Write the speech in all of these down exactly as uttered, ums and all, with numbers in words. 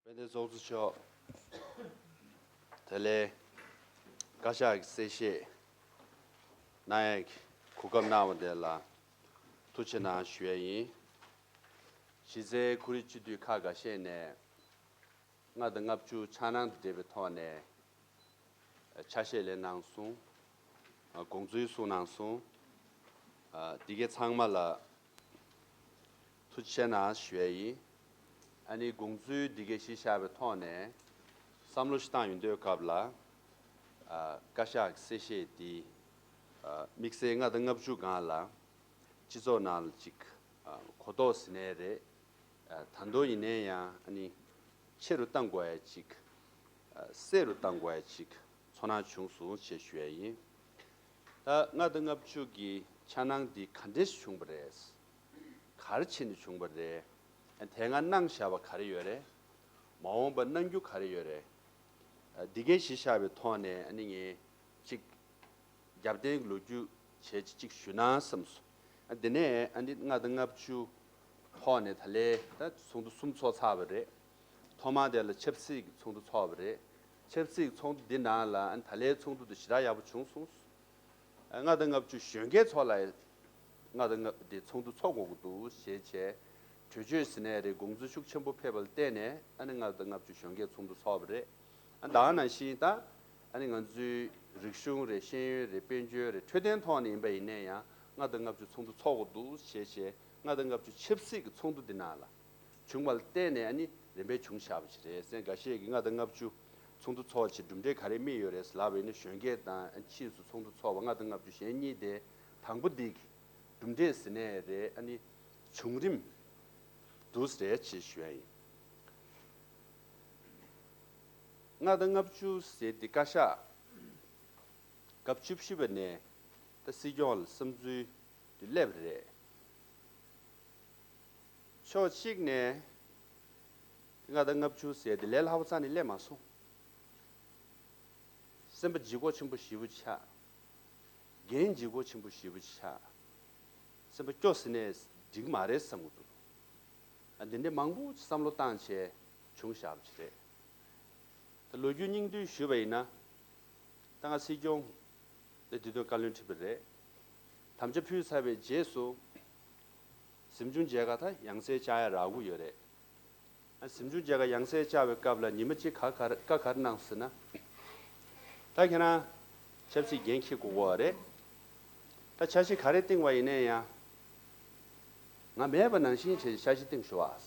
དཔལ་ལྡན་ཚོགས་གཙོ་མཆོག་ད་ལན་བཀའ་ཤག་གི་གསལ་བཤད་གནང་ཡག་གི་གོ་སྐབས་གནང་བ་དེ་ལ་ཐུགས་རྗེ་གནང་ཞུ་ཡ་ཡིན། གཞི་རྩའི་ཁོར་ཡུག་སྤྱི་འཐུས་ཁག་འགའ་ཤས་ནས་ལྔ་དང་ལྔ་བཅུ་འཆར་སྣང་དང་འབྲེལ་བའི་ཐོག་ནས་ཆ་ཤས་ལེན་གནང་སོང་། དགོངས་ཚུལ་གསུངས་གནང་སོང་། འདི་གའི་ཚང་མ་ལ་ཐུགས་རྗེ་གནང་ཞུ་ཡ་ཡིན། ཨ་ནི་དགོངས་ཚུལ་འདི་གའི་གཞི་བཞག་པའི་ཐོག་ནས་བསམ་བློ་ཞིག་བཏང་ཡོང་དུས་སྐབས་ལ། བཀའ་ཤག་གི་གསལ་བཤད་འདི་དམིགས་བསལ་ལྔ་དང་ལྔ་བཅུ་སྒང་ལ་སྤྱི་ཚོགས་ནང་ལ་ཅིག་གོ་རྟོགས་ཟིན་ནའི་རེད། ད་དུང་ཡིན་ནའི་ཡང་ཨ་ནི་ཆེ་རུ་གཏང་དགོས་ཡ་ཅིག་གསལ་རུ་གཏང་དགོས་ཡ་ཅིག་ཚོར་སྣང་བྱུང་སོང་ཞེས་ཞུ་ཡ་ཡིན། ད་ལྔ་དང་ལྔ་བཅུ་གི་འཆར་སྣང་འདི་ག་འདྲས་བྱུང་བ་རེད། ག་རེ་བྱས་ནས་བྱུང་བ་རེད། དེ་སྔ་གནང་བཞག་པ་ག་རེ་ཡོད་རེད། མ་འོངས་པ་གནང་རྒྱུ་ག་རེ་ཡོད་རེད། འདི་གའི་གཞི་བཞག་པའི་ཐོག་ནས་ཨ་ནི་ངས་ཅིག་རྒྱབ་རྟེན་གྱི་ལོ་རྒྱུས་བྱས་ཅིག་ཅིག་ཞུ་ན་བསམ་སོང་། ཨ་དེ་ནས་ཨ་ནི་ལྔ་དང་ལྔ་བཅུ་ཐོག་ནས་ད་ལན་ད་ཚོགས་འདུ་གསུམ་ཚོགས་ཚར་བ་རེད། ཐོག་མ་དེ་ལ་ཆབ་སྲིད་ཀྱི་ཚོགས་འདུ་ཚོགས་པ་རེད། ཆབ་སྲིད་ཀྱི་ཚོགས་འདུ་འདི་ནང་ལ་ཨ་ནི་ད་ལན་ཚོགས་འདུ་དེ་ཞེ་དྲག་ཡག་པོ་བྱུང་སོང་། ལྔ་དང་ལྔ་བཅུ་གཞོན་སྐྱེས་ཚོ་ལ་ལྔ་དང་ལྔ་དེ་ཚོགས་འདུ་ཚོགས་དགོས་ཀྱི་འདུག་ཞེས་བྱས། གྲོས་ཆོད་ཟིན་ནའི་རེད། དགོངས་ཚུལ་ཤུགས་ཆེན་པོ་ཕེབས་པ་ལ་བརྟེན་ནས་ཨ་ནི་ལྔ་དང་ལྔ་བཅུ་གཞོན་སྐྱེས་ཚོགས་འདུ་ཚོགས་པ་རེད། ཨ་ད་ག་ནང་བཞིན་ད་ཨ་ནི་ང་ཚོའི་རིག་གཞུང་རེད། ཤེས་ཡོན་རེད། དཔལ་འབྱོར་རེད། འཕྲོད་བསྟེན་ཐོག་ནས་ཡིན་པ་ཡིན་ནའི་ཡང་ལྔ་དང་ལྔ་བཅུ་ཚོགས་འདུ་ཚོགས་དགོས་འདུག་ཞེས་བྱས། ལྔ་དང་ལྔ་བཅུ་ཆབ་སྲིད་ཀྱི་ཚོགས་འདུ་འདི་ནང་ལ་བྱུང་བ་ལ་བརྟེན་ནས་ཨ་ནི་རིམ་པས་བྱུང་བཞག་པ་ཞིག་རེད། སེམས་འགའ་ཤས་ཀྱིས་ལྔ་དང་ལྔ་བཅུ་ཚོགས་འདུ་ཚོགས་བྱས་གྲུབ་འབྲས་ག་རེ་སྨིན་ཡོད་རེད་ལབ་པ་ཡིན་ན། གཞོན་སྐྱེས་དང་ཕྱིས་སུ་ཚོགས་འདུ་ཚོགས་པ་ལྔ་དང་ལྔ་བཅུ་གཞན་གཉིས་དེ་དང་པོ་འདི་གི་གྲུབ་འབྲས་ཟེར་ནའི་རེད། ཨ་ནི་བྱུང་རིམ་འདུག་རེད་ཅེས་ཞུ་ཡ་ཡིན། ལྔ་དང་ལྔ་བཅུ་ཟེར་དེ་བཀའ་ཤག་སྐབས་བཅུ་བཞི་པ་ནས་ད་སྲིད་སྐྱོང་ལ་བསམ་ཚུལ་དེ་སླེབས་རེད། ཕྱོགས་གཅིག་ནས་ལྔ་དང་ལྔ་བཅུ་ཟེར་དེ་ལས་སླ་པོ་རྩ་ནས་སླེབས་མ་སོང་། སེམས་པ་ལྗིད་ཁོག་ཆེན་པོ་ཞེ་པོ་ཆགས། འགན་ལྗིད་ཁོག་ཆེན་པོ་ཞེ་པོ་ཆགས། སེམས་པ་སྐྱོ་ཟེར་ནས་འགྲིག་མ་རེད་བསམ་གྱི་འདུག་ཨ་འདི་འདྲའི་མང་པོ་བསམ་བློ་བཏང་བྱས་བྱུང་བཞག་པ་ཅིག་རེད། ད་ལོ་རྒྱུས་སྙིང་བསྡུས་ཞུས་པ་ཡིན་ན། ད་ང་སྲིད་སྐྱོང་ལ་དེ་དུས་བཀའ་བློན་ཁྲི་པ་རེད། དམ་བཅའ་ཕུལ་ཚར་བའི་རྗེས་སུ། གཟིམ་ཆུང་མཇལ་ཁ་ད་ཡང་སེ་བཅར་ཡ་རག་གི་ཡོད་རེད། ཨ་གཟིམ་ཆུང་མཇལ་ཁ་ཡང་སེ་བཅར་བའི་སྐབས་ལ་ཉི་མ་གཅིག་ག་ག་བཀའ་ག་རེ་གནང་ཟེར་ན། ད་ཁྱེད་རང་ཆབ་སྲིད་འགན་འཁྱེར་དགོས་ཀྱི་རེད། ད་འཆར་གཞི་ག་རེ་བཏིང་བ་ཡིན་ནའི་ཡང་། ང་མེད་པ་ནང་བཞིན་བྱས་འཆར་གཞི་བཏིང་ཤོག་ཨ།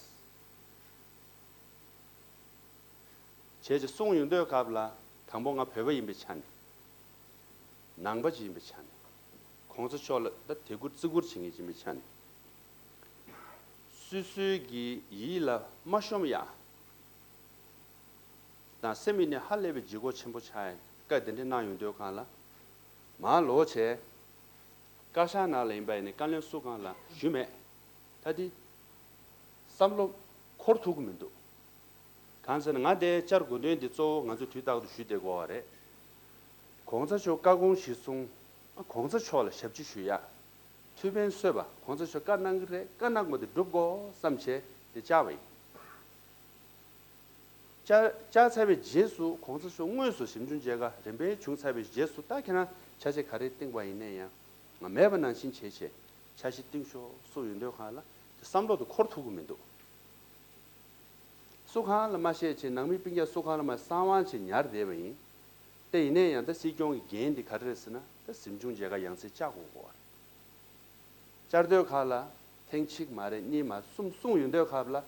བྱས་ཙང་གསུངས་ཡོང་དུས་སྐབས་ལ་དང་པོ་ང་བོད་པ་ཡིན་པའི་ཆ་ནས། ནང་པ་ཅིག་ཡིན་པའི་ཆ་ནས། གོང་ས་མཆོག་ལ་ད་དད་བཀུར་བརྩི་བཀུར་བྱེད་མཁན་ཅིག་ཡིན་པའི་ཆ་ནས། སོ་སོའི་གི་ཡིད་ལ་མ་ཤོང་ཡ། དང་སེམས་ཡིན་ནས་ཧ་ལས་པའི་ལྗིད་ཁོག་ཆེན་པོ་ཆགས་ཡ་བཀའ་དེ་འདྲ་གནང་ཡོང་དུས་སྒང་ལ། མར་ལོག་བྱས། བཀའ་ཤག་ནང་ལ་ཡིན་པ་ཡིན་ནའི་བཀའ་བློན་སུ་གང་ལ་ཞུས་མེད། ད་དེ་བསམ་བློ་འཁོར་ཐུབ་ཀྱི་མི་འདུག་གང་ཟེར་ན་ང་དེ་བཅར་དགོས་དོན་འདི་གཙོ་བོ་ང་ཚོས་དུས་རྟག་ཏུ་ཞུ་བསྡད་དགོས་པ་རེད། གོང་ས་མཆོག་བཀའ་དགོངས་གཞིར་བཟུང་། གོང་ས་མཆོག་ལ་ཞབས་ཕྱི་ཞུ་ཡ། ཐུགས་ཕན་གསོས་པ། གོང་ས་མཆོག་བཀའ་གནང་གི་རེད། བཀའ་གནང་བ་དེ་སྒྲུབ་དགོས་བསམ་བྱས་དེ་བཅར་བ་ཡིན། བཅར་བཅར་ཚར་བའི་རྗེས་སུ་གོང་ས་མཆོག་དངོས་སུ་གཟིམ་ཆུང་མཇལ་ཁ་རིམ་པས་བྱུང་ཚར་བའི་རྗེས་སུ་ད་ཁྱེད་རང་འཆར་གཞི་ག་རེ་བཏིང་བ་ཡིན་ནའི་ཡང་། ང་མེད་པ་ནང་བཞིན་བྱས་བྱས་འཆར་གཞི་བཏིང་ཤོག་གསུངས་ཡོང་དུས་སྒང་ལ་དེ་བསམ་བློ་དེ་འཁོར་ཐུབ་ཀྱི་མི་འདུག་སུ་གང་ལ་མ་བཤད་བྱས་ནང་མི་སྤུན་ཀྱག་སུ་གང་ལ་མ་གསང་བ་བྱས་ཉར་བསྡད་པ་ཡིན། དེ་ཡིན་ནའི་ཡང་ད་སྲིད་སྐྱོང་གི་འགན་འདི་ག་རེ་རེད་ཟེར་ན་ད་གཟིམ་ཆུང་མཇལ་ཁ་ཡང་སེ་བཅར་དགོས་ཀྱི་ཡོད་རེད། བཅར་དུས་སྒང་ལ་ཐེངས་གཅིག་མ་རེད། གཉིས་མ་རེད། གསུམ་གསུངས་ཡོང་དུས་སྒང་ལ།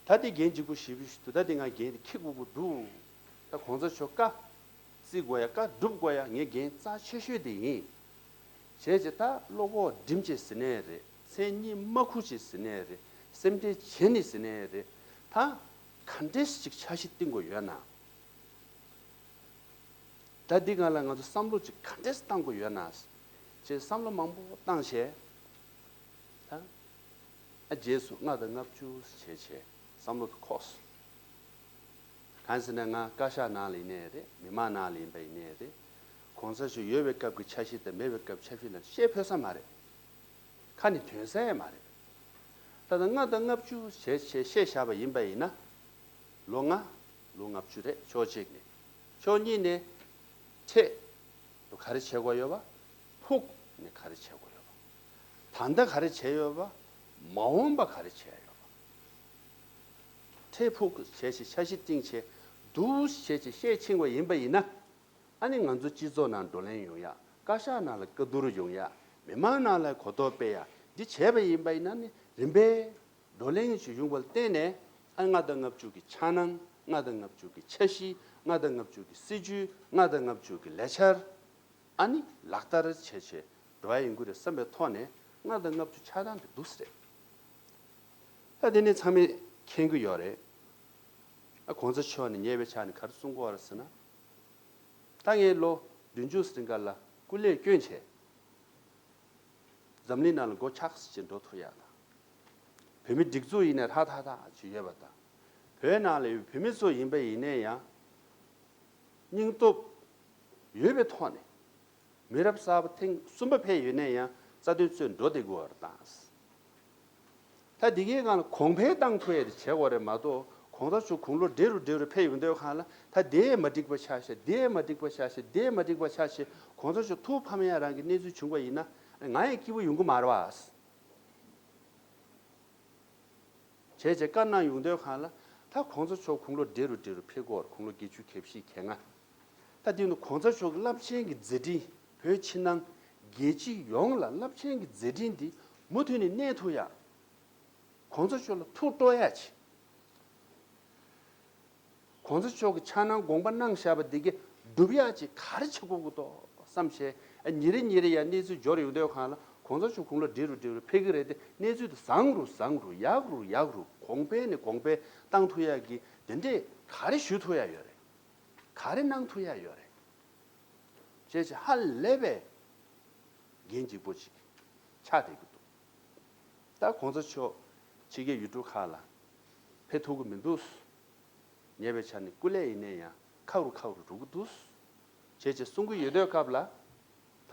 ད་དེ་འགན་ལྗིད་པོ་ཞེ་པོ་ཞིག་འདུག་ད་དེ་ང་འགན་དེ་འཁྱེར་དགོས་ཀྱི་འདུག་ད་གོང་ས་མཆོག་བཀའ་བརྩི་དགོས་ཡ། བཀའ་སྒྲུབ་དགོས་ཡ་ངའི་འགན་རྩ་ཆེ་ཤོས་དེ་ཡིན། བྱས་ཙང་ད་བློ་ཁོག་སྒྲིམ་བྱས་ཟེར་ནའི་རེད། མཚན་སྙན་མ་ཁུར་བྱས་ཟེར་ནའི་རེད། སེམས་ཁྲལ་བྱས་ནས་ཟེར་ནའི་རེད། ད་ག་འདྲས་ཅིག་འཆར་གཞི་བཏིང་དགོས་ཡོད་ན། ད་འདི་སྒང་ལ་ང་ཚོ་བསམ་བློ་ཅིག་ག་འདྲས་བཏང་དགོས་ཡོད་ན། ཅེས་བསམ་བློ་མང་པོ་བཏང་བྱས། ད་ཨ་རྗེས་སུ་ལྔ་དང་ལྔ་བཅུ་བྱས་བྱས་བསམ་བློ་དེ་འཁོར་སོང་། གང་ཟེར་ན་ང་བཀའ་ཤག་ནང་ལ་ཡིན་ནའི་རེད། མི་མང་ནང་ལ་ཡིན་པ་ཡིན་ནའི་རེད། གོང་ས་མཆོག་ཡོད་པའི་སྐབས་ཀྱི་འཆར་གཞི་དང་མེད་པའི་སྐབས་འཆར་གཞི་ལ་བཤད་ཕོད་ས་མ་རེད། ཁ་ནས་ཐོན་ས་ཡང་མ་རེད། ད་ལྟ་ལྔ་དང་ལྔ་བཅུ་བྱས་བྱས་བཤད་བཞག་པ་ཡིན་པ་ཡིན་ན། ལོ་ལྔ། ལོ་ལྔ་བཅུ་རེད། ཕྱོགས་གཅིག་ནས། ཕྱོགས་གཉིས་ནས་འཕྲལ་དུ་ག་རེ་བྱེད་དགོས་ཡོད་པ། ཕུགས་ནས་ག་རེ་བྱེད་དགོས་ཡོད་པ། ད་ལྟ་ག་རེ་བྱས་ཡོད་པ། མ་འོངས་པ་ག་རེ་བྱེད་ཡོད་པ། འཕྲལ་ཕུགས་བྱས་བྱས་འཆར་གཞི་བཏིང་བྱས་འདུག་བྱས་བྱས་བཤད་ཕྱིན་པ་ཡིན་པ་ཡིན་ན། ཨ་ནི་ང་ཚོ་སྤྱི་ཚོགས་ནང་བགྲོ་གླེང་ཡོང་ཡ། བཀའ་ཤག་ནང་ལ་བཀའ་བསྡུར་ཡོང་ཡ། མི་མང་ནང་ལ་གོ་རྟོགས་སྤེལ་ཡ། འདི་བྱས་པ་ཡིན་པ་ཡིན་ན་ནི་རིམ་པས་བགྲོ་གླེང་ཞིག་ཡོང་བ་ལ་བརྟེན་ནས། ཨ་ནི་ལྔ་དང་ལྔ་བཅུ་གི་འཆར་སྣང་། ལྔ་དང་ལྔ་བཅུ་གི་འཆར་གཞི། ལྔ་དང་ལྔ་བཅུ་གི་སྲིད་ཇུས། ལྔ་དང་ལྔ་བཅུ་གི་ལས་འཆར། ཨ་ནི་ལག་བསྟར་བྱས་བྱས་འགྲོ་ཡ་ཡིན་དགོས་རེད་བསམ་པའི་ཐོག་ནས། ལྔ་དང་ལྔ་བཅུ་འཆར་སྣང་དེ་འདུག་སེ་རེད། ད་དེ་ནས་ཚང་མས་མཁྱེན་གྱི་ཡོད་རེད། ཨ་གོང་ས་མཆོག་ནས་ཉེ་བའི་ཆར་ནས་ག་རེ་གསུང་གི་ཡོད་རེད་ཟེར་ན། ད་ངས་ལོ་བདུན་ཅུ་རིང་ག་ལ་སྐུ་ལས་བསྐྱོན་བྱས། འཛམ་གླིང་ནང་ལ་མགོ་ཆགས་སེ་ཅིག་འགྲོ་ཐུབ་ཡག་དང་། བོད་མི་སྒྲིག་འཛུགས་ཡིན་ནའི་ཧྲ་ཐག་ཐག་ཅིག་ཡོད་པ་དང་། བོད་ནང་ལ་ཡོད་བོད་མི་ཚོ་ཡིན་པ་ཡིན་ནའི་ཡང་། སྙིང་སྟོབས་ཡོད་པའི་ཐོག་ནས། མི་རབས་གསར་པ་ཐེངས་གསུམ་པ་ཕེབས་ཡོད་ནའི་ཡང་རྩ་དོན་རྩོད་འགྲོ་བསྡད་དགོས་པ་རེད་དང་། ད་འདི་གའི་སྒང་ལ་གོང་འཕེལ་བཏང་ཐུབ་ཡ་དེ་བྱེད་དགོས་རེད་མ་གཏོགས། གོང་ས་མཆོག་དགུང་ལོ་བགྲེས་རུ་བགྲེས་རུ་ཕེབས་ཡོང་དུས་སྒང་ལ། ད་དེ་མ་འགྲིག་པ་ཆགས་ཤག་དེ་མ་འགྲིག་པ་ཆགས་ཤག་དེ་མ་འགྲིག་པ་ཆགས་ཤག་གོང་ས་མཆོག་ཐུགས་ཕམ་ཡ་རང་གི་གནས་ཚུལ་བྱུང་བ་ཡིན་ན། ང་ཡང་སྐྱིད་པོ་ཡོང་གི་མ་རེད་པ། བྱས་བྱས་བཀའ་གནང་ཡོང་དུས་སྒང་ལ། ད་གོང་ས་མཆོག་དགུང་ལོ་བགྲེས་རུ་བགྲེས་རུ་ཕེབས་ཀྱི་ཡོད་རེད། དགུང་ལོ་བརྒྱད་ཅུ་གྱ་བཞི་གྱ་ལྔ། ད་དེ་ནི་གོང་ས་མཆོག་གི་རླབས་ཆེན་གྱི་མཛད་འཕྲིན། བོད་ཕྱི་ནང་རྒྱལ་སྤྱི་ཡོངས་ལ་རླབས་ཆེན་གྱི་མཛད་འཕྲིན་འདི་མུ་མཐུད་ནས་གནས་ཐུབ་ཡ། གོང་ས་མཆོག་ལ་ཐུགས་སྤྲོ་ཡ་ཅིག་གོང་ས་མཆོག་གི་འཆར་སྣང་དགོངས་པ་གནང་བཞག་པ་འདི་གས་སྒྲུབ་ཡག་ཅིག་ག་རེ་བྱེད་དགོས་ཀྱི་འདུག་བསམ་བྱས། ཨ་ཉིན་རེ་ཉིན་རེ་ཡང་གནས་ཚུལ་འབྱོར་ཡོང་དུས་སྒང་ལ། གོང་ས་མཆོག་དགུང་ལོ་བགྲེས་རུ་བགྲེས་རུ་ཕེབས་ཀྱི་རེད་དེ། གནས་ཚུལ་དེ་བཟང་རུ་བཟང་རུ། ཡག་རུ་ཡག་རུ། གོང་འཕེལ་ནས་གོང་འཕེལ་བཏང་ཐུབ་ཡག་གི་དེ་འདྲས་ག་རེ་ཞུ་ཐུབ་ཡག་ཡོད་རེད། ག་རེ་གནང་ཐུབ་ཡག་ཡོད་རེད། བྱས་བྱས་ཧ་ལས་པའི་འགན་ལྗིད་པོ་ཅིག་ཆགས་བསྡད་ཀྱི་འདུག་ད་གོང་ས་མཆོག་ཕྱི་རྒྱལ་ཡུལ་གྲུ་ཁག་ལ་ཕེབས་ཐུབ་ཀྱི་མི་འདུག་ཉེ་བའི་ཆར་ནས་སྐུ་ལས་ཡིན་ནའི་ཡང་ཁག་རུ་ཁག་རུ་འགྲོ་གི་འདུག་བྱས་བྱས་གསུང་གི་ཡོད་དུས་སྐབས་ལ། ད་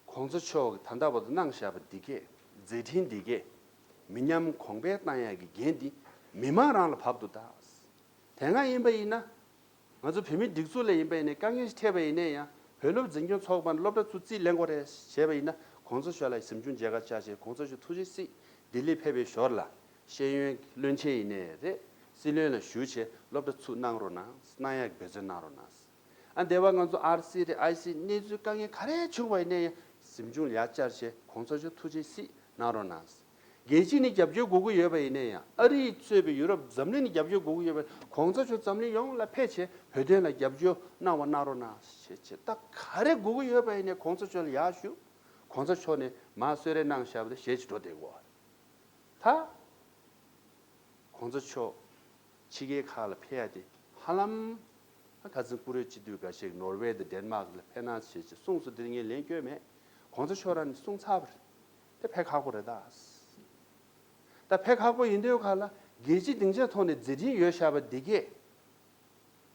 གོང་ས་མཆོག་གིས་ད་ལྟ་བར་དུ་གནང་བཞག་པ་འདི་གས། མཛད་འཕྲིན་འདི་གས། མི་ཉམས་གོང་འཕེལ་བཏང་ཡག་གི་འགན་འདི་མི་མང་རང་ལ་བབས་འདུག་ད་དེ་སྔ་ཡིན་པ་ཡིན་ན། ང་ཚོ་བོད་མིའི་སྒྲིག་འཛུགས་ལ་ཡིན་པ་ཡིན་ནའི། དཀའ་ངལ་ཞིག་འཕྲད་པ་ཡིན་ནའི་ཡང་། བོད་སློབ་འཛིན་སྐྱོང་ཚོགས་པ་ནས་སློབ་གྲྭ་ཚུར་རྩིས་ལེན་དགོས་རེད་བྱས་པ་ཡིན་ན། གོང་ས་མཆོག་ལ་གཟིམ་ཆུང་མཇལ་ཁ་བཅར་བྱས། གོང་ས་མཆོག་ཐུགས་རྗེ་གཟིགས། ལྡི་ལི་ཕེབས་པའི་ཞོར་ལ་ཤེས་ཡོན་བློན་ཆེན་ཡིན་ནའི་རེད། སྲིད་བློན་ལ་ཞུས་བྱས་སློབ་གྲྭ་ཚུར་གནང་རོགས་གནང་། གནང་ཡག་འབད་བརྩོན་གནང་རོགས་གནང་། ཨ་འདས་པ་ང་ཚོ་ཨར་སི་རེད། ཨའི་སི། གནས་ཚུལ་དཀའ་ངལ་ག་རེ་བྱུང་བ་ཡིན་ནའི་ཡང་། གཟིམ་ཆུང་ལ་ཡར་བཅར་བྱས་གོང་ས་མཆོག་ཐུགས་རྗེ་གཟིགས་གནང་རོགས་གནང་། རྒྱལ་སྤྱི་ནས་རྒྱབ་སྐྱོར་དགོས་ཀྱི་ཡོད་པ་ཡིན་ནའི་ཡང་། ཨ་རི་གཙོས་པའི་ཡུ་རོབ། འཛམ་གླིང་ནས་རྒྱབ་སྐྱོར་དགོས་ཀྱི་ཡོད་པ། གོང་ས་མཆོག་འཛམ་གླིང་ཡོངས་ལ་ཕེབས་བྱས་བོད་དོན་ལ་རྒྱབ་སྐྱོར་གནང་བ་གནང་རོགས་གནང་བྱས་བྱས། ད་ག་རེ་དགོས་ཀྱི་ཡོད་པ་ཡིན་ནའི་གོང་ས་མཆོག་ལ་ཡར་ཞུ། གོང་ས་མཆོག་ནས་མར་གསོལ་རས་གནང་བཞག་པ་དེ་བཞེས་བྱས་འགྲོ་བསྡད་དགོས། ད་གོང་ས་མཆོག་ཕྱི་རྒྱལ་ཁག་ལ་ཕེབས་ཡ་དེ་ཧ་ལམ། ཁ་སང་བཀུར་འོས་སྤྱི་འཐུས་འགའ་ཞིག་ནོར་ཝེ་དང་ཌེན་མཱག་ལ་ཕེབས་གནང་བྱས་བྱས་གསུངས་སོང་། དེ་ངས་ལན་བསྐྱོན་མེད། གོང་ས་མཆོག་རང་ནས་གསུངས་ཚར་བ་རེད། དེ་ཕེབས་ཁག་པོ་རེད་ད། ད་ཕེབས་ཁག་པོ་ཡིན་དུས་སྒང་ལ། རྒྱལ་སྤྱིའི་སྡིངས་ཆའི་ཐོག་ནས་མཛད་འཕྲིན་ཡོད་བཞག་པ་འདི་གས།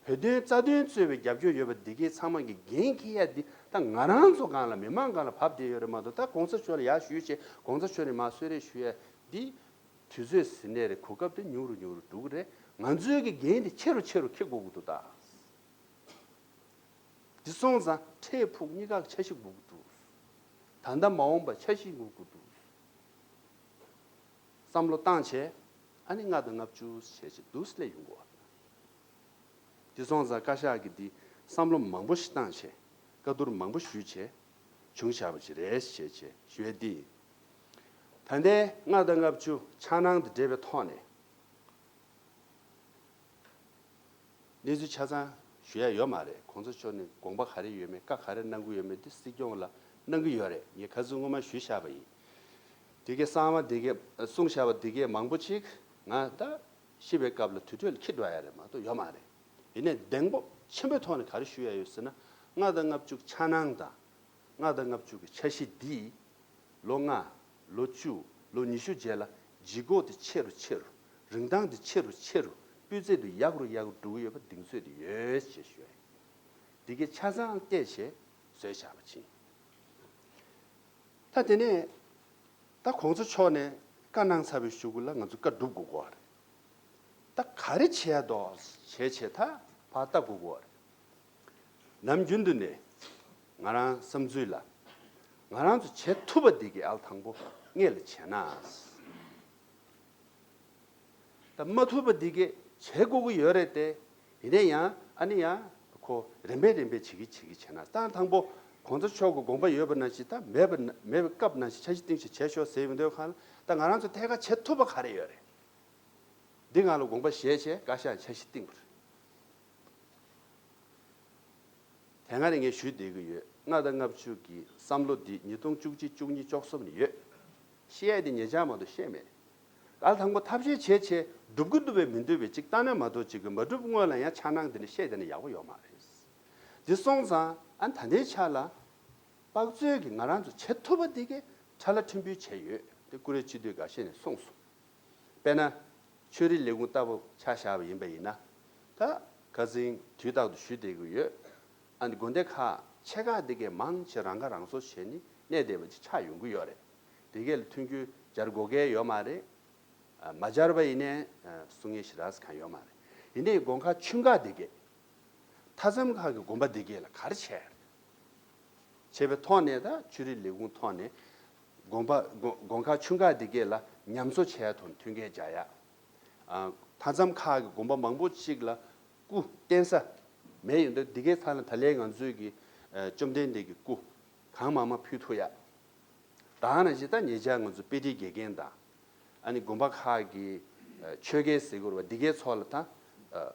བོད་དོན་རྩ་དོན་གཙོས་པའི་རྒྱབ་སྐྱོར་ཡོད་པ་འདི་གས་ཚང་མ་གིས་འགན་འཁྱེར་ཡ་འདི། ད་ང་རང་ཚོ་སྒང་ལ། མི་མང་སྒང་ལ་བབས་བསྡད་ཡོད་རེད་མ་གཏོགས། ད་གོང་ས་མཆོག་ལ་ཡར་ཞུས་བྱས་གོང་ས་མཆོག་ནས་མར་གསོལ་རས་ཞུ་ཡ་འདི། དུས་ཚོད་ཟིན་ནའི་རེད། གོ་སྐབས་དེ་ཉུང་རུ་ཉུང་རུ་འགྲོ་གི་རེད། ང་ཚོའི་གི་འགན་དེ་ཆེ་རུ་ཆེ་རུ་འཁྱེར་དགོས་ཀྱི་འདུག་ད། འདི་སོང་ཙང་འཕྲལ་ཕུགས་གཉིས་ཀ་འཆར་གཞི་དགོས་ཀྱི་འདུག་ད་ལྟ་མ་འོངས་པ་འཆར་གཞི་དགོས་ཀྱི་འདུག་བསམ་བློ་བཏང་བྱས། ཨ་ནི་ལྔ་དང་ལྔ་བཅུ་བྱས་བྱས་འདུག་སེ་སླེབས་ཡོང་གི་ཡོད་རེད། འདི་སོང་ཙང་བཀའ་ཤག་གིས་འདི་བསམ་བློ་མང་པོ་ཞིག་བཏང་བྱས། བཀའ་བསྡུར་མང་པོ་ཞུས་བྱས་བྱུང་བཞག་པ་ཅིག་རེད་ཅེས་བྱས་ཞུ་ཡས་འདི་ཡིན། ད་ལྟའི་ལྔ་དང་ལྔ་བཅུ་འཆར་སྣང་དང་འབྲེལ་བའི་ཐོག་ནས། གནས་ཚུལ་ཆ་ཚང་ཞུ་ཡ་ཡོད་མ་རེད། གོང་ས་མཆོག་ནས་དགོངས་པ་ག་རེ་ཡོད་མེད། བཀའ་ག་རེ་གནང་གི་ཡོད་མེད་དེ་སྲིད་སྐྱོང་ལ་གནང་གི་ཡོད་རེད། ངས་ཁ་སང་སྔོན་མ་ཞུས་བཞག་པ་ཡིན། དེ་གའི་གསང་བ་དེ་གའི་གསུངས་བཞག་པ་དེ་གའི་མང་པོ་ཅིག་ང་ད་ཤི་བའི་སྐབས་ལ་དུར་ཁྲོད་ལ་འཁྱེར་འགྲོ་ཡ་རེད་མ་གཏོགས་ཡོད་མ་རེད། ཡིན་ནའི་གདེང་སྤོབས་ཆེན་པོའི་ཐོག་ནས་ག་རེ་ཞུ་ཡ་ཡོད་ཟེར་ན། ལྔ་དང་ལྔ་བཅུ་འཆར་སྣང་དང་། ལྔ་དང་ལྔ་བཅུ་གི་འཆར་གཞི་འདིས་ལོ་ལྔ། ལོ་བཅུ། ལོ་ཉི་ཤུ་རྗེས་ལ་ལྗིད་ཁོག་དེ་ཆེ་རུ་ཆེ་རུ། རིན་ཐང་དེ་ཆེ་རུ་ཆེ་རུ། སྤུས་ཚད་དེ་ཡག་རུ་ཡག་རུ་འགྲོ་གི་ཡོད་པ་གདེང་ཚོད་དེ་ཡོད་ཅེས་ཞུ་ཡ་ཡིན། འདི་གའི་ཆ་ཚང་བལྟས་བྱས་བཟོས་བཞག་པ་ཅིག་ད་དེ་ནས་ད་གོང་ས་མཆོག་ནས་ བཀའ་གནང་ཚར་བའི་གཞུག་གུ་ལ་ང་ཚོ་བཀའ་སྒྲུབ་དགོས་ཀྱི་ཡོད་རེད། ད་ག་རེ་བྱས་འདུག་བྱས་བྱས་ད་ཕར་ལྟ་དགོས་ཀྱི་ཡོད་རེད། ནམ་རྒྱུན་དུ་ནས་ང་རང་བསམ་ཚུལ་ལ། ང་རང་ཚོ་བྱེད་ཐུབ་པ་འདི་གི་ཨལ་དང་པོ་སྔོན་ལ་བྱས་ན། ད་མ་ཐུབ་པ་འདི་གས་བྱེད་དགོས་ཀྱི་ཡོད་རེད་དེ། ཡིན་ནའི་ཡང་ཨ་ནི་ཡང་ཁོ་རིམ་པས་རིམ་པས་བྱེད་ཀྱི་བྱེད་ཀྱི་བྱས་ན། ད་དང་པོ་གོང་ས་མཆོག་གི་དགོངས་པ་ཡོད་པ་ནང་བཞིན། ད་མེད་པ་ན་མེད་པའི་སྐབས་ནང་བཞིན་འཆར་གཞི་བཏིང་ཞིང་བྱས་ཤོག་ཟེར་ཡོང་དུས་སྒང་ལ། ད་ང་རང་ཚོ་ཐད་ཀར་བྱེད་ཐུབ་པ་ག་རེ་ཡོད་རེད། འདི་སྒང་ལ་དགོངས་པ་བཞེས་བྱས་བཀའ་ཤག་འཆར་གཞི་བཏིང་བ་རེད། དེ་སྔ་ནས་ངས་ཞུས་བསྡད་ཀྱི་ཡོད། ལྔ་དང་ལྔ་བཅུ་གི་བསམ་བློ་འདི་ཉིས་སྟོང་བཅུ་གཅིག་བཅུ་གཉིས་བཅུ་གསུམ་ནས་ཡོད། བཤད་ཡས་དེ་ཉེ་ཆར་མ་གཏོགས་བཤད་མེད། ཨ་དང་པོ་ཐབས་ཤེས་བྱས་བྱས་སྒྲུབ་ཀྱི་འདུག་པས་མི་འདུག་པས་ཅིག་བལྟས་ན་མ་གཏོགས་ཅིག་གི་མ་སྒྲུབ་སྔོན་ལ་ཡང་འཆར་སྣང་འདི་འདྲ་བཤད་བསྡད་ན་ཡག་པོ་ཡོད་མ་རེད། འདི་སོང་ཙང་ཨ་ད་ལྟའི་ཆ་ལ་དཔག་ཚོད་ཀྱིས་ང་རང་ཚོ་བྱེད་ཐུབ་པ་འདི་གས་ཁྲ་ལ་ཕྲན་བུ་བྱས་ཡོད། དེ་ཀུ་རེ་སྤྱི་འཐུས་འགའ་ཤས་ནས་གསུངས་སོང་། དཔེར་ན། ཆོས་རིག་ལས་ཁུངས་ལྟ་བུ་ཆ་བཞག་པ་ཡིན་པ་ཡིན་ན། ད་ཁ་སང་དུས་རྟག་ཏུ་ཞུ་བསྡད་ཀྱི་ཡོད། ཨ་ནི་དགོན་སྡེ་ཁག་ཆེ་ཁག་འདི་གས་མང་ཆེ་རང་ཁ་རང་གསོ་བྱས་ནས་གནས་བསྡད་པ་ཅིག་ཆགས་ཡོང་གི་ཡོད་རེད། དེ་གས་ལ་མཐུན་འགྱུར་སྦྱར་དགོས་གལ་ཡོད་མ་རེད། ཨ་མ་སྦྱར་བ་ཡིན་ནའི་ཨ་གསུང་ངེས་ཞེ་དྲག་གང་ཡོད་མ་རེད། ཡིན་ནའི་དགོན་ཁག་ཆུང་ཁག་འདི་གས། མཐའ་མཚམས་ཁག་གི་དགོན་པ་འདི་གས་ལ་ག་རེ་བྱས་རེད། བྱས་པའི་ཐོག་ནས་ད་ཆོས་རིག་ལས་ཁུངས་ཐོག་ནས་དགོན་པ་དགོན་དགོན་ཁག་ཆུང་ཁག་འདི་གས་ལ་ཉམས་གསོ་བྱས་ཐོག་ནས་མཐུན་རྐྱེན་སྦྱར་ཡ། ཨ་མཐའ་མཚམས་ཁག་གི་དགོན་པ་མང་པོ་ཅིག་ལ་སྐུ་རྟེན་ས་མེད་ཡོད་འདུག་འདི་གའི་ཐད་ལ་ད་ལན་ང་ཚོའི་གི་ཨ་བཅོམ་ལྡན་འདས་ཀྱི་སྐུ་གང་མང་མང་ཕུལ་ཐུབ་ཡ། ད་ནང་བཞིན་ད་ཉེ་ཆར་ང་ཚོ་དཔེ་ཁྲིད་དགེ་རྒན་དང་། ཨ་ནི་དགོན་པ་ཁག་གི་ཨ་ཆོས་དགེ་ཟེར་དགོས་རེད་པ། འདི་གའི་ཚོགས་ལ་ད་ཨ་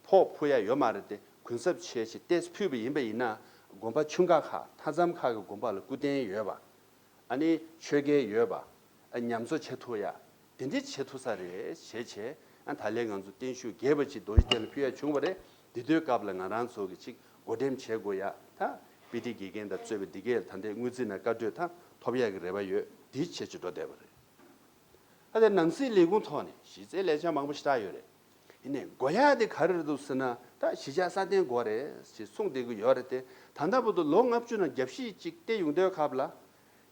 ཕོགས་ཕུལ་ཡ་ཡོད་མ་རེད་དེ། གུན་གསབ་བྱས་བྱས་ཏོག་ཙམ་ཕུལ་བ་ཡིན་པ་ཡིན་ན། དགོན་པ་ཆུང་ཁག་ཁག་མཐའ་མཚམས་ཁག་གི་དགོན་པ་ལ་སྐུ་རྟེན་ཡོད་པ། ཨ་ནི་ཆོས་དགེ་ཡོད་པ། ཨ་ཉམས་གསོ་བྱེད་ཐུབ་ཡ། དེ་འདྲ་བྱེད་ཐུབ་ས་རེད་བྱས་བྱས། ཨ་ད་ལན་ང་ཚོ་བརྟན་བཞུགས་རྒྱས་པ་ཅིག་རྡོ་རྗེ་གདན་ལ་ཕུལ་ཡ་བྱུང་བ་རེད། དེ་དུས་སྐབས་ལ་ང་རང་ཚོ་གི་ཅིག་བགོ་འགྲེམས་བྱེད་དགོས་ཡ། ད་དཔེ་ཁྲིད་དགེ་རྒན་དང་གཙོས་པའི་འདི་གའི་ད་ལྟའི་དངུལ་རྩིས་ནང་བཀའ་གྲོས་ད་ཐོབ་ཡ་གི་རེ་བ་ཡོད། དེ་བྱེད་ཅིག་འགྲོ་བསྡད་པ་རེད། ཨ་དེ་ནང་སྲིད་ལས་ཁུངས་ཐོག་ནས་གཞི་རྩའི་ལས་འཆར་མང་པོ་ཞེ་དྲག་ཡོད་རེད། ཡིན་ནའི་དགོས་ཡ་དེ་ག་རེ་རེད་འདུག་ཟེར་ན། ད་གཞིས་ཆགས་སྲ་བརྟན་དགོས་རེད་ཅེས་གསུངས་བསྡད་ཀྱི་ཡོད་རེད་དེ། ད་ལྟ་བར་དུ་ལོ་ལྔ་བཅུ་ནང་རྒྱབ་བཤིག་ཅིག་བལྟས་ཡོང་དུས་སྐབས་ལ།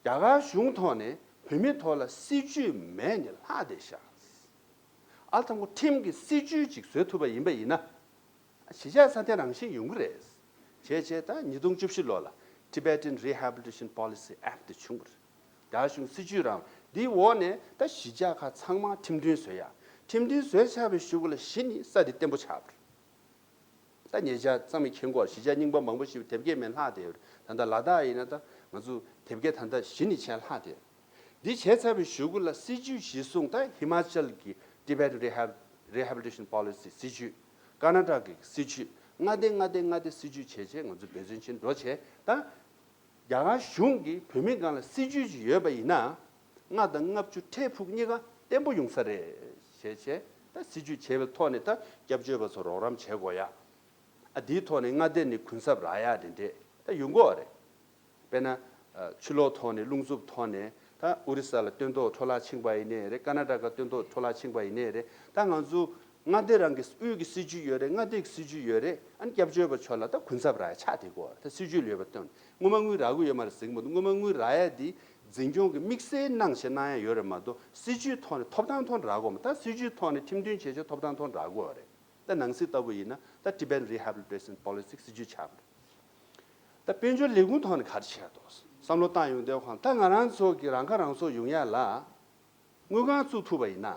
རྒྱ་གར་གཞུང་ཐོག་ནས་བོད་མི་ཐོག་ལ་སྲིད་ཇུས་མེད་ནས་ལྷག་བསྡད་ཤག་ཨ་དང་པོ་ཁྲིམས་ཀྱི་སྲིད་ཇུས་ཅིག་བཟོས་ཐུབ་པ་ཡིན་པ་ཡིན་ན། གཞིས་ཆགས་སྲ་བརྟན་རང་བཞིན་ཡོང་གི་རེད། བྱས་བྱས་ད་ཉིས་སྟོང་བཅུ་བཞི་ལོ་ལ་Tibetan Rehabilitation Policy Act དེ་བྱུང་བ་རེད། རྒྱ་གཞུང་སྲིད་ཇུས་རང་འདིའི་འོག་ནས་ད་གཞིས་ཆགས་ཁག་ཚང་མ་ཁྲིམས་མཐུན་བཟོས་ཡ། ཁྲིམས་མཐུན་བཟོས་ཚར་བའི་གཞུག་གུ་ལ་གཞི་ནས་ས་དེ་བརྟན་པོ་ཆགས་པ་རེད། ད་ཉེ་ཆར་ཚང་མས་མཁྱེན་གྱི་ཡོད་རེད། གཞིས་ཆགས་རྙིང་པ་མང་པོ་ཞིག་དེབ་སྐྱེལ་མེད་ལྷག་བསྡད་ཡོད་རེད། ད་ལྟ་ལ་དྭགས་ཡིན་ན་ད་ང་ཚོ་དེབ་སྐྱེལ་ད་ལྟ་གཞི་ནས་བྱས་ལྷག་བསྡད་ཡོད་རེད། འདི་བྱས་ཚར་བའི་གཞུག་གུ་ལ་སྲིད་ཇུས་གཞིར་བཟུང་ད་ཧི་མ་ཅལ་གྱི་Tibetan Rehab- Rehabilitation Policy སྲིད་ཇུས། ཀར་ན་ཊ་ཀ་གི་སྲིད་ཇུས། མངའ་སྡེ་མངའ་སྡེ་མངའ་སྡེ་སྲིད་ཇུས་བྱས་བྱས་ང་ཚོ་འབད་བརྩོན་ཆེན་འགྲོ་བྱས། ད་རྒྱ་གར་གཞུང་གིས་བོད་མི་སྒང་ལ་སྲིད་ཇུས་ཅིག་ཡོད་པ་ཡིན་ན། ལྔ་དང་ལྔ་བཅུ་འཕྲལ་ཕུགས་གཉིས་ཀ་བརྟན་པོ་ཡོང་ས་རེད་བྱས་བྱས། ད་སྲིད་ཇུས་བྱས་པའི་ཐོག་ནས་ད་སྐྱབས་བཅོལ་བ་ཚོ་རོགས་རམ་བྱེད་དགོས་ཡ། ཨ་དེའི་ཐོག་ནས་མངའ་སྡེ་ནས་གུན་གསབ་རག་ཡ་དེ་འདྲས་ད་ཡོང་གི་ཡོད་རེད། དཔེར་ན། ཨ་ཕྱི་ལོགས་ཐོག་ནས་རླུང་འཚུབ་ཐོག་ནས་ད་ཨོ་རི་ས་ལ་སྟོན་ཐོག་འཕྲོ་བརླག་ཕྱིན་པ་ཡིན་ནའི་རེད། ཀར་ན་ཊ་ཀ་སྟོན་ཐོག་འཕྲོ་བརླག་ཕྱིན་པ་ཡིན་ནའི་རེད། ད་ང་ཚོ་མངའ་སྡེ་རང་གི་དབུས་ཀྱི་སྲིད་ཇུས་ཡོད་རེད། མངའ་སྡེ་གི་སྲིད་ཇུས་ཡོད་རེད། ཨ་ནི་སྐྱབས་བཅོལ་བ་ཚོ་ལ་ད་གུན་གསབ་རག་ཡ་ཆགས་བསྡད་ཀྱི་ཡོད་རེད། ད་སྲིད་ཇུས་ལུས་པ་བཏོན་ནས་སྔོན་མ་དངུལ་རག་གི་ཡོད་མ་རེད་ཟེར་གྱི་མ་འདུག་སྔོན་མ་དངུལ་རག་ཡ་དེ་འཛིན་སྐྱོང་གི་དམིགས་བསལ་གནང་བྱས་གནང་ཡ་ཡོད་རེད་མ་གཏོགས། སྲིད་ཇུས་ཐོག་ནས་ཐོབ་ཐང་ཐོག་ནས་རག་གི་ཡོད་མ་རེད། ད་སྲིད་ཇུས་ཐོག་ནས་ཁྲིམས་མཐུན་བྱས་བྱས་ཐོབ་ཐང་ཐོག་ནས་རག་གི་ཡོད་རེད། ད་ནང་སྲིད་ལྟ་བུ་ཡིན་ན་ད་Tibetan Rehabilitation Policy སྲིད་ཇུས་ཆགས་པ་རེད། ད་དཔལ་འབྱོར་ལས་ཁུངས་ཐོག་ནས་ག་རེ་བྱས་འདུག་བསམ་བློ་བཏང་ཡོང་དུས་ཁོང་ད་ང་རང་ཚོ་གི་རང་ཁ་རང་གསོ་ཡོང་ཡ་ལ་དངུལ་ཁང་བཙུགས་ཐུབ་པ་ཡིན་ན།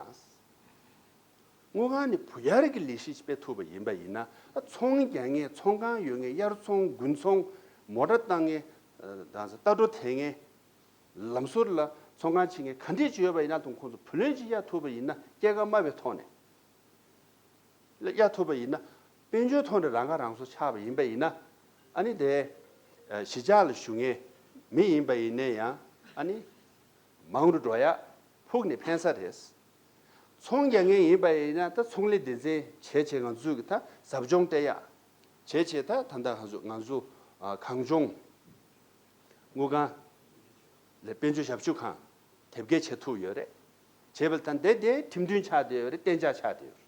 དངུལ་ཁང་ནས་བུ་ཡར་གྱི་ལས་གཞི་སྤེལ་ཐུབ་པ་ཡིན་པ་ཡིན་ན། ད་ཚོང་རྒྱག་མཁན་ཚོང་ཁང་ཡོད་མཁན། དབྱར་ཚོང་དགུན་ཚོང་། མོ་ཊ་བཏང་མཁན། ཨ་དང་ས་རྟ་སྒྲོ་འཐེན་མཁན། ལམ་ཟུར་ལ་ཚོང་ཁང་ཕྱེ་མཁན་ག་འདྲས་ཅིག་ཡོད་པ་ཡིན་ན། དང་ཁོང་ཚོ་བུ་ལོན་ཅིག་གཡར་ཐུབ་པ་ཡིན་ན། སྐྱེད་ཀ་དམའ་བའི་ཐོག་ནས། གཡར་ཐུབ་པ་ཡིན་ན། དཔལ་འབྱོར་ཐོག་ནས་རང་ཁ་རང་གསོ་ཆགས་པ་ཡིན་པ་ཡིན་ན། ཨ་ནི་དེ་ཨ་གཞིས་ཆགས་ལ་བཞུགས་མཁན་མི་ཡིན་པ་ཡིན་ནའི་ཡང་། ཨ་ནི་མང་རུ་འགྲོ་ཡ། ཕུགས་ནས་ཕན་ས་རེད། ཚོང་རྒྱག་མཁན་ཡིན་པ་ཡིན་ན། ད་ཚོང་ལས་སྡེ་ཚན་བྱས་བྱས་ང་ཚོས་ཀྱི་ད་ཟབ་སྦྱོང་སྤྲད་ཡ་བྱས་བྱས། ད་ད་ལྟ་ང་ཚོ་ང་ཚོ་ཨ་གངས་ལྗོངས་དངུལ་ཁང་ལ་དཔལ་འབྱོར་ཞབས་ཞུ་ཁང་དེབ་སྐྱེལ་བྱེད་ཐུབ་ཡོད་རེད། བྱས་པ་ད་འདི་དེ་ཁྲིམས་མཐུན་ཆགས་བསྡད་ཡོད་རེད། གཏན་འཇགས་ཆགས་བསྡད་ཡོད་རེད།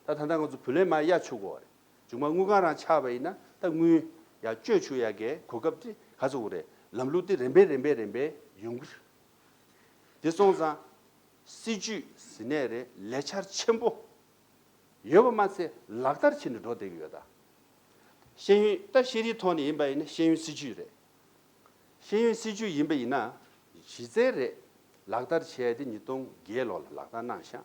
ད་ད་ལྟ་ང་ཚོ་བུ་ལོན་མར་གཡར་ཆོག་གི་ཡོད་རེད། མཇུག་མ་དངུལ་ཁང་རང་ཆགས་པ་ཡིན་ན། ད་དངུལ་ཡར་སྤྲོད་ཆོག་ཡ་གི་གོ་སྐབས་དེ་ག་ཚོད་རེད། ལམ་ལུགས་དེ་རིམ་པས་རིམ་པས་རིམ་པས་ཡོང་གི་རེད། དེ་སོང་ཙང་ སྲིད་ཇུས་ཟེར་ནའི་རེད། ལས་འཆར་ཆེན་པོ་ཡོད་པ་མ་ཚད་ལག་བསྟར་བྱས་ནས་འགྲོ་བསྡད་ཀྱི་ཡོད་ད། ཤེས་ཡོན་ད་ཤེས་རིག་ཐོག་ནས་ཡིན་པ་ཡིན་ན་ཤེས་ཡོན་སྲིད་ཇུས་རེད། ཤེས་ཡོན་སྲིད་ཇུས་ཡིན་པ་ཡིན་ན་གཞི་རྩའི་རེད། ལག་བསྟར་བྱས་ཏེ་ཉིས་སྟོང་བརྒྱད་ལོ་ལ་ལག་བསྟར་གནང་ཤག་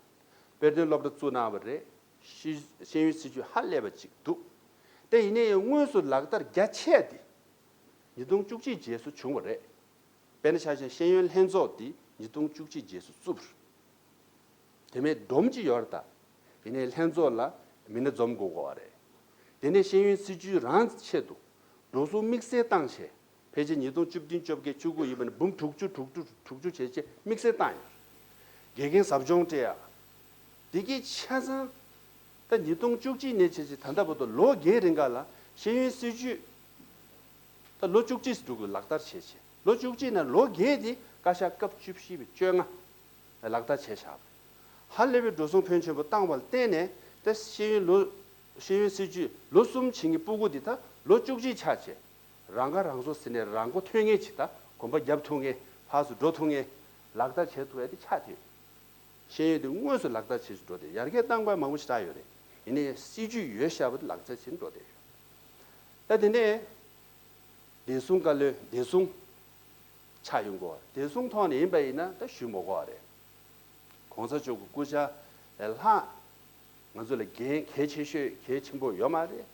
དཔེ་སྟོན་སློབ་གྲྭ་བཙུགས་གནང་བ་རེད། ཤེས་ཤེས་ཡོན་སྲིད་ཇུས་ཧ་ལས་པ་ཅིག་འདུག་དེ་ཡིན་ནའི་དངོས་སུ་ལག་བསྟར་རྒྱ་ཆེ་དེ་ཉིས་སྟོང་བཅུ་གཅིག་རྗེས་སུ་བྱུང་བ་རེད། དཔེར་ན་ཆ་བཞག་ཤེས་ཡོན་ལྷན་ཚོགས་འདི་ཉིས་སྟོང་བཅུ་གཅིག་རྗེས་སུ་བཙུགས་པ་རེད། དེ་མིན་སྒྲོམ་གཅིག་ཡོད་རེད་ད། ཡིན་ནའི་ལྷན་ཚོགས་ལ་མི་སྣ་འཛོམས་དགོས་དགོས་པ་རེད། དེ་ནས་ཤེས་ཡོན་སྲིད་ཇུས་རང་ཆེད་དུ་འགྲོ་སོང་དམིགས་བསལ་བཏང་བྱས། ཕལ་ཆེར་ཉིས་སྟོང་བཅུ་བདུན་བཅོ་བརྒྱད་བཅུ་དགུ་ཡིན་པ་ནི་འབུམ་དྲུག་ཅུ་དྲུག་ཅུ་དྲུག་ཅུ་བྱས་བྱས་དམིགས་བསལ་བཏང་ཡོད། དགེ་རྒན་ཟབ་སྦྱོང་སྤྲད་ཡ། དེ་གི་ཆ་ཚང་། ད་ཉིས་སྟོང་བཅུ་གཅིག་ནས་བྱས་བྱས་ད་ལྟ་བར་དུ་ལོ་བརྒྱད་རིང་ག་ལ་ཤེས་ཡོན་སྲིད་ཇུས། ད་ལོ་བཅུ་གཅིག་འགྲོ་དགོས་ལག་བསྟར་བྱས་བྱས། ལོ་བཅུ་གཅིག་ནང་ལོ་བརྒྱད་དེ་བཀའ་ཤག་སྐབས་བཅུ་བཞི་པའི་བཅོ་ལྔ་ལག་བསྟར་བྱས་བཞག་ཧ་ལས་པའི་འགྲོ་སོང་ཕོན་ཆེན་པོ་བཏང་བ་ལ་བརྟེན་ནས་ད་ཤེས་ཡོན་ལོ། ཤེས་ཡོན་སྲིད་ཇུས་ལོ་གསུམ་བྱེད་མཁན་སྤུ་གུ་དེ་ད་ལོ་བཅུ་གཅིག་ཆགས་བྱས། རང་ཁ་རང་གསོ་ཟེར་ནས་རང་མགོ་ཐོན་མཁན་ཅིག་ད་གོམ་པ་རྒྱབ་ཐུབ་མཁན་ཕར་ཚུར་འགྲོ་ཐུབ་མཁན་ལག་བསྟར་བྱེད་ཐུབ་ཡ་དེ་ཆགས་བསྡད་ཡོད། ཤེས་ཡོན་དེ་དངོས་སུ་ལག་བསྟར་བྱེད་སུ་འགྲོ་དེ་ཡར་རྒྱས་བཏང་དགོས་མང་པོ་ཞེ་དྲག་ཡོད་རེད། ཡིན་ནའི་སྲིད་ཇུས་ཡོད་བཞག་པ་དེ་ལག་བསྟར་བྱེད་འགྲོ་དེ་ཡོད། ད་དེ་ནས་བདེ་སྲུང་བཀའ་བློན་བདེ་སྲུང་ཆགས་ཡོང་དགོས་བདེ་སྲུང་ཐོག་ནས་ཡིན་པ་ཡིན་ན་ད་ཞུ་མ་དགོས་པ་རེད། གོང་ས་མཆོག་གི་སྐུ་ཕྱྭ་ལས་ལྷག་ང་ཚོ་ལ་འགན་གལ་ཆེ་ཤོས་གལ་ཆེན་པོ་ཡོད་མ་རེད།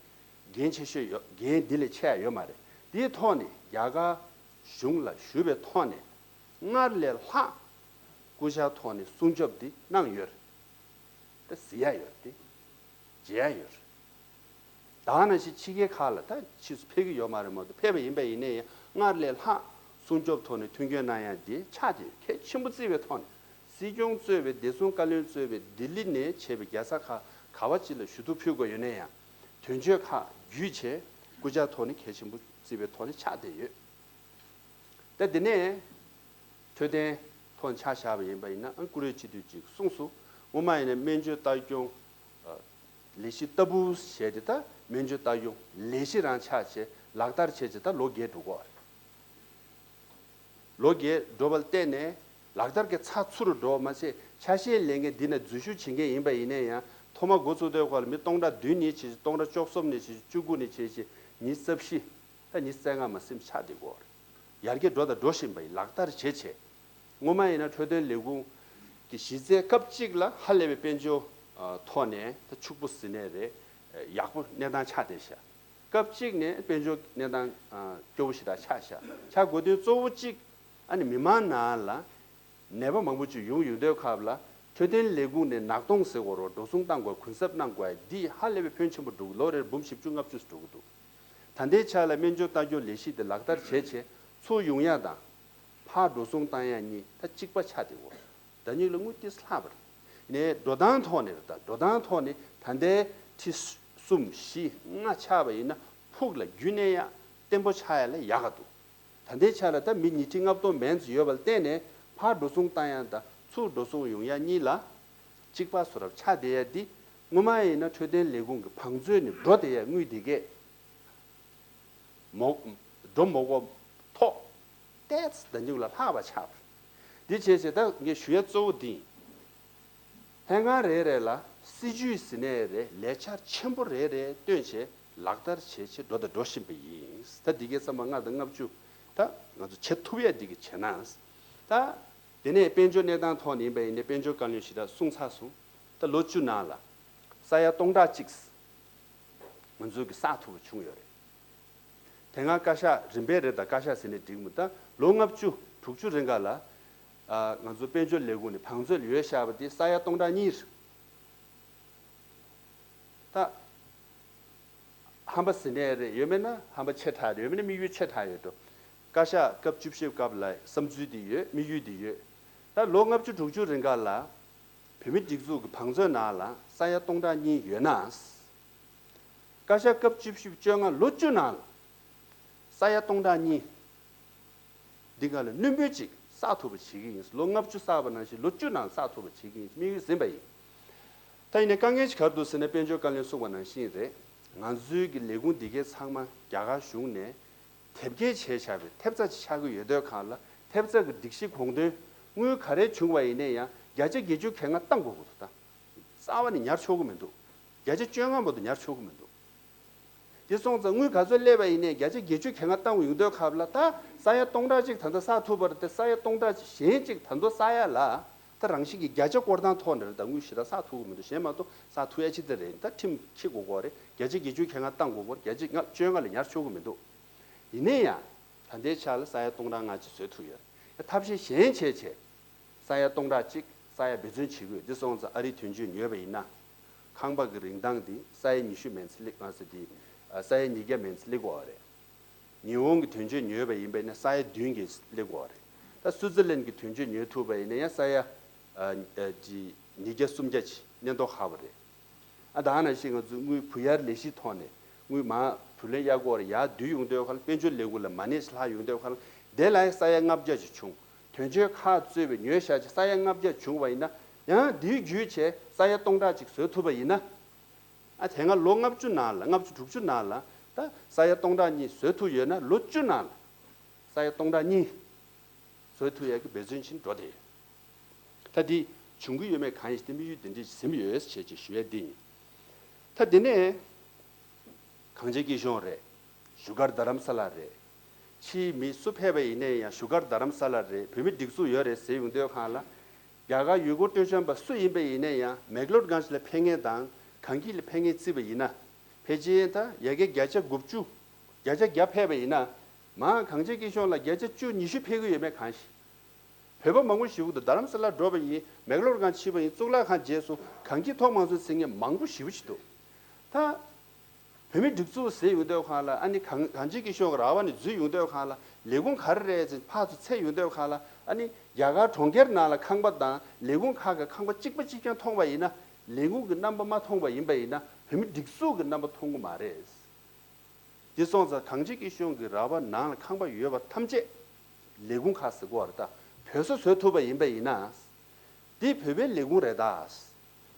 འགན་ཆེ་ཤོས་ཡོད་འགན་འདི་ལས་ཆེ་ཡ་ཡོད་མ་རེད། དེའི་ཐོག་ནས་རྒྱ་གར་གཞུང་ལ་ཞུ་བའི་ཐོག་ནས་སྔར་ལས་ལྷག་སྐུ་ཕྱྭ་ཐོག་ནས་སྲུང་སྐྱོབ་འདི་གནང་ཡོད་རེད། ད་གཟིགས་ཡ་ཡོད་རེད། མཇལ་ཡ་ཡོད་རེད། ད་ནང་བཞིན་ཕྱི་རྒྱལ་ཁག་ལ་ད་ཕྱིས་སུ་ཕེབས་ཀྱི་ཡོད་མ་རེད་མ་གཏོགས་ཕེབས་པ་ཡིན་པ་ཡིན་ནའི་ཡང་སྔར་ལས་ལྷག་སྲུང་སྐྱོབ་ཐོག་ནས་མཐུན་རྐྱེན་གནང་ཡ་འདི་ཆགས་བསྡད་ཡོད་གལ་ཆེན་པོ་བརྩི་བའི་ཐོག་ནས་སྲིད་སྐྱོང་གཙོས་པའི་བདེ་སྲུང་བཀའ་བློན་གཙོས་པའི་ལྡི་ལི་ནས་བྱས་པའི་རྒྱལ་ས་ཁག་ག་བ་ཅིག་ལ་ཞུ་གཏུག་ཕུལ་དགོས་ཡོད་ན་ཡང་དོན་གཅོད་ཁག་བརྒྱུད་བྱས་སྐུ་ཕྱྭ་ཐོག་ནས་གལ་ཆེན་པོ་བརྩི་བའི་ཐོག་ནས་ཆགས་བསྡད་ཡོད། ད་དེ་ནས་འཕྲོད་བསྟེན་ཐོག་ཆ་བཞག་པ་ཡིན་པ་ཡིན་ན་ཨང་ཀུ་རེ་སྤྱི་འཐུས་ཀྱིས་གསུངས་སོང་། སྔོན་མ་ཡིན་ན་སྨན་བཅོས་ལྟ་སྐྱོང་ལས་གཞི་ལྟ་བུ་བྱས་ཏེ་ད་སྨན་བཅོས་ལྟ་སྐྱོང་ལས་གཞི་རང་ཆགས་བྱས་ལག་བསྟར་བྱས་བྱས་ད་ལོ་བརྒྱད་འགྲོ་གི་ཡོད་རེད། ལོ་བརྒྱད་འགྲོ་བ་ལ་བརྟེན་ནས་ལག་བསྟར་གྱི་ཚགས་ཚུད་རུ་འགྲོ་བ་མ་ཟད་ཆ་ཤས་ལེན་མཁན་འདི་ན་འཛུལ་ཞུགས་བྱེད་མཁན་ཡིན་པ་ཡིན་ན་ཡང་ཐོག་མ་འགོ་བཙུགས་དུས་སྐབས་ལ་མི་སྟོང་ཕྲག་བདུན་ནས་བྱས་བྱས་སྟོང་ཕྲག་བཅུ་གསུམ་ནས་བྱས་བྱས་བཅུ་དགུ་ནས་བྱས་བྱས་ཉི་ཤུ་རྩ་བཞི། ད་ཉི་ཤུ་རྩ་ལྔ་མ་ཟིན་ཆགས་བསྡད་ཀྱི་ཡོད་རེད། ཡར་རྒྱས་འགྲོ་དང་འགྲོ་བཞིན་པ་ཡིན་ལག་བསྟར་བྱེད་བྱེད། སྔོན་མ་ཡིན་ན་འཕྲོད་བསྟེན་ལས་ཁུངས་ཀྱི་གཞི་རྩའི་སྐབས་གཅིག་ལ་ཧ་ལས་པའི་དཔལ་འབྱོར་ཐོག་ནས་ད་ཕྱུག་པོ་ཟེར་ནའི་རེད། ཡག་པོ་གནས་སྟངས་ཆགས་བསྡད་ཤག་སྐབས་གཅིག་ནས་དཔལ་འབྱོར་གནས་སྟངས་སྐྱོ་བོ་ཞེ་དྲག་ཆགས་ཤག་ཆགས་དགོས་དོན་གཙོ་བོ་གཅིག་ཨ་ནི་མི་མང་ནང་ལ་ནད་པ་མང་པོ་ཅིག་ཡོང་ཡོང་དུས་སྐབས་ལ་འཕྲོད་བསྟེན་ལས་ཁུངས་ནས་ནག་སྟོང་ཟེར་དགོས་རོགས་འགྲོ་སོང་བཏང་དགོས་གུན་གསབ་གནང་དགོས་འདི་ཧ་ལས་པའི་ཕོན་ཆེན་པོ་འགྲོ་གི་ལོ་རེར་འབུམ་བཞི་བཅུ་ལྔ་བཅུ་འགྲོ་གི་འདུག་ད་ལྟའི་ཆ་ལ་སྨན་བཅོས་ལྟ་སྐྱོང་ལས་གཞི་དེ་ལག་བསྟར་བྱས་བྱས་ཚུར་ཡོང་ཡ་དང་། ཕར་འགྲོ་སོང་བཏང་ཡ་གཉིས་ད་གཅིག་པ་ཆགས་བསྡད་ཡོད། ཟླ་ཉིན་ལ་དངུལ་ཏོག་ཙམ་ལྷག་པ་རེད། ནས་འགྲོ་སྟངས་ཐོག་ནས་རེད་ད་འགྲོ་སྟངས་ཐོག་ནས་ད་ལྟའི་ཁྲི་གསུམ་བཞི་ལྔ་ཆགས་པ་ཡིན་ན་ཕུགས་ལ་རྒྱུན་གནས་ཡ་བརྟན་པོ་ཆགས་ཡ་ལ་ཡག་ག་འདུག་ད་ལྟའི་ཆ་ལ་ད་མི་ཉིས་ཁྲི་ལྔ་སྟོང་མན་ཙམ་ཡོད་པ་ལ་བརྟེན་ནས་ཕར་འགྲོ་སོང་བཏང་ཡ་དང་ཚུར་འགྲོ་སོང་ཡོང་ཡ་གཉིས་ལ་གཅིག་པ་བཟོ་འདྲ་ཆགས་བསྡད་ཡ་འདི་སྔོན་མ་ཡིན་ན་འཕྲོད་བསྟེན་ལས་ཁུངས་ཀྱི་བང་མཛོད་ནས་འགྲོ་བསྡད་ཡ་དངུལ་འདི་གས། མོ། འགྲོ་མོ་གོ། ཐོག་ཏེ་ཙི་ད་ཉུག་ལ་ལྷག་པ་ཆགས་པ། འདི་བྱས་བྱས་ད་ངས་ཞུ་ཡ་གཙོ་བོ་འདི་ཡིན། ལྷན་ཁང་རེ་རེ་ལ་སྲིད་ཇུས་ཟེར་ནའི་རེད་ལས་འཆར་ཆེན་པོ་རེ་རེ་བཏོན་བྱས་ལག་བསྟར་བྱས་བྱས་འགྲོ་དང་འགྲོ་བཞིན་པ་ཡིན། ད་འདི་གའི་བསམ་པ་ལྔ་དང་ལྔ་བཅུ་ད་ང་ཚོ་བྱེད་ཐུབ་ཡ་འདི་གི་བྱེད་ན། ད། དེ་ནས་དཔལ་འབྱོར་གནས་སྟངས་ཐོག་ནས་ཡིན་པ་ཡིན་ནའི་དཔལ་འབྱོར་བཀའ་བློན་ཞེ་དྲག་གསུངས་ཚར་སོང་། ད་ལོ་བཅུ་ནང་ལ་ས་ཡ་སྟོང་ཕྲག་གཅིག་ང་ཚོས་ཀྱི་བསགས་ཐུབ་པ་བྱུང་ཡོད་རེད། དེ་སྔ་བཀའ་ཤག་རིམ་པས་རེད་ད་བཀའ་ཤག་ཟེར་ནས་འགྲིག་མོད་ད་ལོ་ལྔ་བཅུ་དྲུག་ཅུ་རིང་ག་ལ་ང་ཚོ་དཔལ་འབྱོར་ལས་ཁུངས་ནས་བང་མཛོད་ལ་ཡོད་བཞག་པ་དེ་ས་ཡ་སྟོང་ཕྲག་གཉིས་རེད། ད། ཧམ་པ་ཟེར་ནའི་རེད་ཡོད་མེད་ན་ཧམ་པ་ཆེ་དྲགས་རེད་ཡོད་མེད་ན་དམིགས་ཡུལ་ཆེ་དྲགས་ཡོད་འགྲོ། བཀའ་ཤག་སྐབས་བཅུ་བཞི་སྐབས་ལ་བསམ་ཚུལ་འདི་ཡོད་དམིགས་ཡུལ་འདི་ཡོད། ད་ལོ་ལྔ་བཅུ་དྲུག་ཅུ་རིང་ག་ལ་བོད་མི་སྒྲིག་འཛུགས་ཀྱི་བང་མཛོད་ནང་ལ་ས་ཡ་སྟོང་ཕྲག་གཉིས་ཡོད་ན། བཀའ་ཤག་སྐབས་བཅུ་བཞི་བཅོ་ལྔ་ལོ་བཅུ་ནང་ལ་ས་ཡ་སྟོང་ཕྲག་གཉིས། འདི་ག་ལ་བླུན་པོའི་ཅིག་བསགས་ཐུབ་པ་བྱེད་ཀྱི་ཡིན། ལོ་ལྔ་བཅུ་བསགས་པ་ནང་བཞིན་ལོ་བཅུ་ནང་བསགས་ཐུབ་པ་བྱེད་ཀྱི་ཡིན་དམིགས་ཡུལ་ཟིན་པ་ཡིན། ད་ཡིན་ནའི་དཀའ་ངལ་ཞིག་ག་རེ་འདུག་ཟེར་ན་དཔལ་འབྱོར་བཀའ་བློན་གསུངས་པ་ནང་བཞིན་རེད། ང་ཚོའི་གི་ལས་ཁུངས་འདི་གའི་ཚང་མ་རྒྱ་གར་གཞུང་ནས་དེབ་སྐྱེལ་བྱས་བཞག་པའི་ཐེབས་རྩ་ཅིག་ཆགས་ཀྱི་ཡོད་དུས་གང་ལ་ཐེབས་རྩ་གི་སྒྲིག་གཞི་དགོངས་དོན་དངུལ་ག་རེ་བྱུང་བ་ཡིན་ནའི་ཡང་ བརྒྱ་ཆ་བརྒྱད་ཅུ་གྱ་ལྔ་བཏང་དགོས་ཀྱི་འདུག་ད་རྩ་བ་ནས་ཉར་ཆོག་གི་མི་འདུག་བརྒྱ་ཆ་བཅོ་ལྔ་མ་གཏོགས་ཉར་ཆོག་གི་མི་འདུག་དེ་སོང་ཙང་དངུལ་ག་ཚོད་སླེབས་པ་ཡིན་ནའི་བརྒྱ་ཆ་བརྒྱད་ཅུ་གྱ་ལྔ་བཏང་ཡོང་དུས་སྐབས་ལ་ད་ས་ཡ་སྟོང་ཕྲག་གཅིག་ད་ལྟ་བསགས་ཐུབ་པ་རེད་དེ། ས་ཡ་སྟོང་ཕྲག་གཞན་གཅིག་ད་ལྟ་བསགས་ཡ་ལ་ད་རང་བཞིན་གྱི་བརྒྱ་ཆ་སྐོར་ཐང་ཐོག་ནས་རེད། ད་དངུལ་ཞེ་དྲག་བསགས་ཐུབ་ཀྱི་མི་འདུག་གཞན་མ་གཏོགས་བསགས་ཐུབ་ཡ་ཅི་ད་རེད། ད་ཁྲིམས་འཁྱེར་དགོས་ཀྱི་ཡོད་རེད། བརྒྱ་ཆ་བརྒྱད་ཅུ་གྱ་ལྔ་བཏང་དགོས་ཀྱི་ཡོད་རེད། བརྒྱ་ཆ་ལྔ་བཅོ་ལྔ་ལས་ཉར་ཆོག་གི་མི་འདུག་ཡིན་ནའི་ཡང་ད་ལྟའི་ཆ་ལ་ས་ཡ་སྟོང་ཕྲག་ལྔ་ཅིག་བཟོ་ཐུབ་ཡོད་རེད། ཐབས་ཤེས་གཞན་བྱས་བྱས། ས་ཡ་སྟོང་ཕྲག་གཅིག་ས་ཡ་འབད་བརྩོན་བྱེད་དགོས། འདི་སོང་ཙང་ཨ་རིའི་དོན་གཅོད་ཉོས་པ་ཡིན་ན། ཁང་པ་གི་རིན་ཐང་འདི་ས་ཡ་ཉི་ཤུ་མན་ཙམ་སླེབས་མ་ཟད་དེ། ས་ཡ་ཉིས་བརྒྱ་མན་ཙམ་སླེབས་ཀྱི་ཡོད་རེད། ཉི་ཧོང་གི་དོན་གཅོད་ཉོས་པ་ཡིན་པ་ཡིན་ན་ས་ཡ་བདུན་གྱིས་སླེབས་ཀྱི་ཡོད་རེད། ད་སུའུ་ཙི་ལན་གྱི་དོན་གཅོད་ཉོས་ཐུབ་པ་ཡིན་ན་ཡང་ས་ཡ་ཉིས་བརྒྱ་སུམ་བརྒྱ་ཅིག་གནས་མདོག་ཁ་པོ་རེད། ཨ་ད་ནང་བཞིན་ང་ཚོ་དངུལ་བུ་ཡར་ལས་གཞིའི་ཐོག་ནས་དངུལ་མར་བུ་ལོན་གཡར་དགོས་རེད། ཡར་བསྡུས་ཡོང་དུས་ཁ་ལ་དཔལ་འབྱོར་ལས་ཁུངས་ལ་མ་ཎི་ལྷག་ཡོང་དུས་ཁ་ལ་དེ་ལ་ཡང་ས་ཡ་ལྔ་བརྒྱ་ཅིག་བྱུང་། དོན་གཅོད་ཁག་གཙོས་པའི་ཉོས་བཞག་ཅིག་ས་ཡ་ལྔ་བརྒྱ་བྱུང་བ་ཡིན་ན་ཡང་དེའི་བརྒྱུད་བྱས་ས་ཡ་སྟོང་ཕྲག་ཅིག་བཟོ་ཐུབ་པ་ཡིན་ན། ཨ་དེ་སྔ་ལོ་ལྔ་བཅུ་ནང་ལ་ལྔ་བཅུ་དྲུག་ཅུ་ནང་ལ་ད་ས་ཡ་སྟོང་ཕྲག་གཉིས་བཟོ་ཐུབ་ཡོད་ན་ལོ་བཅུ་ནང་ལ་ས་ཡ་སྟོང་ཕྲག་གཉིས་བཟོ་ཐུབ་ཡག་གི་འབད་བརྩོན་བྱེད་འགྲོ་བསྡད་ཡོད། ད་འདི་བྱུང་གི་ཡོད་མེད་གང་ཡིན་ཞེས་དམིགས་ཡུལ་འདི་འདྲ་ཟིན་ཡོད་ཅེས་ཅེས་ཞུ་ཡས་འདི་ཡིན། ད་འདི་ནས་གངས་ཅན་སྐྱིད་གཤོངས་རེད། བཞུགས་སྒར་རྡ་རམ་ས་ལ་རེད། ཕྱིའི་མི་སུ་ཕེབས་པ་ཡིན་ནའི་ཡང་བཞུགས་སྒར་རྡ་རམ་ས་ལ་རེད། བོད་མི་སྒྲིག་འཛུགས་ཡོད་རེད་ཟེར་ཡོང་དུས་སྒང་ལ། རྒྱ་གར་ཡུལ་སྐོར་སྤྲོ་འཆམ་པ་སུ་ཡིན་པ་ཡིན་ནའི་ཡང་མེག་ལོར་གྷན་ཇི་ལ་ཕེབས་མཁན་དང་གངས་སྐྱིད་ལ་ཕེབས་མཁན་བརྩིས་པ་ཡིན་ན། ཕལ་ཆེར་ད་ཡ་གི་བརྒྱ་ཆ་དགུ་བཅུ། བརྒྱ་ཆ་བརྒྱ་ཕེབས་པ་ཡིན་ན། མར་གངས་ཅན་སྐྱིད་གཤོངས་ལ་བརྒྱ་ཆ་བཅུ་ཉི་ཤུ་ཕེབས་ཀྱི་ཡོད་མེད་གང་ཤེས། བོད་པ་མང་པོ་ཞེ་པོ་འདུག་རྡ་རམ་ས་ལ་འགྲོ་བ་ཡིན། མེག་ལོར་གྷན་ཇི་ཕྱིན་པ་ཡིན། གཙུག་ལག་ཁང་མཇལ་སོང་། གངས་སྐྱིད་ཐོག་མ་སོང་ཟེར་མཁན་མང་པོ་ཞེ་པོ་ཅིག་འདུག་ད་བོད་མི་སྒྲིག་འཛུགས་ཟེར་ཡོང་དུས་སྒང་ལ། ཨ་ནི་གངས་གངས་ཅན་སྐྱིད་གཤོངས་ར་བ་ནས་འཛུལ་ཡོང་དུས་སྒང་ལ་ལས་ཁུངས་ག་རེ་རེད་ཟེར་ཕར་ཚུར་འཚོལ་ཡོང་དུས་སྒང་ལ། ཨ་ནི་རྒྱ་གར་གྲོང་ཁྱེར་ནང་ལ་ཁང་པ་དང་ལས་ཁུངས་ཁག་གི་ཁང་པ་གཅིག་པ་གཅིག་རྐྱང་མཐོང་བ་ཡིན་ན། ལས་ཁུངས་ཀྱི་རྣམ་པ་མ་མཐོང་བ་ཡིན་པ་ཡིན་ན་བོད་མི་སྒྲིག་འཛུགས་ཀྱི་རྣམ་པ་མཐོང་གི་མ་རེད། དེ་སོང་ཙང་གངས་ཅན་སྐྱིད་གཤོངས་ཀྱི་ར་བ་ནང་ལ་ཁང་པ་ཡོད་པ་ཐམས་ཅད་ལས་ཁུངས་ཁག་ཟེར་གོ་བ་རེད། ད་བོད་བཟོ་བཟོ་ཐུབ་པ་ཡིན་པ་ཡིན་ན། འདི་བོད་པའི་ལས་ཁུངས་རེད་ད།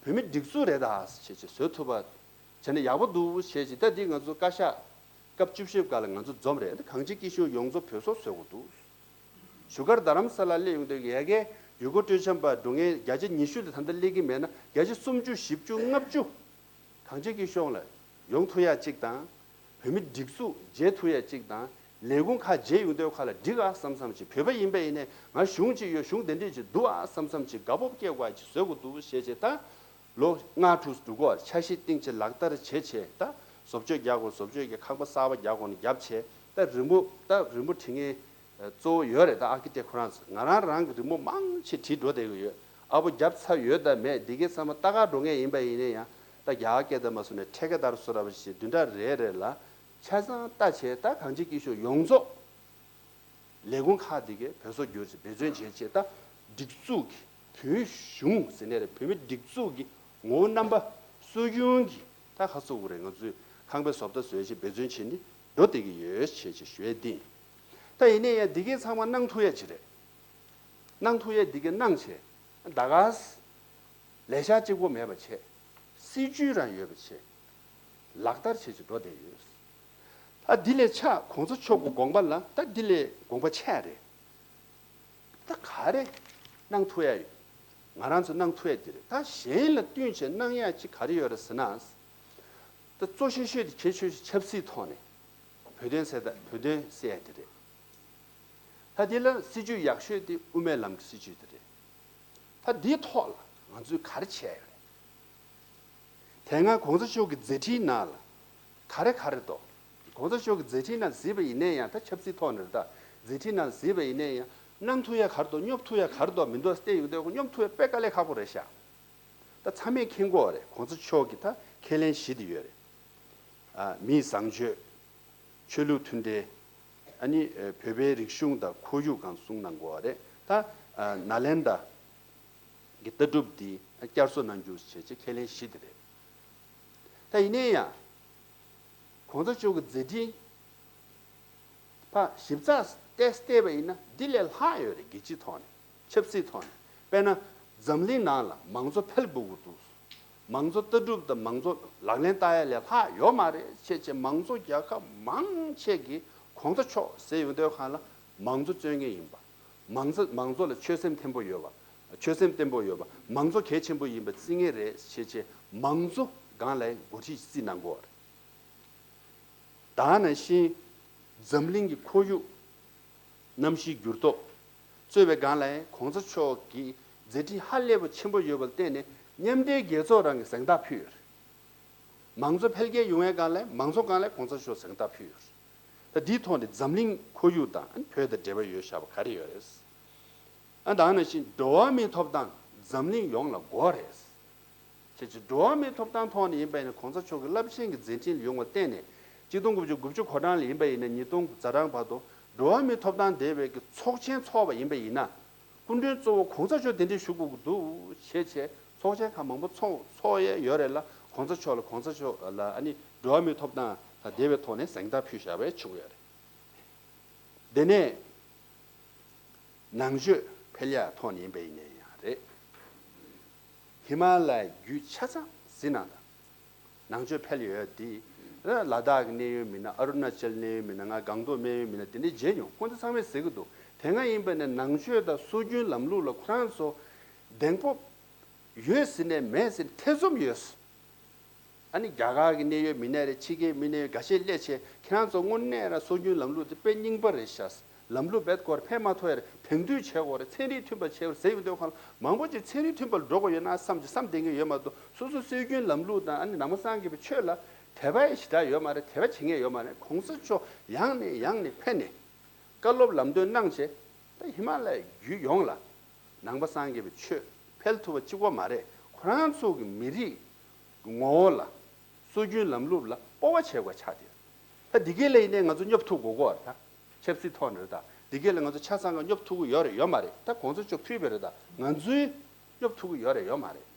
བོད་མི་སྒྲིག་འཛུགས་རེད་ད་བྱས་བྱས་བཟོ་ཐུབ་པ་བྱས་ན་ཡག་པོ་འདུག་བྱས་བྱས། ད་འདི་ང་ཚོ་བཀའ་ཤག་སྐབས་བཅུ་བཞི་པ་སྒང་ལ་ང་ཚོ་འཛོམས་རེད། གངས་ཅན་སྐྱིད་གཤོངས་ཡོངས་རྫོགས་བོད་བཟོ་བཟོ་དགོས་འདུག་བཞུགས་སྒར་རྡ་རམ་ས་ལ་སླེབས་ཡོང་དུས་ཡ་གི་ཡུལ་སྐོར་སྤྲོ་འཆམ་པ་འགྲོ་མཁན་བརྒྱ་ཆ་ཉི་ཤུ་ལས་ད་ལྟ་སླེབས་ཀྱི་མེད་ན་བརྒྱ་ཆ་སུམ་ཅུ་བཞི་བཅུ་ལྔ་བཅུ། གངས་ཅན་སྐྱིད་གཤོངས་ལ་ཡོང་ཐུབ་ཡ་གཅིག་དང་། བོད་མི་སྒྲིག་འཛུགས་མཇལ་ཐུབ་ཡ་གཅིག་དང་། ལས་ཁུངས་ཁག་མཇལ་ཡོང་དུས་སྒང་ལ་འགྲིག་ཨ་བསམ་བསམ་ཅིག་བོད་པ་ཡིན་པ་ཡིན་ནའི་ང་གཞུང་ཅིག་ཡོད། གཞུང་དེ་འདྲས་ཅིག་འདུག་ཨ་བསམ་བསམ་ཅིག་དགའ་སྤོབས་སྐྱེ་དགོས་ཅིག་བཟོ་དགོས་འདུག་བྱས་བྱས། ད་ལོ་ལྔ་དྲུག་འགྲོ་གི་ཡོད་རེད། འཆར་གཞི་བཏིང་བྱས་ལག་བསྟར་བྱས་བྱས། ད་བཟོ་བཅོས་རྒྱག་དགོས་བཟོ་བཅོས་ཀྱི། ཁང་པ་གསར་པ་རྒྱག་དགོས་ན་རྒྱབ་བྱས། ད་རི་མོ་ད་རི་མོ་བྲིས་མཁན་གཙོ་བོ་ཡོད་རེད། ད་ཨར་ཀི་ཊེག་ཁོ་རང་ཚོ། ང་རང་རང་གི་རི་མོ་མང་ཆེ་བྲིས་འགྲོ་བསྡད་ཀྱི་ཡོད། ཨ་ཕོ་བརྒྱབ་ཚར་ཡོད་དམ་མེད་འདི་གའི་ཚང་མ་ལྟ་ག་འགྲོ་མཁན་ཡིན་པ་ཡིན་ན་ཡང་། ད་རྒྱ་གར་སྐད་དང་མ་སོང་ནས་ཊེ་ཀེ་དར་སུ་ར་བ་ཞེས་བདུན་ཕྲག་རེ་རེ་ལ་ཆ་ཚང་ལྟ་བྱས། ད་གངས་ཅན་སྐྱིད་གཤོངས་ཡོངས་རྫོགས་ལས་ཁུངས་ཁག་འདི་གའི་བོད་བཟོ་བསྒྱུར་ཅིག་འབད་བརྩོན་བྱས་བྱས། ད་སྒྲིག་འཛུགས་ཀྱི་བོད་གཞུང་ཟེར་ནའི་རེད། བོད་མི་སྒྲིག་འཛུགས་ཀྱི་ངོ་བོ་རྣམ་པ་སྲོལ་རྒྱུན་གྱི་ད་ཁ་གསོ་དགོས་རེད། ང་ཚོས་ཁང་པའི་བཟོ་ལྟ་བཟོས་བྱས་འབད་བརྩོན་བྱས་ནས་འགྲོ་བསྡད་ཀྱི་ཡོད་ཅེས་ཅེས་ཞུ་ཡས་འདི་ཡིན། ད་ཡིན་ནའི་ཡང་འདི་གའི་ཚང་མ་གནང་ཐུབ་ཡ་ཅིག་རེད། གནང་ཐུབ་ཡ་འདི་གའི་གནང་བྱས་ད་ག་ལས་ཤག་གཅིག་པོ་མེད་པ་བྱས། སྲིད་ཇུས་རང་ཡོད་པ་བྱས། ལག་བསྟར་བྱས་ཅིག་འགྲོ་བསྡད་ཡོད། ད་འདི་ལས་ཆ་གོང་ས་མཆོག་གི་དགོངས་པ་ལ། ད་འདི་ལས་དགོངས་པ་ཆེ་རེད། ད་ག་རེ་གནང་ཐུབ་ཡ་ཡོད། ང་རང་ཚོ་གནང་ཐུབ་ཡ་འདི་རེད། ད་གཞན་ལ་བསྟུན་བྱས་གནང་ཡ་ཅིག་ག་རེ་ཡོད་རེད་ཟེར་ན། ད་གཙོ་ཆེ་ཤོས་དེ་གལ་ཆེ་ཤོས་ཆབ་སྲིད་ཐོག་ནས་བོད་དོན་ཟེར། ད་བོད་དོན་ཟེར་ཡ་དེ་རེད། ད་དེ་ལ་སྲིད་ཇུས་ཡག་ཤོས་དེ་དབུ་མའི་ལམ་གྱི་སྲིད་ཇུས་དེ་རེད། ད་འདིའི་ཐོག་ལ་ང་ཚོས་ག་རེ་བྱས་ཡོད་རེད། དེ་སྔ་གོང་ས་མཆོག་གི་མཛད་འཕྲིན་ནང་ལ་ག་རེ་ག་རེ་འདུག་གོང་ས་མཆོག་གི་མཛད་འཕྲིན་ནང་གཟིགས་པ་ཡིན་ནའི་ཡང་། ད་ཆབ་སྲིད་ཐོག་ནས་རེད། ད་མཛད་འཕྲིན་ནང་གཟིགས་པ་ཡིན་ནའི་ཡང་། གནང་ཐུབ་ཡ་ག་རེ་འདུག་སྙོབ་ཐུབ་ཡ་ག་རེ་འདུག་མི་འདུག་བལྟས་ཡོང་དུས་སྙོབ་ཐུབ་ཡ་དཔེ་དཀའ་ལས་ཁག་པོ་རེད་ཤག་ད་ཚང་མས་མཁྱེན་གྱི་ཡོད་རེད། གོང་ས་མཆོག་གི་ད་ཁས་ལེན་བཞི་དེ་ཡོད་རེད། ཨ། མིའི་བཟང་སྤྱོད། ཆོས་ལུགས་མཐུན་འབྲེལ། ཨ་ནི་བོད་པའི་རིག་གཞུང་དང་ཁོར་ཡུག་སྒང་གསུངས་གནང་གི་ཡོད་རེད། ད་ནཱ་ལེནྡྲ་གི་ལྟ་གྲུབ་འདི་བསྐྱར་གསོ་གནང་རྒྱུ་བྱས་བྱས་ཁས་ལེན་བཞི་དེ་རེད། ད་ཡིན་ནའི་ཡང་གོང་ས་མཆོག་གི་མཛད་འཕྲིན་ཕར་ཞིབ་ཚགས་བལྟས་བལྟས་པ་ཡིན་ན་འདི་ལས་ལྷག་ཡོད་རེད། རྒྱལ་སྤྱིའི་ཐོག་ནས། ཆབ་སྲིད་ཐོག་ནས། དཔེར་ན་འཛམ་གླིང་ནང་ལ་མང་གཙོ་འཕེལ་དགོས་ཀྱི་འདུག་མང་གཙོ་ལྟ་གྲུབ་དང་མང་གཙོ་ལག་ལེན་བསྟར་ཡ་ལས་ལྷག་ཡོད་མ་རེད་བྱས་བྱས། མང་གཙོ་རྒྱལ་ཁབ་མང་ཆེ་གིས་གོང་ས་མཆོག་ཟེར་ཡོང་དུས་སྒང་ལ་མང་གཙོ་རྩོད་མཁན་ཡིན་པ། མང་གཙོ་མང་གཙོ་ལ་ཆོད་སེམས་མཐུན་པོ་ཡོད་པ། ཆོད་སེམས་བརྟན་པོ་ཡོད་པ། མང་གཙོ་གལ་ཆེན་པོ་ཡིན་པ་བརྩི་ངེས་རེད་ཞེས་བྱས། མང་གཙོ་སྒང་ལ་འགོ་ཁྲིད་བརྩི་གནང་དགོས་པ་རེད། ད་ནང་བཞིན་འཛམ་གླིང་གི་ཁོར་ཡུག་གནམ་གཤིས་འགྱུར་ལྡོག་གཙོས་པའི་སྒང་ལ་གོང་ས་མཆོག་གི་མཛད་འཕྲིན་ཧ་ལས་པ་ཆེན་པོ་ཡོད་པ་ལ་བརྟེན་ནས། མཉམ་འབྲེལ་རྒྱལ་ཚོགས་རང་གི་གཟེངས་རྟགས་ཕུལ་ཡོད་རེད། མང་གཙོ་འཕེལ་རྒྱས་ཡོང་བའི་སྒང་ལ། མང་གཙོ་སྒང་ལ་གོང་ས་མཆོག་གཟེངས་རྟགས་ཕུལ་ཡོད་རེད། ད་འདིའི་ཐོག་ནས་འཛམ་གླིང་ཁོར་ཡུག་དང་བོད་དང་འབྲེལ་བ་ཡོད་བཞག་པ་ག་རེ་ཡོད་རེད། ཨ། ད་ནང་བཞིན་འགྲོ་བ་མིའི་ཐོབ་ཐང་འཛམ་གླིང་ཡོངས་ལ་དགོས་རེད། ཁྱེད་ཀྱིས་འགྲོ་བ་མིའི་ཐོབ་ཐང་ཐོག་ནས་ཡིན་པ་ཡིན་ན། གོང་ས་མཆོག་གི་རླབས་ཆེན་གྱི་མཛད་འཕྲིན་ལ་ཡོང་བ་བརྟེན་ནས། གཅིག་སྟོང་དགུ་བརྒྱ་དགུ་བཅུ་གོ་གྲངས་ལ་ཡིན་པ་ཡིན་ན། ཉིས་སྟོང་ཛ་གྲངས་བར་དུ་འགྲོ་བ་མིའི་ཐོབ་ཐང་འདས་པའི་གི་ཚོགས་ཆེན་ཚོགས་པ་ཡིན་པ་ཡིན་ན། སྐུ་མགྲོན་གཙོ་བོ་གོང་ས་མཆོག་གདན་འདྲེན་ཞུ་དགོས་ཀྱི་འདུག་ཞེས་བྱས། ཚོགས་ཆེན་ཁག་མང་པོ་ཚོགས་ཚོགས་ཡས་ཡོད་རེད་ལ། གོང་ས་མཆོག་ལ། གོང་ས་མཆོག་ལ་ཨ་ནི་འགྲོ་བ་མིའི་ཐོབ་ཐང་དང་འབྲེལ་བའི་ཐོག་ནས་གཟེངས་རྟགས་ཕུལ་བཞག་པ་བྱུང་ཡོད་རེད། དེ་ནས་ནང་ཆོས་འཕེལ་ཡག་ཐོག་ནས་ཡིན་པ་ཡིན་ནའི་ཡང་རེད། ཧི་མ་ལ་ཡའི་རྒྱུད་ཆ་ཚང་གཟིགས་གནང་དང་། ནང་ཆོས་འཕེལ་ཡོད་དེ། ལ་དྭགས་ཀྱི་གནད་ཡོད་མི་སྣ། ཨ་རུ་ན་ཅལ་གནད་ཡོད་མི་སྣ། ང་སྒང་ཏོག་གནད་ཡོད་མི་སྣ་དེ་འདྲ་མཇལ་མྱོང་། ཁོང་ཚོ་ཚང་མས་ཟེར་གྱི་འདུག་དེ་སྔ་ཡིན་པ་ནས་ནང་ཆོས་དང་སྲོལ་རྒྱུན་ལམ་ལུགས་ལ་ཁོ་རང་ཚོ་གདེང་སྤོབས་ཡོད་ཟེར་ནས་མེད་ཟེར་ཐེ་ཚོམ་ཡོད། ཨ་ནི་རྒྱ་གར་གྱི་གནད་ཡོད་མི་སྣ་རེད། ཕྱི་རྒྱལ་མི་སྣ་ཡོད། འགའ་ཤས་སླེབས་བྱས། ཁྱེད་རང་ཚོ་དངོས་གནས་རང་སྲོལ་རྒྱུན་ལམ་ལུགས་དེ་དཔེ་རྙིང་པ་རེད་ཤག་ལམ་ལུགས་རྦད་དེ་སྐོར་ཕན་མ་ཐོགས་ཡ་རེད། དེང་དུས་བྱེད་དགོས་རེད། ཚན་རིག་མཐུན་པ་བྱེད་དགོས་རེད་ཟེར་ཡོང་དུས་ཁོང་མང་པོ་ཅིག་ཚན་རིག་མཐུན་པ་ལ་འགྲོ་དགོས་ཡོད་ན་བསམ་གྱི་བསམ་བསྡད་མཁན་ཡོད་མ་གཏོགས། སོ་སོ་སྲོལ་རྒྱུན་ལམ་ལུགས་དང་ཨ་ནི་ནང་པ་སངས་རྒྱས་པའི་ཆོས་ལ་དད་པ་ཞེ་དྲག་ཡོད་མ་རེད། དད་པ་བྱེད་མཁན་ཡོད་མ་རེད། གོང་ས་མཆོག་ཡང་ནས་ཡང་ནས་ཕེབས་ནས་བཀའ་སློབ་ལམ་སྟོན་གནང་བྱས། ད་ཧི་མ་ལ་ཡའི་རྒྱུད་ཡོངས་ལ་ནང་པ་སངས་རྒྱས་པའི་ཆོས་འཕེལ་ཐུབ་པ་གཅིག་པོ་མ་རེད། ཁོ་རང་ཚོ་གི་མི་རིགས་ངོ་བོ་ལ། སྲོལ་རྒྱུན་ལམ་ལུགས་ལ་སྤོབས་པ་བྱེད་དགོས་ཆགས་ཏེ། ད་འདི་གས་ལ་ཡིན་ནའི་ང་ཚོ་སྙོབ་ཐུབ་དགོས་ཀྱི་རེད། ད་ཆབ་སྲིད་ཐོག་ནས་རེད། ད་འདི་གས་ལ་ང་ཚོ་ཆ་ཚང་ག་སྙོབ་ཐུབ་ཀྱི་ཡོད་རེད་ཡོད་མ་རེད། ད་གོང་ས་མཆོག་ཕུལ་བ་རེད། ད་ང་ཚོས་སྙོབ་ཐུབ་ཀྱི་ཡོད་རེད་ཡོད་མ་རེད།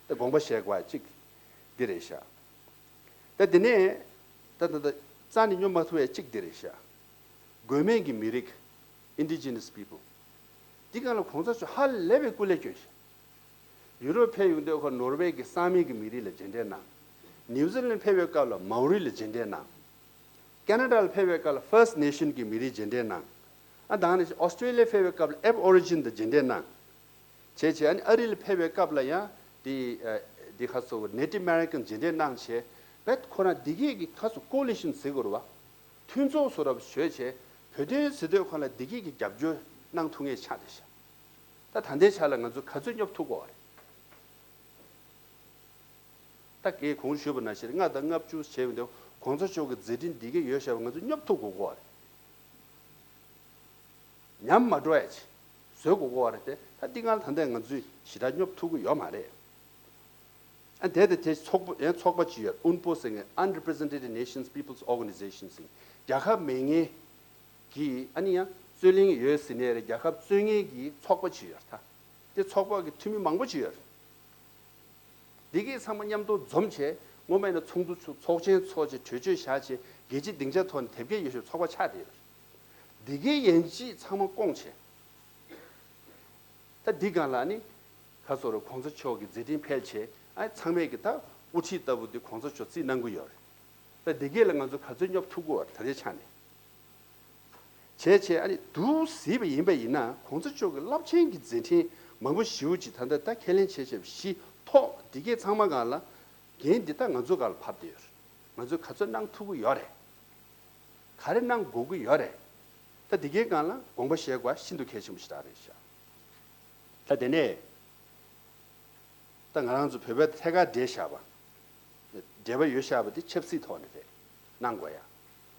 ད་དགོངས་པ་བཞེས་དགོས་པ་གཅིག་འདི་རེད་ཤག་ད་དེ་ནས་ད་ད་ད་རྩ་ནས་སྙོབ་མ་ཐུབ་པ་གཅིག་འདི་རེད་ཤག་དགོས་མེད་ཀྱི་མི་རིགས། Indigenous people། འདི་སྒང་ལ་གོང་ས་མཆོག་ཧ་ལས་པའི་སྐུ་ལས་བསྐྱོན་ཤག་ཡུ་རོབ་ཕེབས་ཡོང་དུས་ཁོ་ནོར་ཝེ་གི་སང་མི་གི་མི་རིགས་ལ་མཇལ་འཕྲད་གནང་། ནིའུ་ཛི་ལན་ཕེབས་པའི་སྐབས་ལ་མའོ་རི་ལ་མཇལ་འཕྲད་གནང་། ཁེ་ན་ཌ་ལ་ཕེབས་པའི་སྐབས་ལ་First Nation གི་མི་རིགས་མཇལ་འཕྲད་གནང་། ཨ། ད་ནི་ཨོ་སི་ཀྲེ་ལི་ཡ་ཕེབས་པའི་སྐབས་ལ་Ab Origin དང་མཇལ་འཕྲད་གནང་། བྱས་བྱས་ཨ་ནི་ཨ་རི་ལ་ཕེབས་པའི་སྐབས་ལ་ཡང་དེ་ཨ་དེ་ཁ་སོ་Native American མཇལ་འཕྲད་གནང་བྱས། བེད་ཁོ་རང་དེ་གས་ཀྱི་ཁ་སོ་ཀོ་ལི་ཤན་ཟེར་དགོས་རེད་བ། མཐུན་ཚོགས་བཟོ་རབས་བཟོས་བྱས། བོད་དོན་ཟེར་དུས་ཁོ་ལ་དེ་གས་ཀྱི་རྒྱབ་སྐྱོར་གནང་ཐུབ་ངེས་ཆགས་བསྡད་ཤག་ད་ད་ལྟའི་ཆ་ལ་ང་ཚོས་ག་ཚོད་སྙོབ་ཐུབ་དགོས་པ་རེད། ད་གས་གོང་ཞུས་པ་ནང་བཞིན་ལྔ་དང་ལྔ་བཅུ་བྱས་པ་འདི་གོང་ས་མཆོག་གི་མཛད་འཕྲིན་འདི་གས་ཡོད་བཤད་པ་ང་ཚོས་སྙོབ་ཐུབ་དགོས་ཀྱི་ཡོད་རེད། ཉམས་མ་འགྲོ་ཡ་ཆེད་བཟོ་དགོས་ཀྱི་ཡོད་རེད་དེ། ད་འདི་སྔར་ད་ལྟ་ང་ཚོས་ཞེ་དྲག་སྙོབ་ཐུབ་ཀྱི་ཡོད་མ་རེད། ཨ། དེ་དང་དེ་ཚོགས་པ་ཡང་ཚོགས་པ་ཅིག་ཡོད། ཨུན་པོ་ཟེར་མཁན། Unrepresented Nations Peoples Organization ཟེར་མཁན། རྒྱལ་ཁབ་མེད་མཁན་གྱི་ཨ་ནི་ཡང་རྩོད་གླེང་ཡོད་ཟེར་ནའི་རེད། རྒྱལ་ཁབ་རྩོད་མཁན་གྱི་ཚོགས་པ་ཅིག་ཡོད་རེད་ད། དེ་ཚོགས་པ་གི་འཐུས་མི་མང་པོ་ཅིག་ཡོད་རེད། འདི་གས་ཚང་མ་མཉམ་དུ་འཛོམས་བྱས། སྔོན་མ་ཡིན་ན་ཚོགས་འདུ་ཚོགས་ཚོགས་ཆེན་ཚོགས་བྱས། གྲོས་ཆོད་བཞག་བྱས། རྒྱལ་སྤྱིའི་སྡིངས་ཆ་ཐོག་ནས་དེབ་སྐྱེལ་ཡོད་ཤོས་ཚོགས་པ་ཆགས་བསྡད་ཡོད་རེད། འདི་གས་ཡན་ཆད་ཚང་མ་བསྐོངས་བྱས། ད་འདི་སྒང་ལ་ནི་ཁ་སོ་རུ་གོང་ས་མཆོག་གི་མཛད་འཕྲིན་འཕེལ་བྱས། ཨ། ཚང་མས་ཀྱི་ད་དབུ་ཁྲིད་ལྟ་བུ་འདི་གོང་ས་མཆོག་བརྩི་གནང་གི་ཡོད་རེད། ད་འདི་གས་ལ་ང་ཚོ་ག་ཚོད་སྙོབ་ཐུབ་ཀྱི་ཡོད་རེད། ད་ལྟའི་ཆ་ནས། བྱས་བྱས་ཨ་ནི་འདུག་གཟིགས་པ་ཡིན་པ་ཡིན་ན། གོང་ས་མཆོག་གི་རླབས་ཆེན་གྱི་མཛད་འཕྲིན་མང་པོ་ཞེ་པོ་ཅིག་ད་ལྟ་ད་ཁས་ལེན་བྱས་བྱས་པ་བཞི་ཐོག་འདི་གས་ཚང་མ་སྒང་ལ་འགན་འདི་ད་ང་ཚོ་སྒང་ལ་བབས་བསྡད་ཡོད་རེད། ང་ཚོས་ག་ཚོད་གནང་ཐུབ་ཀྱི་ཡོད་རེད། ག་རེ་གནང་དགོས་ཀྱི་ཡོད་རེད། ད་འདི་གའི་སྒང་ལ་དགོངས་པ་བཞེས་དགོས་པ་ཤིན་ཏུ་གལ་ཆེན་པོ་ཞེ་དྲག་རེད་ཤག་ད་དེ་ནས་ད་ང་རང་ཚོ་བོད་པའི་ཐད་ཀར་འབྲེལ་བཞག་པ། འབྲེལ་བ་ཡོད་བཞག་པ་དེ་ཆབ་སྲིད་ཐོག་ནས་རེད། གནང་དགོས་ཡ།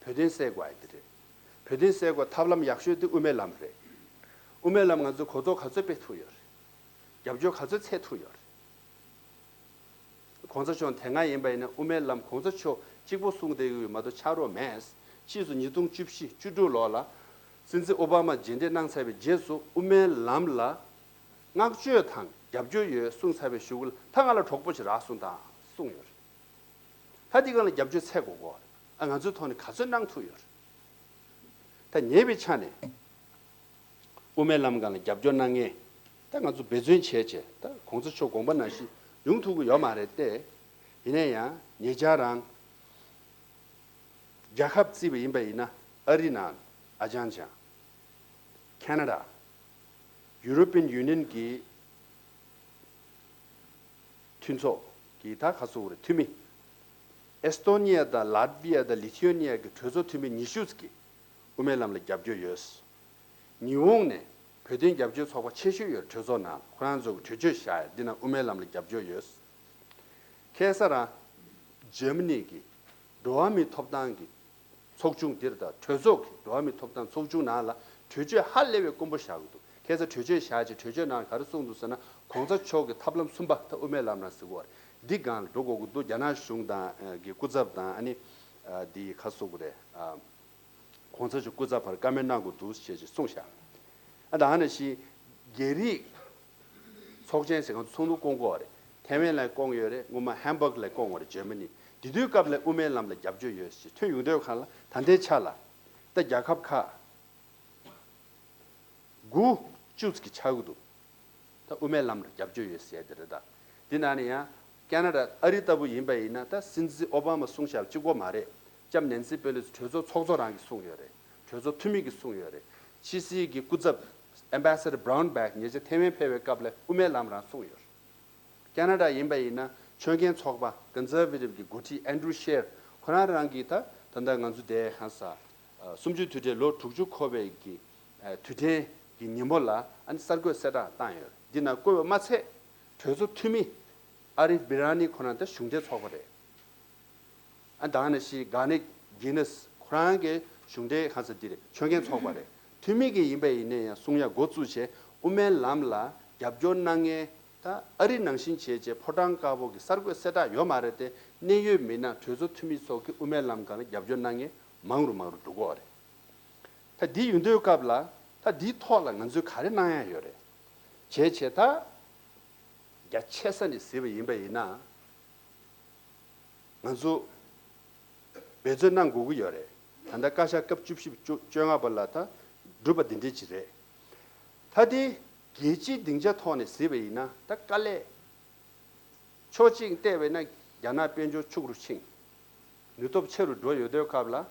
བོད་དོན་སེལ་དགོས་ཡ་དེ་རེད། བོད་དོན་སེལ་དགོས་ཐབས་ལམ་ཡག་ཤོས་དེ་དབུ་མའི་ལམ་རེད། དབུ་མའི་ལམ་ང་ཚོས་གོ་རྟོགས་ག་ཚོད་སྤེལ་ཐུབ་ཡོད་རེད། རྒྱབ་སྐྱོར་ག་ཚོད་འཚོལ་ཐུབ་ཡོད་རེད། གོང་ས་མཆོག་དེ་སྔ་ཡིན་པ་ཡིན་ན་དབུ་མའི་ལམ་གོང་ས་མཆོག་གཅིག་པོ་གསུངས་བསྡད་ཡོད་མ་གཏོགས་ཆགས་རོགས་མེད། ཕྱིས་སུ་ཉིས་སྟོང་བཅུ་བཞི་བཅུ་དྲུག་ལོ་ལ་སྲིད་འཛིན་ཨོ་བྷ་མ་མཇལ་འཕྲད་གནང་ཚར་བའི་རྗེས་སུ་དབུ་མའི་ལམ་ལ་བསྔགས་བརྗོད་དང་རྒྱབ་སྐྱོར་ཡོད་གསུངས་ཚར་བའི་གཞུག་ལ་ད་ང་ལ་གྲོགས་པོ་ཞིག་རག་སོང་དང་གསུངས་ཡོད་རེད། ད་འདི་སྒང་ལ་རྒྱབ་སྐྱོར་འཚོལ་དགོས་ཀྱི་ཡོད་རེད། ཨ། ང་ཚོའི་ཐོག་ནས་ག་ཚོད་གནང་ཐུབ་ཡོད་རེད། ད་ཉེ་བའི་ཆ་ནས་དབུ་མའི་ལམ་སྒང་ལ་རྒྱབ་སྐྱོར་གནང་མཁན་ད་ང་ཚོ་འབད་བརྩོན་བྱས་བྱས། ད་གོང་ས་མཆོག་དགོངས་པ་ནང་བཞིན་ཡོང་ཐུབ་ཀྱི་ཡོད་མ་རེད་དེ། ཡིན་ན་ཡང་ཉེ་ཆར་རང་རྒྱལ་ཁབ་བརྩིས་པ་ཡིན་པ་ཡིན་ན། ཨ་རི་ནང་ཨ་ཅང་ཅང་། ཁེ་ན་ཌ། European Union གི་ མཐུན་ཚོགས་ཀྱི་ད་ག་སོ་རེ་འཐུས་མི། ཨེ་སི་ཏོ་ནི་ཡ་དང་ལཱ་ཏི་བི་ཡ་དང་ལི་ཐི་ཡོ་ནི་ཡ་གི་གྲོས་ཚོགས་འཐུས་མི་ཉི་ཤུ་ཙམ་གྱིས་དབུ་མའི་ལམ་ལ་རྒྱབ་སྐྱོར་ཡོད། ཉི་ཧོང་ནས་བོད་དོན་རྒྱབ་སྐྱོར་ཚོགས་པ་ཆེ་ཤོས་ཡོད་གྲོས་ཚོགས་ནང་ཁོ་རང་ཚོ་གི་གྲོས་ཆོད་བཞག་ཡ་འདི་ནང་དབུ་མའི་ལམ་ལ་རྒྱབ་སྐྱོར་ཡོད། ཁ་སང་རང་འཇར་མ་ནི་གི་འགྲོ་བ་མིའི་ཐོབ་ཐང་གི་ཚོགས་ཆུང་འདིར་དང་གྲོས་ཚོགས་ཀྱི་འགྲོ་བ་མིའི་ཐོབ་ཐང་ཚོགས་ཆུང་ནང་ལ་གྲོས་ཆོད་ཧ་ལས་པའི་དཀོན་པོ་བཞག་གི་འདུག་ཁ་སང་གྲོས་ཆོད་བཞག་ཅིང་གྲོས་ཆོད་ནང་ག་རེ་གསུངས་འདུག་ཟེར་ན། གོང་ས་མཆོག་གི་ཐབས་ལམ་གསུམ་པ་ད་དབུ་མའི་ལམ་རང་ཟེར་གོ་རེད། འདི་སྒང་ལ་འགྲོ་དགོས་ཀྱི་འདུག་རྒྱ་ནག་གཞུང་དང་གི་སྐུ་ཚབ་དང་ཨ་ནི་འདི་ག་སོ་གོ་རེད། གོང་ས་མཆོག་སྐུ་ཚབ་བར་བཀའ་མོལ་གནང་དགོས་འདུག་ཞེས་ཅིག་གསུངས་བཞག་ཨ་ད་ཨ་ནི་ཞིག་རྒྱ་རིགས་ཚོགས་ཆེན་ཟེར་གང་ཚོགས་འདུ་བསྐོང་གོ་རེད། ཐེ་ཝན་ལ་བསྐོང་ཡོད་རེད། སྔོན་མ་ཧམ་བྷག་ལ་བསྐོང་བ་རེད། འཇར་མ་ནི། དེ་དུས་སྐབས་ལ་དབུ་མའི་ལམ་ལ་རྒྱབ་སྐྱོར་ཡོད་ཞེས་ཐོན་ཡོང་དུས་གང་ལ་ད་ལྟའི་ཆ་ལ་ད་རྒྱལ་ཁབ་ཁག་དགུ་བཅུ་ཙམ་གྱི་ཆགས་ཀྱི་འདུག་ད་དབུ་མའི་ལམ་ལ་རྒྱབ་སྐྱོར་ཡོད་ཟེར་དེ་རེད་ད། དེ་ནང་ནས་ཡང་ཁེ་ན་ཌ་ཨ་རི་ལྟ་བུ་ཡིན་པ་ཡིན་ན་ད་སྲིད་འཛིན་ཨོ་བྷ་མ་གསུངས་བཞག་གཅིག་པོ་མ་རེད། ལྕམ་ནན་སི་པེ་ལོ་སི་གྲོས་ཚོགས་ཚོགས་གཙོ་རང་གིས་གསུངས་ཡོད་རེད། གྲོས་ཚོགས་འཐུས་མི་གིས་གསུངས་ཡོད་རེད། ཕྱི་སྲིད་ཀྱི་སྐུ་ཚབ་Ambassador Brownback ཉེ་ཆར་ཐེ་ཝན་ཕེབས་པའི་སྐབས་ལ་དབུ་མའི་ལམ་རང་གསུངས་ཡོད་རེད། ཁེ་ན་ཌ་ཡིན་པ་ཡིན་ན་ཆོས་མཁན་ཚོགས་པ་Conservative གི་འགོ་ཁྲིད་Andrew Scheer ཁོ་རང་རང་གིས་ད་ད་ལྟ་ང་ཚོ་དེ་གང་ས་གསུམ་བཅུའི་དུས་དྲན་ལོ་དྲུག་ཅུ་འཁོར་བའི་གི་དུས་དྲན་གྱི་ཉིན་མོ་ལ་ཨ་ནི་གསར་འགོད་གསལ་བསྒྲགས་བཏང་ཡོད། འདི་ན་བཀོད་པ་མ་ཚད་གྲོས་ཚོགས་འཐུས་མི་ཨ་རིབ་བི་ར་ནི་ཁོ་རང་ད་གཞུང་འབྲེལ་ཚོགས་པ་རེད། ཨ་ད་ནི་ཞིག་ག་ནི་གི་ནི་ཁོ་རང་གི་གཞུང་འབྲེལ་གང་ཟེར་འདི་རེད། ཆོས་མཁན་ཚོགས་པ་རེད། འཐུས་མི་གི་ཡིན་པ་ཡིན་ནའི་ཡང་གསུང་ཡ་འགོ་བཙུགས་བྱས་དབུ་མའི་ལམ་ལ་རྒྱབ་སྐྱོར་གནང་མཁན་ད་ཨ་རི་ནང་བཞིན་བྱས་བྱས་ཕོ་བྲང་དཀར་པོ་གི་གསར་འགོད་གསལ་བསྒྲགས་ཡོད་མ་རེད་དེ། གནད་ཡོད་མི་སྣ་གྲོས་ཚོགས་འཐུས་མི་ཚོ་གི་དབུ་མའི་ལམ་སྒང་ལ་རྒྱབ་སྐྱོར་གནང་མཁན་མང་རུ་མང་རུ་འགྲོ་གི་ཡོད་རེད། ད་འདི་ཡོང་དུས་སྐབས་ལ་ད་འདིའི་ཐོག་ལ་ང་ཚོས་ག་རེ་གནང་ཡ་ཡོད་རེད། བྱས་བྱས་ད་རྒྱ་ཆེ་ས་ནས་གཟིགས་པ་ཡིན་པ་ཡིན་ན། ང་ཚོ་འབད་བརྩོན་གནང་དགོས་ཀྱི་ཡོད་རེད། ད་ལྟ་བཀའ་ཤག་སྐབས་བཅུ་བཞི་བཅོ་བཅོ་ལྔ་པ་ལ་ད་གྲུབ་པ་འདི་འདྲས་ཅིག་རེད། ད་དེ་རྒྱལ་སྤྱིའི་སྡིངས་ཆ་ཐོག་ནས་གཟིགས་པ་ཡིན་ན་ད་དཀའ་ལས། ཕྱོགས་གཅིག་བལྟས་པས་ན་རྒྱ་ནག་དཔལ་འབྱོར་ཕྱུག་རུ་ཕྱིན། ནུས་སྟོབས་ཆེ་རུ་འགྲོ་ཡོད་དུས་སྐབས་ལ།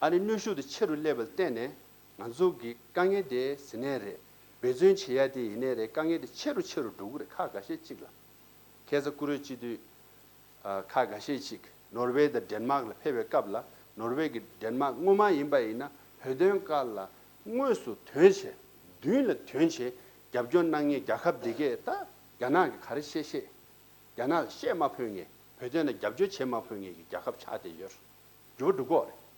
ཨ་ནི་གནོན་ཤུགས་དེ་ཆེ་རུ་སླེབས་པ་ལ་བརྟེན་ནས་ང་ཚོ་གི་དཀའ་ངལ་དེ་ཟིན་ནའི་རེད། འབད་བརྩོན་བྱེད་ཡ་དེ་ཡིན་ནའི་རེད། དཀའ་ངལ་དེ་ཆེ་རུ་ཆེ་རུ་འགྲོ་གི་རེད། ཁག་འགའ་ཤས་གཅིག་ལ། ཁ་སང་བཀུར་འོས་སྤྱི་འཐུས་ཨ་ཁག་འགའ་ཤས་ཤིག་ནོར་ཝེ་དང་ཌེན་མཱག་ལ་ཕེབས་པའི་སྐབས་ལ། ནོར་ཝེ་གི་ཌེན་མཱག་སྔོན་མ་ཡིན་པ་ཡིན་ན་བོད་དོན་སྐོར་ལ་དངོས་སུ་དོན་བྱས་མདུན་ལ་དོན་བྱས་རྒྱབ་སྐྱོར་གནང་མཁན་རྒྱལ་ཁབ་འདི་གས་ད་རྒྱ་ནག་གིས་ག་རེ་བཤད་བཤད། རྒྱ་ནག་ལ་བཤད་མ་ཕོད་མཁན། བོད་དོན་ལ་རྒྱབ་སྐྱོར་བྱེད་མ་ཕོད་མཁན་གྱི་རྒྱལ་ཁབ་ཆགས་བསྡད་ཡོད། འགྱུར་བ་འགྲོ་གི་ཡོད་རེད།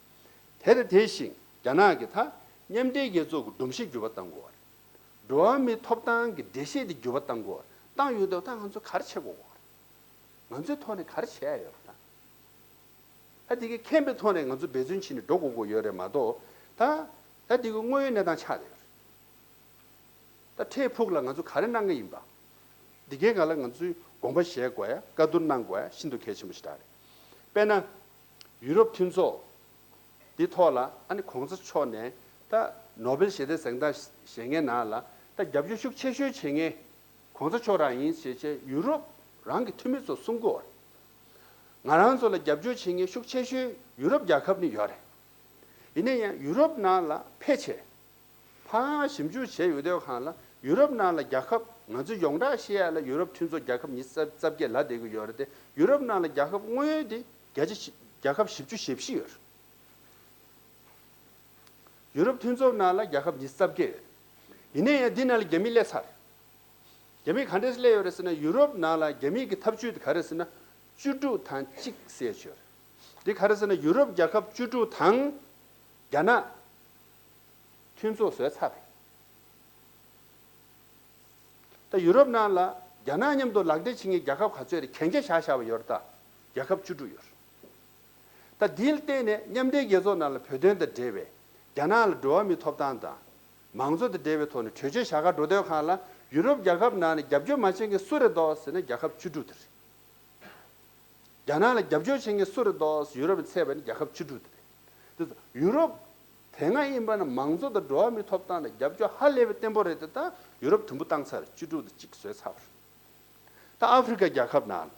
དེ་དང་དེ་བཞིན་རྒྱ་ནག་གིས་ད་མཉམ་འབྲེལ་རྒྱལ་ཚོགས་ཀྱི་སྒྲོམ་གཞི་འགྱུར་བ་གཏང་དགོས་པ་རེད། འགྲོ་བ་མིའི་ཐོབ་ཐང་གི་འགྲེལ་བཤད་དེ་འགྱུར་བ་གཏང་དགོས་པ་རེད། གཏང་ཡོད་དུས་ད་ང་ཚོ་ག་རེ་བྱེད་དགོས་པ་རེད། ང་ཚོའི་ཐོག་ནས་ག་རེ་བྱེད་ཡ་ཡོད་རེད་ད། ད་དེ་གའི་མཁྱེན་པའི་ཐོག་ནས་ང་ཚོ་འབད་བརྩོན་བྱས་ནས་འགྲོ་དགོས་དགོས་ཡོད་རེད་མ་གཏོགས། ད་ད་དེ་གའི་དངོས་ཡོད་གནས་སྟངས་ཆགས་བསྡད་ཡོད་རེད། ད་འཕྲལ་ཕུགས་ལ་ང་ཚོ་ག་རེ་གནང་གི་ཡིན་པ། འདི་གའི་སྒང་ལ་ང་ཚོས་དགོངས་པ་བཞེས་དགོས་ཡ། བཀའ་བསྡུར་གནང་དགོས་ཡ་ཤིན་ཏུ་གལ་ཆེན་པོ་ཞིག་རེད། དཔེར་ན། ཡུ་རོབ་མཐུན་ཚོགས་འདི་ཐོག་ལ་ཨ་ནི་གོང་ས་མཆོག་ནས་ད་ནོ་བེལ་ཞི་བདེ་གཟེངས་རྟགས་བཞེས་མཁན་ནང་ལ་ད་རྒྱབ་སྐྱོར་ཤུགས་ཆེ་ཤོས་བྱེད་མཁན་གོང་ས་མཆོག་རང་ཡིན་ཞེས་བྱས་ཡུ་རོབ་རང་གི་འཐུས་མི་ཚོ་གསུང་གི་ཡོད་རེད། ང་རང་ཚོ་ལ་རྒྱབ་སྐྱོར་བྱེད་མཁན་ཤུགས་ཆེ་ཤོས་ཡུ་རོབ་རྒྱལ་ཁབ་ནས་ཡོད་རེད། ཡིན་ན་ཡང་ཡུ་རོབ་ནང་ལ་ཕེབས་བྱས། ཕར་ཞིབ་འཇུག་བྱས་ཡོང་དུས་སྒང་ལ་ཡུ་རོབ་ནང་ལ་རྒྱལ་ཁབ་ང་ཚོ་ཡོངས་གྲགས་བཤད་ཡ་ལ་ཡུ་རོབ་མཐུན་ཚོགས་རྒྱལ་ཁབ་ཉི་ཤུ་རྩ་བརྒྱད་ལབ་བསྡད་ཀྱི་ཡོད་རེད་དེ། ཡུ་རོབ་ནང་ལ་རྒྱལ་ཁབ་དངོས་ཡོད་དེ་བརྒྱ་ཆ་བཞི། རྒྱལ་ཁབ་བཞི་བཅུ་ཞེ་བཞི་ཡོད་རེད། ཡུ་རོབ་མཐུན་ཚོགས་ནང་ལ་རྒྱལ་ཁབ་ཉི་ཤུ་རྩ་བརྒྱད་ཡོད་རེད། ཡིན་ན་ཡང་འདི་ནང་ལ་རྒྱ་མི་སླེབས་ཚར་རེད། རྒྱ་མི་ག་འདྲས་སླེབས་ཡོད་རེད་ཟེར་ན་ཡུ་རོབ་ནང་ལ་རྒྱ་མི་གི་ཐབས་ཇུས་དེ་ག་རེ་ཟེར་ན་བཅུ་དྲུག་དང་གཅིག་ཟེར་ཡོད་རེད། འདི་ག་རེ་ཟེར་ན་ཡུ་རོབ་རྒྱལ་ཁབ་བཅུ་དྲུག་དང་རྒྱ་ནག་མཐུན་ཚོགས་བཟོས་ཚར་རེད། ད་ཡུ་རོབ་ནང་ལ་རྒྱ་ནག་མཉམ་དུ་ལག་འབྲེལ་བྱེད་མཁན་རྒྱལ་ཁབ་ག་ཚོད་རེད། གན་རྒྱ་བཞག་བཞག་པ་ཡོད་རེད་ད། རྒྱལ་ཁབ་བཅུ་དྲུག་ཡོད་རེད། ད་འདིར་བརྟེན་ནས་མཉམ་འབྲེལ་རྒྱལ་ཚོགས་ནང་ལ་བོད་དོན་དང་འབྲེལ་བའི་རྒྱ་ནག་ལ་འགྲོ་བ་མིའི་ཐོབ་ཐང་དང་མང་གཙོ་དང་འབྲེལ་བའི་ཐོག་ནས་གྲོས་ཆོད་བཞག་ག་འགྲོ་དུས་སྒང་ལ་ཡུ་རོབ་རྒྱལ་ཁབ་ནང་ནས་རྒྱབ་སྐྱོར་མ་བྱེད་མཁན་སུ་རེད་འདུག་ཟེར་ན་རྒྱལ་ཁབ་བཅུ་དྲུག་དེ་རེད། རྒྱ་ནག་ལ་རྒྱབ་སྐྱོར་བྱེད་མཁན་སུ་རེད་འདུག་ཟེར་ཡུ་རོབ་ནས་བཙལ་བ་ཡིན་ན་རྒྱལ་ཁབ་བཅུ་དྲུག་དེ་རེད། དེ་ཡུ་རོབ་དེ་སྔ་ཡིན་པ་ན་མང་གཙོ་དང་འགྲོ་བ་མིའི་ཐོབ་ཐང་ལ་རྒྱབ་སྐྱོར་ཧ་ལས་པའི་བརྟན་པོ་རེད་དེ། ད་ཡུ་རོབ་དུམ་བུ་བཏང་ཚར། བཅུ་དྲུག་དང་གཅིག་བཟོས་ཚར་བ་རེད། ད་ཨ་ཧྥེ་རི་ཁ་རྒྱལ་ཁབ་ནང་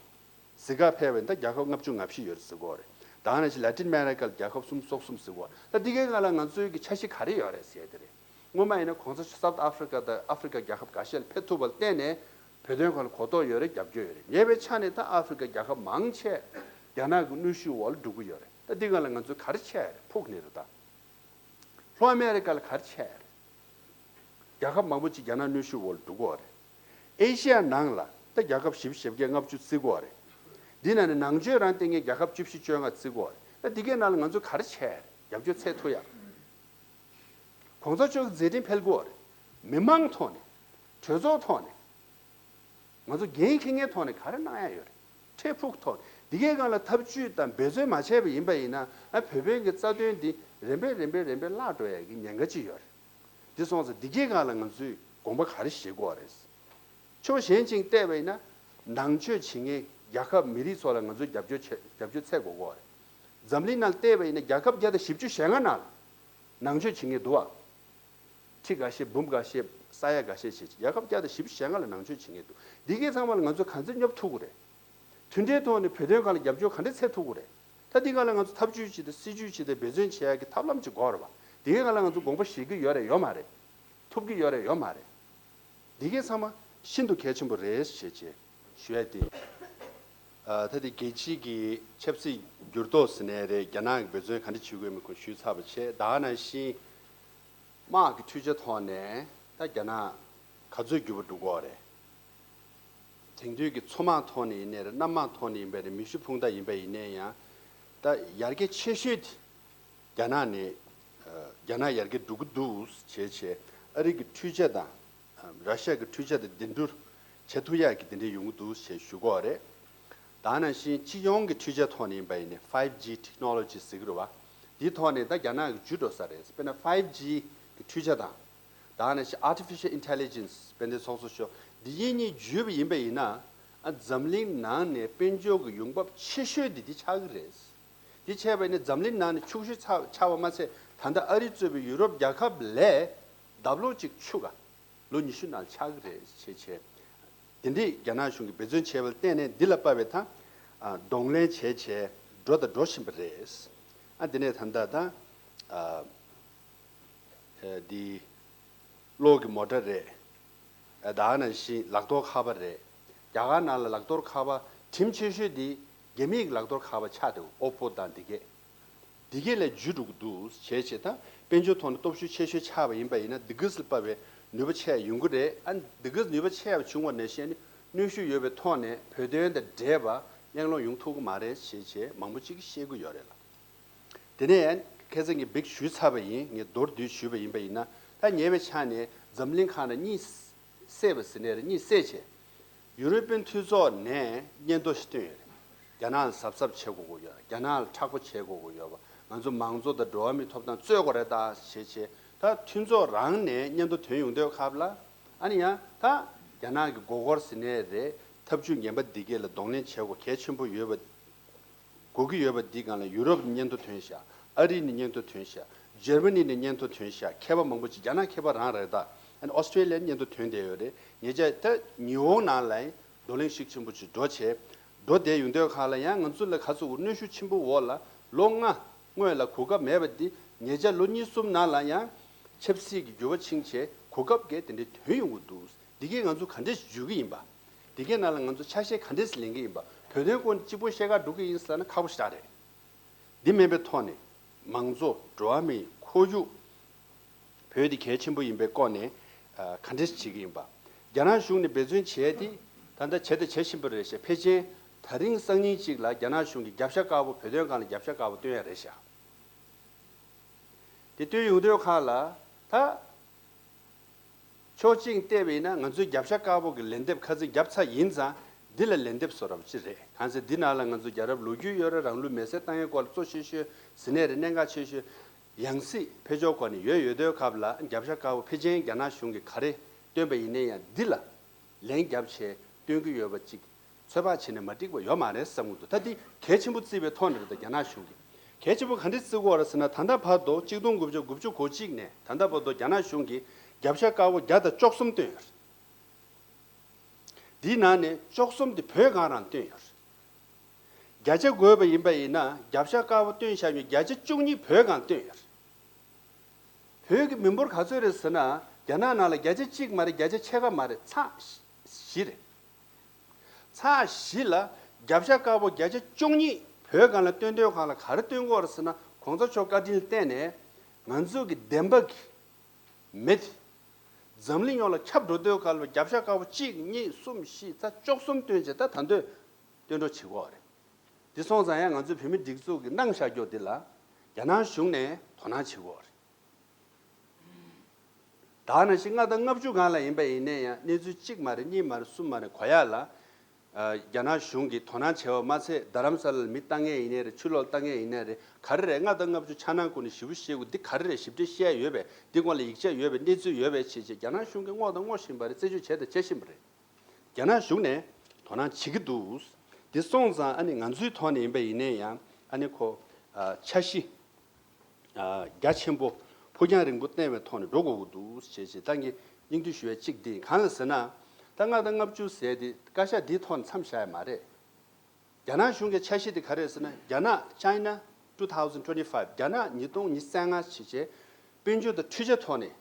གཟིགས་ག་ཕེབས་པ་ཡིན་ན་ད་རྒྱལ་ཁབ་ལྔ་བཅུ་ང་བཞི་ཡོད་རེད་ཟེར་གོ་རེད། ད་ནང་བཞིན་ལ་ཏིན་ཨ་མེ་རི་ཁ་ལ་རྒྱལ་ཁབ་སུམ་ཅུ་སོ་གསུམ་ཟེར་གོ། ད་འདི་གའི་སྒང་ལ་ང་ཚོའི་གི་འཆར་གཞི་ག་རེ་ཡོད་རེད་ཟེར་དེ་རེད། སྔོན་མ་ཡིན་ན་གོང་ས་མཆོག་སའུ་ཐི་ཨ་ཧྥེ་རི་ཁ་དང་ཨ་ཧྥེ་རི་ཁ་རྒྱལ་ཁབ་འགའ་ཤས་ལ་ཕེབས་ཐུབ་པ་ལ་བརྟེན་ནས་ བོད་དོན་སྒང་ལ་གོ་རྟོགས་ཡོད་རེད། རྒྱབ་སྐྱོར་ཡོད་རེད། ཉེ་བའི་ཆ་ནས་ད་ཨ་ཧྥེ་རི་ཀ་རྒྱལ་ཁབ་མང་ཆེ་རྒྱ་ནག་གི་གནོན་ཤུགས་འོག་ལ་འགྲོ་གི་ཡོད་རེད། ད་འདི་སྒང་ལ་ང་ཚོས་ག་རེ་བྱས་རེད། ཕུགས་ནས་རེད། ད་ལྷོ་ཨ་མེ་རི་ཀ་ལ་ག་རེ་བྱས་རེད། རྒྱལ་ཁབ་མང་པོ་ཅིག་རྒྱ་ནག་གནོན་ཤུགས་འོག་ལ་འགྲོ་གི་ཡོད་རེད། ཨེ་ཤི་ཡ་ནང་ལ་ད་རྒྱལ་ཁབ་བཞི་བཅུ་ཞེ་བརྒྱད་ལྔ་བཅུ་བརྩི་གི་ཡོད་རེད། འདི་ནང་ནས་ནང་ཆོས་རང་བསྟེན་མཁན་རྒྱལ་ཁབ་བཅུ་བཞི་བཅོ་ལྔ་བརྩི་གི་ཡོད་རེད། ད་འདི་གའི་ནང་ལ་ང་ཚོས་ག་རེ་བྱས་རེད། རྒྱབ་སྐྱོར་འཚོལ་ཐུབ་ཡ། གོང་ས་མཆོག་གི་མཛད་འཕྲིན་འཕེལ་དགོས་རེད། མི་མང་ཐོག་ནས། གྲོས་ཚོགས་ཐོག་ནས། ང་ཚོ་འགན་འཁྱེར་མཁན་ཐོག་ནས་ག་རེ་གནང་ཡ་ཡོད་རེད། འཕྲལ་ཕུགས་ཐོག་འདི་གའི་སྒང་ལ་ཐབས་ཇུས་དང་འབད་བརྩོན་མ་བྱས་པ་ཡིན་པ་ཡིན་ན། ཨ་བོད་པའི་གི་རྩ་དོན་འདི་རིམ་པས་རིམ་པས་རིམ་པས་བརླག་འགྲོ་ཡ་གི་ཉེན་ཁ་ཅིག་ཡོད་རེད། འདི་སོང་ཙང་འདི་གའི་སྒང་ལ་ང་ཚོས་དགོངས་པ་ག་རེ་བཞེས་དགོས་རེད། ཕྱོགས་གཞན་ཅིག་བལྟས་པ་ཡིན་ན། ནང་ཆོས་བྱེད་མཁན་རྒྱལ་ཁབ་མི་རིགས་ཚོ་ལ་ང་ཚོས་རྒྱབ་སྐྱོར་བྱེད། རྒྱབ་སྐྱོར་འཚོལ་དགོས་ཀྱི་ཡོད་རེད། འཛམ་གླིང་ནང་བལྟས་པ་ཡིན་ན་རྒྱལ་ཁབ་བརྒྱ་དང་བཞི་བཅུ་ཞེ་ལྔ་ནང་ལ་ནང་ཆོས་བྱེད་མཁན་འདུག་བ། ཁྲི་འགའ་ཤས། འབུམ་འགའ་ཤས། ས་ཡ་འགའ་ཤས་བྱས། རྒྱལ་ཁབ་བརྒྱ་དང་བཞི་བཅུ་ཞེ་ལྔ་ལ་ནང་ཆོས་བྱེད་མཁན་འདུག་འདི་གའི་ཚང་མ་ལ་ང་ཚོས་ག་ཚོད་སྙོབ་ཐུབ་ཀྱི་རེད། མཐུན་སྒྲིལ་ཐོག་ནས་བོད་དོན་སྒང་ལ་རྒྱབ་སྐྱོར་ག་འདྲས་འཚོལ་ཐུབ་ཀྱི་རེད། ད་འདི་སྒང་ལ་ང་ཚོ་ཐབས་ཇུས་ཅིག་དང་སྲིད་ཇུས་ཅིག་དང་འབད་བརྩོན་བྱེད་ཡ་གི་ཐབས་ལམ་ཅིག་དགོས་རེད་བ། འདི་གའི་སྒང་ལ་ང་ཚོ་དགོངས་པ་བཞེས་ཀྱི་ཡོད་རེད་ཡོད་མ་རེད། ཐུབ་ཀྱི་ཡོད་རེད་ཡོད་མ་རེད། འདི་གའི་ཚང་མ་ཤིན་ཏུ་གལ་ཆེན་པོ་རེད་ཞེས་བྱས་ཞུ་ཡ་དེ། ཨ་ད་དེ་རྒྱལ་སྤྱིའི་གི་ཆབ་སྲིད་འགྱུར་ལྡོག་ཟེར་ནའི་རེད། རྒྱ་ནག་གི་འབད་བརྩོན་ག་འདྲ་བྱེད་དགོས་མིན་སྐོར་ཞུས་ཚར་བ་བྱས། ད་ག་ནང་བཞིན་དམག་གི་འཕྲུལ་ཆ་ཐོག་ནས་ད་རྒྱ་ནག་ག་ཚོད་འགྱུར་བ་འགྲོ་གི་ཡོད་རེད། དེང་དུས་ཀྱི་མཚོ་དམག་ཐོག་ནས་ཡིན་ནའི་རེད། གནམ་དམག་ཐོག་ནས་ཡིན་པའི་རེད། མེ་ཤུགས་འཕུར་མདའ་ཡིན་པ་ཡིན་ནའི་ཡང་། ད་ཡར་རྒྱས་ཆེ་ཤོས་དེ་རྒྱ་ནག་ནས། ཨ་རྒྱ་ནག་ཡར་རྒྱས་འགྲོ་གི་འདུག་ཞེས་བྱས། ཨ་རི་གི་འཕྲུལ་ཆ་དང་། ཨ་ར་ཤ་གི་འཕྲུལ་ཆ་དང་འགྲན་བསྡུར་བྱེད་ཐུབ་ཡག་གི་དེ་འདྲས་ཡོང་གི་འདུག་ཞེས་ཞུ་གི་ཡོད་རེད། ད་ག་ནང་བཞིན་སྤྱི་ཡོངས་ཀྱི་འཕྲུལ་ཆ་ཐོག་ནས་ཡིན་པ་ཡིན་ནའི་ཕའིབ་ཇི་ཊེག་ནོ་ལོ་ཇི་ཟེར་གི་རེད་བ། འདིའི་ཐོག་ནས་ད་རྒྱ་ནག་གི་འཇུ་འགྲོ་ས་རེད། དཔེར་ན་ཕའིབ་ཇི་གི་འཕྲུལ་ཆ་དང་། ད་ག་ནང་བཞིན་ཨར་ཊི་ཕི་ཤལ་ཨིན་ཊེ་ལི་ཇེན་སི་དཔེ་འདི་ཚོགས་གཙོ་ཤོག་འདི་གཉིས་གཉིས་འཇུས་པ་ཡིན་པ་ཡིན་ན། ཨ་འཛམ་གླིང་ནང་ནས་དཔལ་འབྱོར་གྱི་ཡོང་འབབ་ཆེ་ཤོས་འདི་འདི་ཆགས་ཀྱི་རེད། འདི་བྱས་པ་ཡིན་ན་འཛམ་གླིང་ནང་ནས་ཕྱུག་ཤོས་ཆགས་ཆགས་པ་མ་ཟད། ད་ལྟ་ཨ་རི་གཙོས་པའི་ཡུ་རོབ་རྒྱལ་ཁབ་ལས་ལྡབ་ལོག་གཅིག་ཕྱུག་ག་ལོ་ཉི་ཤུ་ནང་ཆགས་ཀྱི་རེད་ཅེས་བྱས། དེ་འདྲའི་རྒྱ་ནག་གཞུང་གིས་འབད་བརྩོན་བྱས་པ་ལ་བརྟེན་ནས་འདི་ལ་དཔག་པའི་ཐང་། ཨ་གདོང་ལེན་བྱས་བྱས་འགྲོ་དང་འགྲོ་བཞིན་པ་རེད། ཨ་དེ་ནས་ད་ལྟ་ད་ཨ་ཨ་འདི་གློག་གི་མོ་ཊ་རེད། ཨ་ད་ག་ནང་བཞིན་ལག་གཏོར་ཁ་པར་རེད། རྒྱ་གར་ནང་ལ་ལག་གཏོར་ཁ་པར་གྲིམ་ཆེ་ཤོས་འདི་རྒྱ་མིའི་ལག་གཏོར་ཁ་པར་ཆགས་འདུག་ཨོ་པོ་དང་འདི་གས། འདི་གས་ལས་འཇུ་འགྲོ་གི་འདུག་བྱས་བྱས། ད་དཔལ་འབྱོར་ཐོག་ནས་སྟོབས་ཤུགས་ཆེ་ཤོས་ཆགས་པ་ཡིན་པ་ཡིན་ན་འདི་གས་ལ་དཔག་པའི་ནུས་པ་ཆེ་ཡོང་གི་རེད། ཨ་འདི་གས་ནུས་པ་ཆེ་བ་བྱུང་བ་ནང་བཞིན་གནོན་ཤུགས་ཡོད་པའི་ཐོག་ནས་བོད་དོན་དང་འབྲེལ་བ་གླེང་སློང་ཡོང་ཐུབ་ཀྱི་མ་རེད་ཅེས་བྱས་མང་པོ་ཅིག་གིས་བཤད་ཀྱི་ཡོད་རེད་ལ། དེ་ནས་ཁ་སང་ངས་བིག་ཞུས་ཚར་བ་ཡིན། ངས་མདོར་བསྡུས་ཞུས་པ་ཡིན་པ་ཡིན་ན། ད་ཉེ་བའི་ཆ་ནས་འཛམ་གླིང་ཁག་ནས་གཉིད་སད་པ་ཟེར་ནའི་རེད། གཉིད་སད་བྱས། ཡུ་རོ་པིན་མཐུན་ཚོགས་ནས་སྙན་ཐོ་ཞིག་བཏོན་ཡོད་རེད། རྒྱ་ནག་ལ་གཟབ་གཟབ་བྱེད་དགོས་ཀྱི་ཡོད། རྒྱ་ནག་ལ་མཁྲེགས་པོ་བྱེད་དགོས་ཀྱི་ཡོད་པ། ང་ཚོ་མང་གཙོ་དང་འགྲོ་བ་མིའི་ཐོབ་ཐང་རྩོད་དགོས་རེད་ད་ཞེས་བྱས། ད་མཐུན་ཚོགས་རང་ནས་སྙན་ཐོ་ཐོན་ཡོང་དུས་སྐབས་ལ། ཨ་ནི་ཡང་ད་རྒྱ་ནག་གི་མགོ་སྐོར་ཟེར་ནའི་རེད། ཐབས་ཇུས་ངན་པ་འདི་གས་ལ་གདོང་ལེན་བྱེད་དགོས་གལ་ཆེན་པོ་ཡོད་པ། དགོས་ཀྱི་ཡོད་པ་འདི་སྒང་ལ་ཡུ་རོབ་ནས་སྙན་ཐོ་ཐོན་ཤག་ཨ་རི་ནས་སྙན་ཐོ་ཐོན་ཤག་འཇར་མ་ནི་ནས་སྙན་ཐོ་ཐོན་ཤག་མཁས་པ་མང་པོ་ཅིག་རྒྱ་ནག་མཁས་པ་རང་རེད་ད། ཨ་ནི་ཨོ་སི་ཀྲེ་ལི་ཡ་ནས་སྙན་ཐོ་ཐོན་བསྡད་ཡོད་རེད། ཉེ་ཆར་ད་ཉི་ཧོང་ནང་ལ་ཡང་བགྲོ་གླེང་ཤུགས་ཆེན་པོ་ཅིག་འགྲོ་བྱས། འགྲོ་བསྡད་ཡོང་དུས་ཁག་ལ་ཡང་ང་ཚོ་ལ་ག་ཚོད་གནོན་ཤུགས་ཆེན་པོ་འོག་ལ་ལོ་ལྔ་སྔོན་ལ་གོ་སྐབས་མེད་པ་འདི་ཉེ་ཆར་ལོ་གཉིས་གསུམ་ནང་ལ་ཡང་ཆབ་སྲིད་ཀྱི་འགྱུར་བ་ཕྱིན་བྱས་གོ་སྐབས་འགའ་དེ་འདྲ་ཐོན་ཡོང་གི་འདུག་འདི་གས་ང་ཚོ་ག་འདྲས་འཇུ་གི་ཡིན་པ། འདི་གས་ནང་ལ་ང་ཚོ་ཆ་ཤས་ག་འདྲས་ལེན་གི་ཡིན་པ། བོད་དོན་སྐོར་གཅིག་པོ་བཤད་ག་འགྲོ་གི་ཡིན་ཟེར་ན་ཁག་པོ་ཞེ་དྲག་རེད། འདི་མིན་པའི་ཐོག་ནས་མང་གཙོ་འགྲོ་བ་མིའི་ཁོར་ཡུག་བོད་འདི་གལ་ཆེན་པོ་ཡིན་པའི་སྐོར་ནས་ཨ་ག་འདྲས་བྱེད་ཀྱི་ཡིན་པ། རྒྱ་ནག་གཞུང་ནས་འབད་བརྩོན་བྱས་ཏེ་ད་ལྟ་བྱས་དང་བྱེད་བཞིན་པ་རེད་ཤག་ཕལ་ཆེར་ད་རིང་སང་ཉིན་གཅིག་ལ་རྒྱ་ནག་གཞུང་གིས་རྒྱབ་ཤ་དཀར་པོ་བོད་དོན་སྒང་ལ་རྒྱབ་ཤ་དཀར་པོ་སྟོན་ཡ་རེད་ཤག་དེ་སྟོན་ཡོང་དུས་ཁག་ལ་ད། ཕྱོགས་གཅིག་བལྟས་པ་ཡིན་ན་ང་ཚོའི་རྒྱབ་ཤ་དཀར་པོ་གི་ལན་འདེབས་ཁ་སང་བརྒྱབ་ཚར་ཡིན་ཙང་། འདི་ལ་ལན་འདེབས་བཟོ་འདྲ་པོ་ཅིག་རེད། གང་ཟེར་འདི་ནང་ལ་ང་ཚོ་རྒྱལ་རབས་ལོ་རྒྱུས་ཡོད་རེད། རང་ལུས་མེར་སྲེག་བཏང་ཡས་སྐོར་ལ་གཙོ་ཆེ་ཤོས་ཟེར་ནའི་རེད། གནད་འགག་ཆེ་ཤོས་ཡང་སྲིད་འཕེལ་ཕྱོགས་སྐོར་ནས་ཡོད་ཡོད་དུས་སྐབས་ལ་རྒྱབ་ཤ་དཀར་པོ་ཕལ་ཆེར་རྒྱ་ནག་གཞུང་གིས་ག་རེ་བཏོན་པ་ཡིན་ནའི་ཡང་འདི་ལ་ལན་བརྒྱབ་བྱས་སྟོན་གྱི་ཡོད་པ་ཅིག་ཚོད་དཔག་བྱས་ན་མ་འགྲིག་པ་ཡོད་མ་རེད་བསམ་གྱི་འདུག་ད་འདི་གལ་ཆེན་པོ་བརྩིས་པའི་ཐོག་ནས་རེད། ད་རྒྱ་ནག་གཞུང་གིས་གལ་ཆེན་པོ་ག་འདྲས་བརྩི་གི་ཡོད་རེད་ཟེར་ན། ད་ལྟ་བར་དུ་གཅིག་སྟོང་དགུ་བརྒྱ་དགུ་བཅུ་གོ་གཅིག་ནས་ད་ལྟ་བར་དུ་རྒྱ་ནག་གཞུང་གིས་རྒྱབ་ཤ་དཀར་པོ་བརྒྱ་དང་བཅུ་གསུམ་བཏོན་ཡོད་རེད། འདིའི་ནང་ནས་བཅུ་གསུམ་དེ་བོད་སྒང་རང་བཏོན་ཡོད་རེད། བརྒྱ་ཆ་བགོས་པ་ཡིན་པ་ཡིན་ན་རྒྱབ་ཤ་དཀར་པོ་བཏོན་བཞག་མཁན་བརྒྱ་ཆ་བཅུ་གཉིས་བོད་སྒང་བཏོན་ཡོད་རེད། བོད་ཀྱི་མི་འབོར་ག་ཚོད་རེད་ཟེར་ན། རྒྱ་ནག་ནང་ལ་བརྒྱ་ཆ་གཅིག་མ་རེད། བརྒྱ་ཆ་ཕྱེད་ཀ་མ་རེད། ཚེག་བཞི་རེད། ཚེས་བཞི་ལ་རྒྱབ་ཤ་དཀར་པོ་བརྒྱ་ཆ་བཅུ་གཉིས་བོད་སྒང་ལ་སྟོན་དོན་སྒང་ལ་ག་རེ་སྟོན་གྱི་ཡོད་རེད་ཟེར་ན། གོང་ས་མཆོག་བཀའ་དྲིན་ལ་བརྟེན་ནས་ང་ཚོ་གི་བདེན་པ་གི་མེ་དེ་འཛམ་གླིང་ཡོངས་ལ་ཁྱབ་འགྲོ་དུས་སྐབས་ལ་རྒྱབ་ཤ་དཀར་པོ་གཅིག་གཉིས་གསུམ་བཞི་ཚེས་བཅུ་གསུམ་སྟོན་བྱས། ད་ད་འདོད་སྟོན་གྲོགས་བྱེད་ཀྱི་ཡོད་རེད། དེ་སོང་ཙང་ཡང་ང་ཚོའི་བོད་མི་སྒྲིག་འཛུགས་ཀྱི་གནང་བཞག་རྒྱུ་འདི་ལ་རྒྱ་ནག་གཞུང་ནས་དོ་སྣང་བྱེད་ཀྱི་ཡོད་རེད། ད་ནང་བཞིན་ལྔ་དང་ལྔ་བཅུ་སྒང་ལ་ཡིན་པ་ཡིན་ནའི་ཡང་གནས་ཚུལ་གཅིག་མ་རེད། གཉིས་མ་རེད། གསུམ་མ་རེད། གོ་ཡག་ལ། ཨ། རྒྱ་ནག་གཞུང་གིས་དོ་སྣང་བྱས་པ་མ་ཚད། རྡ་རམ་ས་ལ་ལ་མི་ལྟ་མཁན་ཡིན་ནའི་རེད། ཕྱི་ལོགས་ལ་ལྟ་མཁན་ཡིན་ནའི་རེད། ག་རེ་རེད། ལྔ་དང་ལྔ་བཅུ་འཆར་སྣང་སྐོར་ནས་ཞིབ་པོ་ཤེས་དགོས། འདི་ག་རེ་རེད། ཞིབ་ཕྲ་ཤེས་ཡ་ཡོད་པས། འདི་སྐོར་ལ་ཡིག་ཆ་ཡོད་པས། གནས་ཚུལ་ཡོད་པས་བྱས་བྱས་རྒྱ་ནག་གཞུང་གིས་བསྔོག་དང་བསྔོག་བཞིན་པ་རེད། རྩད་གཅོད་བྱས་དང་བྱེད་བཞིན་པ་རེད། རྒྱ་ནག་གཞུང་ནས་དོ་སྣང་བྱེད་ཀྱི་འདུག། འདི་སོང་ཙང་ཨ་ནི་ང་ཚོའི་ཐོག་ནས་ཡིན་པ་ཡིན་ནའི་ཡང་ཨ་ནི་ཁོ། ཨ། འཆར་གཞི། ཨ། རྒྱ་ཆེན་པོ་ཕུགས་རྒྱང་རིང་པོ་བསྟན་པའི་ཐོག་ནས་འགྲོ་དགོས་ཀྱི་འདུག་ཅེས་ཅེས་ད་ངས་སྙིང་བསྡུས་ཞུ་ཡ་གཅིག་འདི་གང་ལ་ཟེར་ན། ད་ལྔ་དང་ལྔ་བཅུ་ཟེར་དེ་བཀའ་ཤག་འདིའི་ཐོག་ནས་མཚམས་བཞག་ཡ་མ་རེད། རྒྱ་ནག་གཞུང་གི་འཆར་གཞི་དེ་ག་རེ་རེད་ཟེར་ན། རྒྱ་ནག་China two thousand twenty-five། རྒྱ་ནག་ཉིས་སྟོང་ཉི་ཤུ་རྩ་ལྔ་ཞེས་བྱས་དཔལ་འབྱོར་དང་འཕྲུལ་ཆས་ཐོག་ནས་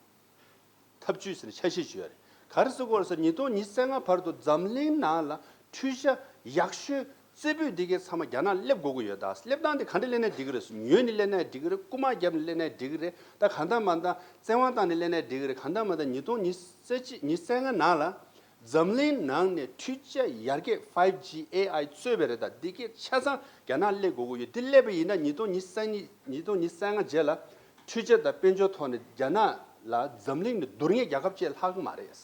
འཐབ་ཇུས་ཟེར་ནས་འཆར་གཞི་ཞིག་ཡོད་རེད། ག་རེ་ཟེར་དགོས་རེད་ཟེར་ན། ཉིས་སྟོང་ཉི་ཤུ་རྩ་ལྔ་བར་དུ་འཛམ་གླིང་ནང་ལ་འཕྲུལ་ཆས་ཡག་ཤོས་རྩེ་ཕུད་འདི་གའི་ཚང་མ་རྒྱ་ནག་སླེབས་དགོས་ཀྱི་ཡོད། ད་སླེབས་སྟངས་དེ་ག་འདྲ་སླེབས་ན་འགྲིག་གི་རེད། ཉོས་ནས་སླེབས་ན་འགྲིག་གི་རེད། རྐུ་མ་བརྒྱབ་ནས་སླེབས་ན་འགྲིག་གི་རེད། ད་གང་ལྟར་མ་ལྟར་བཙན་དབང་བཏང་ནས་སླེབས་ན་འགྲིག་གི་རེད། གང་ལྟར་མ་ལྟར་ཉིས་སྟོང་ཉི་ཤུ་རྩ་གཅིག་ཉི་ཤུ་རྩ་ལྔ་ནང་ལ་འཛམ་གླིང་ནང་ནས་འཕྲུལ་ཆས་ཡར་རྒྱས་five G AI གཙོས་པའི་རེད། ད་འདི་གའི་ཆ་ཚང་རྒྱ་ནག་སླེབས་དགོས་ཀྱི་ཡོད། འདི་སླེབས་པ་ཡིན་ན་ཉིས་སྟོང་ཉི་ཤུ་རྩ་གཉིས་ཉིས་སྟོང་ཉི་ཤུ་རྩ་ལྔ་རྗེས་ལ་འཕྲུལ་ཆས་དང་དཔལ་འབྱོར་ཐོག་ནས་རྒྱ་ནག་ལ་འཛམ་གླིང་ནས་བསྡུར་མཁན་རྒྱལ་ཁབ་ཅིག་ལྷག་གི་མ་རེད། བྱས་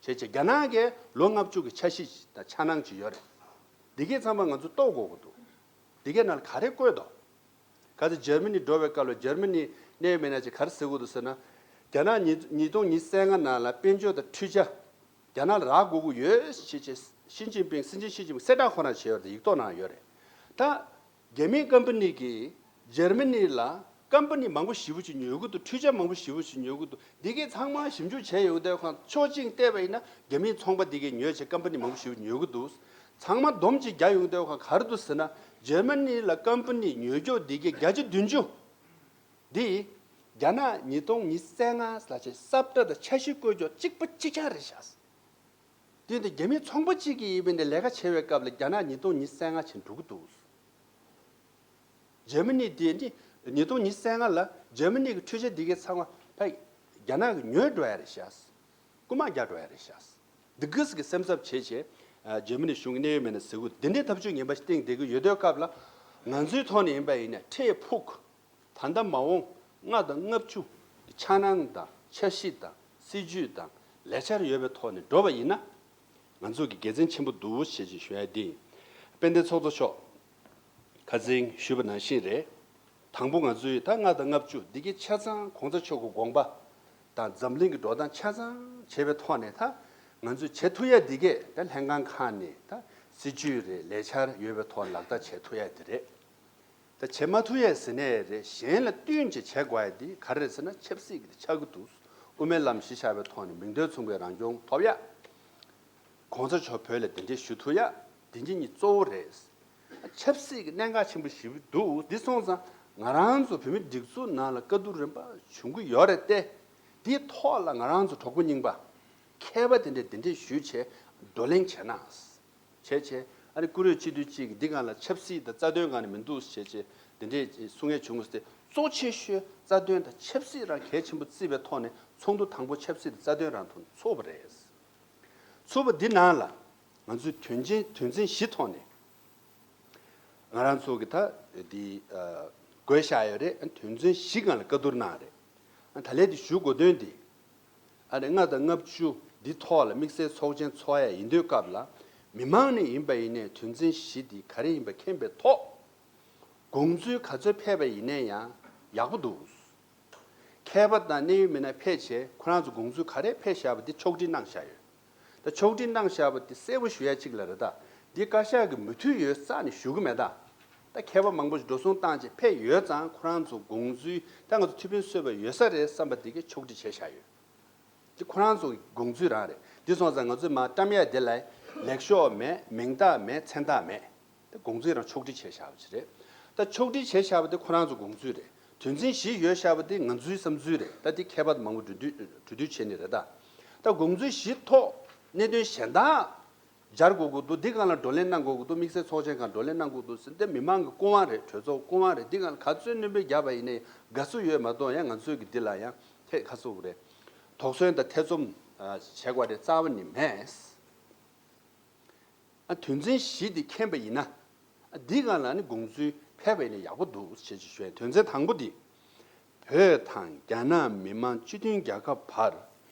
བྱས་རྒྱ་ནག་གིས་ལོ་ལྔ་བཅུ་གི་འཆར་གཞི་དང་འཆར་སྣང་ཅིག་ཡོད་རེད། འདི་གའི་ཚང་མ་ང་ཚོ་རྟོགས་དགོས་ཀྱི་འདུག། འདི་གའི་ནང་ལ་ག་རེ་བཀོད་འདུག། གལ་ཏེ་འཇར་མ་ནི་འགྲོ་བའི་སྐབས་ལ་འཇར་མ་ནི་གནད་ཡོད་མི་སྣ་ཅིག་ག་རེ་ཟེར་གྱི་འདུག་ཟེར་ན། རྒྱ་ནག་ཉིས་ཉིས་སྟོང་ཉི་ཤུ་རྩ་ལྔ་ནང་ལ་དཔལ་འབྱོར་དང་འཕྲུལ་ཆས་རྒྱ་ནག་ལ་རག་དགོས་ཀྱི་ཡོད་ཅེས་བྱས། ཞི་ཅིན་ཕིང་། སྲིད་འཛིན་ཞི་ཅིན་ཕིང་གསལ་བསྒྲགས་ཁོ་རང་བྱས་ཡོད་རེད། ཡིག་ཐོག་ནང་ཡོད་རེད། ད་རྒྱ་མིའི་ཀམ་པ་ནི་གིས་འཇར་མ་ནི་ལ་ཀམ་པ་ནི་མང་པོ་ཞེ་པོ་ཅིག་ཉོ་གི་འདུག། འཕྲུལ་ཆས་མང་པོ་ཞེ་པོ་ཅིག་ཉོ་གི་འདུག། འདི་གའི་ཚང་མ་ཞིབ་འཇུག་བྱས་ཡོང་དུས་ཁོང་ཕྱོགས་གཅིག་བལྟས་པ་ཡིན་ན་རྒྱ་མིའི་ཚོང་པ་འདི་གས་ཉོས་བྱས་ཀམ་པ་ནི་མང་པོ་ཞེ་པོ་ཉོ་གི་འདུག། ཚང་མ་སྡོམ་གཅིག་རྒྱག་ཡོང་དུས་ཁོང་ག་རེ་འདུག་ཟེར་ན། འཇར་མ་ནི་ལ་ཀམ་པ་ནི་ཉོ་རྒྱུ་འདི་གའི་བརྒྱ་ཆ་བདུན་ཅུ་འདི་རྒྱ་ནག་ཉིས་སྟོང་ཉི་ཤུ་རྩ་ལྔ་ལ་བྱས་ས་བཀྲ་དང་འཆར་གཞི་བཀོད་རྒྱུ་གཅིག་པ་གཅིག་རྐྱང་རེད་ཤག། དེ་ནི་རྒྱ་མིའི་ཚོང་པ་གཅིག་གིས་ཡིན་པ་ནས་ལས་ཀ་བྱེད་པའི་སྐབས་ལ་རྒྱ་ནག་ཉིས་སྟོང་ཉི་ཤུ་རྩ་ལྔ་བྱས་འགྲོ་གི་འདུག། འཇར་མ་ནི་དེ་ནི་ཉིས་སྟོང་ཉི་ཤུ་རྩ་ལྔ་ལ་འཇར་མ་ནི་གི་འཕྲུལ་ཆས་འདི་གའི་ཚང་མ་ཕ་རྒྱ་ནག་གིས་ཉོས་འགྲོ་ཡ་རེད་ཤག། རྐུ་མ་རྒྱག་འགྲོ་ཡ་རེད་ཤག། འདི་གིས་གི་སེམས་འཚབ་བྱས་བྱས། ཨ། འཇར་མ་ནི་གཞུང་གི་གནད་ཡོད་མི་སྣ་ཟེར་གྱི་འདུག། འདི་འདྲའི་ཐབས་ཇུས་ངན་པ་ཞིག་བཏིང་བསྡད་ཀྱི་ཡོད་དུས་སྐབས་ལ། ང་ཚོའི་ཐོག་ནས་ཡིན་པ་ཡིན་ན་འཕྲལ་ཕུགས། ད་ལྟ་མ་འོངས་ལྔ་དང་ལྔ་བཅུ་འཆར་སྣང་དང་འཆར་གཞི་དང་སྲིད་ཇུས་དང་ལས་འཆར་ཡོད་པའི་ཐོག་ནས་འགྲོ་བ་ཡིན་ན། ང་ཚོ་གི་དགེ་མཚན་ཆེན་པོ་འདུག་ཞེས་ཞུ་ཡ་འདི་ཡིན། དཔལ་ལྡན་ཚོགས་གཙོ་མཆོག། ཁ་སང་ཞུས་པ་ནང་བཞིན་རེད། དང་པོ་ང་ཚོས་ད་ལྔ་དང་ལྔ་བཅུ་འདི་གའི་ཆ་ཚང་གོང་ས་མཆོག་གི་དགོངས་པ་དང་འཛམ་གླིང་གི་འགྲོ་སྟངས་ཆ་ཚང་བྱས་པའི་ཐོག་ནས། ད་ང་ཚོས་བྱེད་ཐུབ་ཡ་འདི་གས་ད་ལྷན་ཁང་ཁག་ནས་ད་སྲིད་ཇུས་རེད། ལས་འཆར་ཡོད་པའི་ཐོག་ལག་བསྟར་བྱེད་ཐུབ་ཡ་འདི་རེད། ད་བྱེད་མ་ཐུབ་ཡ་ཟེར་ནའི་རེད། གཞན་ལ་བསྟུན་བྱས་བྱེད་དགོས་ཡ་འདི་ག་རེ་རེད་ཟེར་ན། ཆབ་སྲིད་ཀྱི་འདི་ཆགས་ཀྱི་འདུག། དབུ་མའི་ལམ་གཞི་བཞག་པའི་ཐོག་ནས་མིང་དོན་མཚུངས་པའི་རང་སྐྱོང་ཐོབ་ཡ། གོང་ས་མཆོག་བོད་ལ་གདན་འདྲེན་ཞུ་ཐུབ་ཡ། འདི་གཉིས་གཙོ་བོ་རེད། ཆབ་སྲིད་ཀྱི་གནད་འགག་ཆེན་པོ་ཞིག་འདུག། འདི་སོང་ཙང་ང་རང་ཚོ་བོད་མི་སྒྲིག་འཛུགས་ནང་ལ་དཀའ་སྡུག་རིམ་པ་བྱུང་གི་ཡོད་རེད་དེ། འདིའི་ཐོག་ལ་ང་རང་ཚོ་གྲོགས་པོ་རྙིང་པ་མཁས་པ་དེ་འདྲས་གདན་འདྲེན་ཞུས་བྱས་བགྲོ་གླེང་བྱས་ན། བྱས་བྱས་ཨ་ནི་བཀུར་འོས་སྤྱི་འཐུས་གཅིག་གིས་འདི་སྒང་ལ་ཆབ་སྲིད་དང་རྩ་དོན་སྒང་ནས་མི་འདུག་བྱས་བྱས་དེ་འདྲས་གསུང་ཡས་བྱུང་སྟེ། གཙོ་ཆེ་ཤོས་རྩ་དོན་དང་ཆབ་སྲིད་རང་གལ་ཆེན་པོ་བརྩིས་པའི་ཐོག་ནས་ཚོགས་འདུ་དང་པོ་ཆབ་སྲིད་དང་རྩ་དོན་རང་ཐོག་ཚོགས་པ་རེད། ཚོགས་པ་འདི་ནང་ལ་ང་ཚོས་དོན་ཆེན་དོན་ཚན་བཞི་ཐོག་ནས། ང་རང་ཚོ་གི་ད་འདི་ཨ་བགོས་བཞག་ཡོད་རེད། དོན་ཚན་བཞི་སྒང་ལ་བཀའ་བསྡུར་གནང་རེད། ད་ལན་འདི་ཞུ་དགོས་དོན་འདི། ཨ་ནི་ལྔ་དང་ལྔ་བཅུ་འདི་ཐོག་ལ་དམིགས་བསལ་ཚོགས་ཆེན་ཚོགས་ཡ་ཡིན་དུས་སྐབས་ལ། མི་མང་ནས་ཡིན་པ་ཡིན་ནའི་དོན་ཚན་བཞི་འདི་ག་རེ་ཡིན་པ་མཁྱེན་པའི་ཐོག། དགོངས་ཚུལ་ག་ཚོད་ཕེབས་པ་ཡིན་ནའི་ཡང་ཡག་པོ་འདུག། མཁས་པ་དང་གནད་ཡོད་མི་སྣ་ཕེབས་བྱས་ཁོ་རང་ཚོ་དགོངས་ཚུལ་ག་རེ་ཕེབས་བཞག་པ་དེ་ཕྱོགས་སྒྲིག་གནང་བཞག་ཡོད། ད་ཕྱོགས་སྒྲིག་གནང་བཞག་པ་དེ་གསལ་པོ་ཞུ་ཡ་གཅིག་ལ་རེད། ད་འདི་བཀའ་ཤག་གི་མོས་མཐུན་ཡོད་རྩ་ནས་ཞུ་གི་མེད་ད། ད་མཁས་པ་མང་པོ་ཞིག་འགྲོ་སོང་བཏང་བྱས་ཕེབས་ཡོད་ཙང་། ཁོ་རང་ཚོ་དགོངས་ཚུལ་ད་ང་ཚོ་ཐུགས་ཕན་གསོས་པ་ཡོད་ས་རེད་བསམ་པ་དེ་གས་ཕྱོགས་སྒྲིག་བྱས་བཞག་ཡོད། འདི་ཁོ་རང་ཚོ་གི་དགོངས་ཚུལ་རང་རེད། འདི་སོང་ཙང་ང་ཚོས་མར་བཀྲམ་ཡ་དེ་ལ་ལེགས་ཤོག་མེད། མིང་རྟགས་མེད། མཚན་རྟགས་མེད། དེ་དགོངས་ཚུལ་རང་ཕྱོགས་སྒྲིག་བྱས་བཞག་པ་ཅིག་རེད། ད་ཕྱོགས་སྒྲིག་བྱས་བཞག་པ་དེ་ཁོ་རང་ཚོ་དགོངས་ཚུལ་རེད། དོན་ཚན་བཞི་ཡོད་བཞག་པ་དེ་ང་ཚོའི་བསམ་ཚུལ་རེད། ད་དེ་མཁས་པ་མང་པོ་གྲོས་བསྡུར་གྲོས་བསྡུར་བྱས་ནས་རེད་ད། ད་དགོངས་ཚུལ་བཞི་ཐོག་གནད་དོན་གཞན་དག་ སྦྱར་དགོས་ཀྱི་འདུག་འདི་སྒང་ལ་བགྲོ་གླེང་གནང་དགོས་ཀྱི་འདུག་དམིགས་བསལ་ཚོགས་ཆེན་སྒང་བགྲོ་གླེང་གནང་དགོས་འདུག་ཟེར་ཏེ། མི་མང་གི་སྐུ་དབང་རེད། གྲོས་ཚོགས་སྐུ་དབང་རེད། འདི་སྒང་ལ་ག་ཚོད་སྣོན་པ་བརྒྱབ་པ་ཡིན་ནའི་དགའ་བསུ་ཡོད་མ་གཏོགས། ཡང་ང་ཚོས་ཀྱི་འདི་ལ་ཡང་ཐད་ག་ཚོད་རེད། དོགས་ཟོན་དང་ཐེ་ཚོམ་བྱེད་དགོས་རེད་རྩ་བ་ནས་མེད། ཨ་དོན་ཚན་བཞི་འདི་མཁྱེན་པ་ཡིན་ན། ཨ་འདི་སྒང་ལ་ནི་དགོངས་ཚུལ་ཕེབས་པ་ཡིན་ན་ཡག་པོ་འདུག་ཅེས་ཞུ་ཡ། དོན་ཚན་དང་པོ་འདི། བོད་དང་རྒྱ་ནག་མི་དམངས་སྤྱི་མཐུན་རྒྱལ་ཁབ་བར་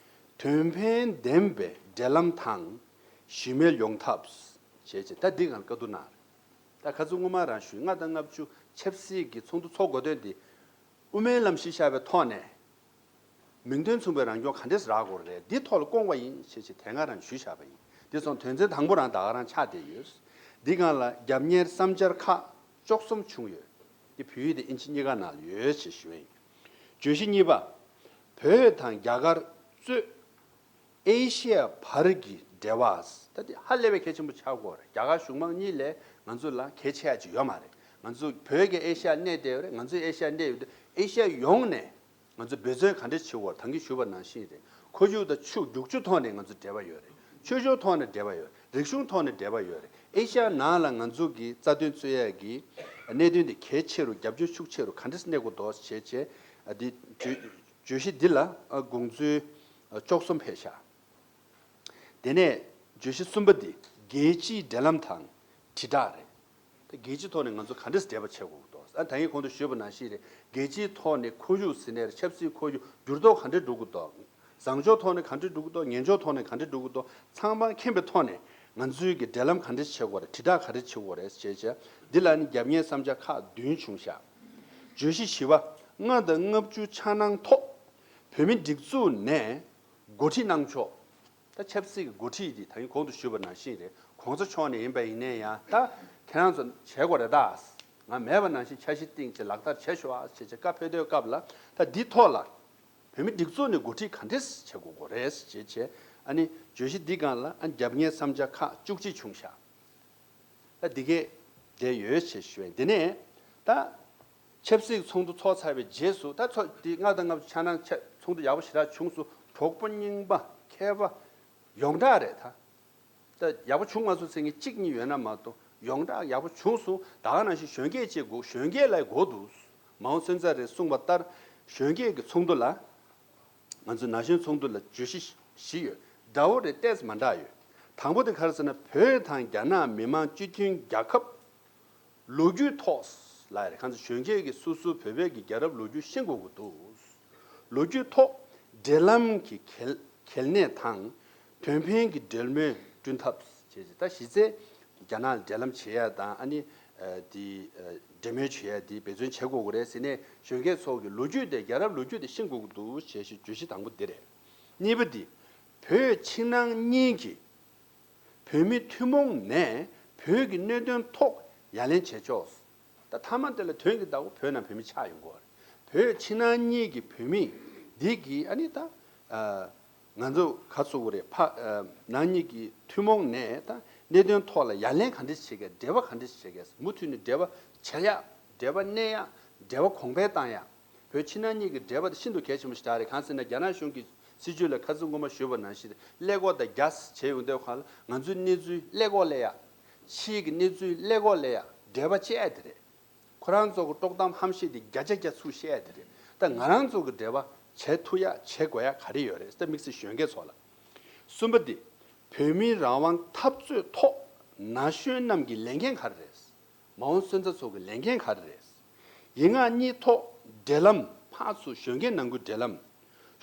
དོན་ཕན་ལྡན་པའི་འབྲེལ་ལམ་དང་ཞུམ་མེད་ཡོང་ཐབས་ཅེས་བྱས། ད་འདི་སྒང་ལ་བཀའ་བསྡུར་གནང་རེད། ད་ཁ་སང་སྔོན་མ་རང་ཞུས། ལྔ་དང་ལྔ་བཅུ་ཆབ་སྲིད་ཀྱི་ཚོགས་འདུ་ཚོགས་དགོས་དོན་འདི་དབུ་མའི་ལམ་གཞི་བཞག་པའི་ཐོག་ནས། མིང་དོན་མཚུངས་པའི་རང་སྐྱོང་ག་འདྲས་རག་དགོས་རེད། འདི་ཐོག་ལ་སྐོང་བ་ཡིན་ཞེས་ཞེས་དེ་སྔ་རང་ཞུས་བཞག་པ་ཡིན། འདི་སོང་དོན་ཚན་དང་པོ་རང་ད་ག་རང་ཆགས་བསྡད་ཡོད། འདི་སྒང་ལ་རྒྱབ་གཉེར་བསམ་འཆར་ཁག་བཅུ་གསུམ་བྱུང་ཡོད། འདི་བོད་ཡིག་དང་དབྱིན་ཇི་གཉིས་ཀ་ནང་ལ་ཡོད་ཅེས་ཞུ་བ་ཡིན། བརྗོད་གཞི་གཉིས་པ། བོད་དང་རྒྱ་གར་གཙོས་ཨེ་ཤི་ཡ་བར་གྱི་འབྲེལ་བ། ད་འདི་ཧ་ལས་པའི་གལ་ཆེན་པོ་ཆགས་ཀྱི་ཡོད་རེད། རྒྱ་གར་གཞུང་མང་གཉིས་ལས་ང་ཚོ་ལ་གལ་ཆེ་ཡ་ཅིག་ཡོད་མ་རེད། ང་ཚོ་བོད་ཀྱིས་ཨེ་ཤི་ཡ་གནས་བསྡད་ཡོད་རེད། ང་ཚོས་ཨེ་ཤི་ཡ་གནས་ཡོད་དུས་ཨེ་ཤི་ཡ་ཡོངས་ནས། ང་ཚོས་འབད་བརྩོན་ག་འདྲས་བྱེད་དགོས། ད་གིན་ཞུས་པ་ནང་བཞིན་རེད། ཁོར་ཡུག་དང་ཆུ་རྒྱུག་ཆུ་ཐོག་ནས་ང་ཚོ་འབྲེལ་བ་ཡོད་རེད། ཆོས་ཕྱོགས་ཐོག་ནས་འབྲེལ་བ་ཡོད་རེད། རིག་གཞུང་ཐོག་ནས་འབྲེལ་བ་ཡོད་རེད། ཨེ་ཤ་ཡ་ནང་ལ་ང་ཚོ་གི་རྩ་དོན་རྩོད་ཡས་ཀྱི་གནད་དོན་དེ་གལ་ཆེ་རུ་རྒྱབ་སྐྱོར་ཤུགས་ཆེ་རུ་ག་འདྲས་གནས་དགོས་འདུག་བྱས་བྱས། ཨ་འདི་བརྗོད་བརྗོད་གཞི་འདི་ལ་ཨ་དགོངས་ཚུལ་ཨ་བཅུ་གསུམ་ཕེབས་ཤག་དེ་ནས་བརྗོད་གཞི་གསུམ་པ་འདི་རྒྱལ་སྤྱིའི་འབྲེལ་ལམ་དང་དྲིལ་བསྒྲགས་རེད། ད་རྒྱལ་སྤྱིའི་ཐོག་ནས་ང་ཚོ་ག་འདྲས་འབྲེལ་བ་བྱེད་དགོས་ཀྱི་འདུག་ཨ་ད་ངས་གོང་དུ་ཞུས་པ་ནང་བཞིན་རེད། རྒྱལ་སྤྱིའི་ཐོག་ནས་ཁོར་ཡུག་ཟེར་ནས་ཆབ་སྲིད་ཁོར་ཡུག་འགྱུར་ལྡོག་ག་འདྲས་འགྲོ་གི་འདུག་བཟང་ཕྱོགས་ཐོག་ནས་ག་འདྲས་འགྲོ་གི་འདུག་ངན་ཕྱོགས་ཐོག་ནས་ག་འདྲས་འགྲོ་གི་འདུག་ཚང་མ་མཁྱེན་པའི་ཐོག་ནས་ང་ཚོའི་གི་འབྲེལ་ལམ་ག་འདྲས་བྱེད་དགོས་རེད། དྲིལ་བསྒྲགས་ག་འདྲས་བྱེད་དགོས་རེད་ཅེས་བྱས། འདི་ལ་ནི་རྒྱབ་གཉེར་བསམ་འཆར་ཁག་བདུན་བྱུང་ཤག་བརྗོད་གཞི་བཞི་པ། ལྔ་དང་ལྔ་བཅུ་འཆར་སྣང་ཐོག་བོད་མི་སྒྲིག་འཛུགས་ནས་འགོ་ཁྲིད་གནང་ཕྱོགས། ད་ཆབ་སྲིད་ཀྱི་འགོ་ཁྲིད་འདི་ད་གིན་གོང་དུ་ཞུས་པ་ནང་བཞིན་རེད། གོང་ས་མཆོག་ནས་ཡིན་པ་ཡིན་ནའི་ཡང་ད་ཁྱེད་རང་ཚོ་བྱེད་དགོས་རེད། ད་ང་མེད་པ་ནང་བཞིན་འཆར་གཞི་བཏིང་བྱས་ལག་བསྟར་བྱེད་ཤོག་ཨ་ཅེས་བྱས་བཀའ་ཕེབས་དུས་སྐབས་ལ། ད་འདི་ཐོག་ལ་བོད་མི་སྒྲིག་འཛུགས་ནས་འགོ་ཁྲིད་ག་འདྲས་བྱེད་དགོས་དགོས་རེད་ཅེས་བྱས། ཨ་ནི་བརྗོད་གཞི་འདི་སྒང་ལ་ཨ་རྒྱབ་གཉེར་བསམ་འཆར་ཁག་བཅུ་གཅིག་བྱུང་ཤག་ད་འདི་གས་བསྡད་ཡོད་ཅེས་ཞུ་བས། འདི་ནས་ད་ཆབ་སྲིད་ཚོགས་འདུ་ཚོགས་ཚར་བའི་རྗེས་སུ། ད་ཚོ་འདི་ལྔ་དང་ལྔ་བཅུ་འཆར་སྣང་ཆ་ཚོགས་འདུ་ཡག་པོ་ཞེ་དྲག་བྱུང་སོང་། གྲོགས་པོ་རྙིང་པ་མཁས་པ་ཡོངས་གྲགས་རེད། ད་ད་ཡག་པོ་བྱུང་མ་སོང་ཟེར་མཁན་གཅིག་གཉིས་ཡོད་ན་མ་གཏོགས་ཡོངས་གྲགས་ཡག་པོ་བྱུང་སོང་། ད་ག་ནང་བཞིན་གཞོན་སྐྱེས་བཅས་དགོས། གཞོན་སྐྱེས་ལ་དགོས་འདུག་མའོ་སུན་ཙེ་རེས་གསུངས་པ་ལྟར་གཞོན་སྐྱེས་ཀྱི་ཚོགས་འདུ་ལ། ང་ཚོའི་ན་གཞོན་ཚོགས་འདུ་ལ་བརྗོད་གཞི་བཞི་ཡོད། འདྲ་བོ་རེད། ཏོག་ཙམ་མ་འདྲ་ཡོད། དང་པོ་དེ་ག་རེ་ཟེར་ན། བོད་དང་རྒྱ་ནག་མི་དམངས་སྤྱི་མཐུན་རྒྱལ་ཁབ་ལོ་རྒྱུས་ཐོག་ལ་རེད། གང་ཚེ་གཞོན་སྐྱེས་ཀྱིས་སོ་སོའི་བོད་པའི་གི་རྒྱལ་རབས་ལོ་རྒྱུས་ཤེས་དགོས་ཀྱི་འདུག་ལོ་རྒྱུས་ཐོག་འབྲེལ་ལམ་གྱི་གལ་གལ་གནད་དང་དོན་ཕན་གྱི་འབྲེལ་མོལ་བསྐྲུན་ཐབས་བྱས། ད་གཞི་རྩའི་རྒྱ་ནག་ལ་འབྲེལ་ལམ་བྱེད་ཡ་དང་། ཨ་ནི་ཨ་དེ་ཨ་འབྲེལ་མོལ་བྱེད་ཡ་དེ་འབད་བརྩོན་བྱེད་དགོས་ཀྱི་རེད་ཟེར་ནས། གཞོན་སྐྱེས་ཚོ་གི་ལོ་རྒྱུས་དེ་རྒྱལ་རབས་ལོ་རྒྱུས་དེ་ཤེས་དགོས་ཀྱི་འདུག་ཅེས་བརྗོད་གཞི་དང་པོ་འདི་རེད། གཉིས་པ་འདི། བོད་ཕྱི་ནང་གཉིས་ཀྱི་བོད་མི་ཐུན་མོང་ནས་བོད་ཀྱི་གནད་དོན་ཐོག་ཡ་ལན་བྱེད་ཕྱོགས། ད་མཐའ་མ་དེ་ལ་དོན་གྱི་བདག་པོ་བོད་ནང་བོད་མི་ཆགས་ཡོང་གི་རེད། བོད་ཕྱི་ནང་གཉིས་ཀྱི་བོད་མི་འདི་གི་ཨ་ནི་ད་ཨ་ང་ཚོ་ག་ཚོད་རེད། ཕ་ཨ་ནང་གཉིས་ཀྱི་ཐུན་མོང་ནས་ད་གནད་དོན་ཐོག་ལ་ཡ་ལན་ག་འདྲས་བྱེད་དགོས། འབྲེལ་བ་ག་འདྲས་བྱེད་དགོས། མུ་མཐུད་ནས་འབྲེལ་བ་བྱེད་ཡ། འབྲེལ་བ་གནས་ཡ། འབྲེལ་བ་གོང་འཕེལ་བཏང་ཡ། བོད་ཕྱི་ནང་གཉིས་ཀྱི་འབྲེལ་བ་དེ་ཤིན་ཏུ་གལ་ཆེན་པོ་ཞིག་རེད། གང་ཟེར་ན་རྒྱ་ནག་གཞུང་གི་སྲིད་བྱུས་ལ་ཁ་སང་སྔོན་མ་ཞུས་པ་ནང་བཞིན་ཀླད་ཀོར་དང་རྒྱ་བྱས་ཡོང་དུས་སྒང་ལ་ང་ཚོའི་གནས་ཚུལ་ཀླད་ཀོར་སླེབས་ཡ། ཕྱིའི་གི་གནས་ཚུལ་ཀླད་ཀོར་སླེབས་ཡ། འབྲེལ་བ་བཅད་ཡ་དེ་རེད། ཁོ་རང་ཚོ་གི་དཀྲོག་གཏམ་ཧམ་བཤད་དེ་བརྒྱ་ཆ་བརྒྱ་ཚུར་བཤད་ཡ་དེ་རེད། ད་ང་རང་ཚོ་གི་འབྲེལ་བ་བྱེད་ཐུབ་ཡ་བྱེད་དགོས་ཡ་ག་རེ་ཡོད་རེད། ད་དམིགས་བསལ་གཞོན་སྐྱེས་ཚོ་ལ། གསུམ་པ་འདི། བོད་མིའི་རང་དབང་འཐབ་རྩོད་ཐོག་ན་གཞོན་རྣམས་ཀྱི་ལས་འགན་ག་རེ་རེད། མའོ་སུན་ཙེ་ཚོ་གི་ལས་འགན་ག་རེ་རེད། ཡིག་ངག་གཉིས་ཐོག་འབྲེལ་ལམ། ཕར་ཚུར་གཞོན་སྐྱེས་ནང་ཁུལ་འབྲེལ་ལམ།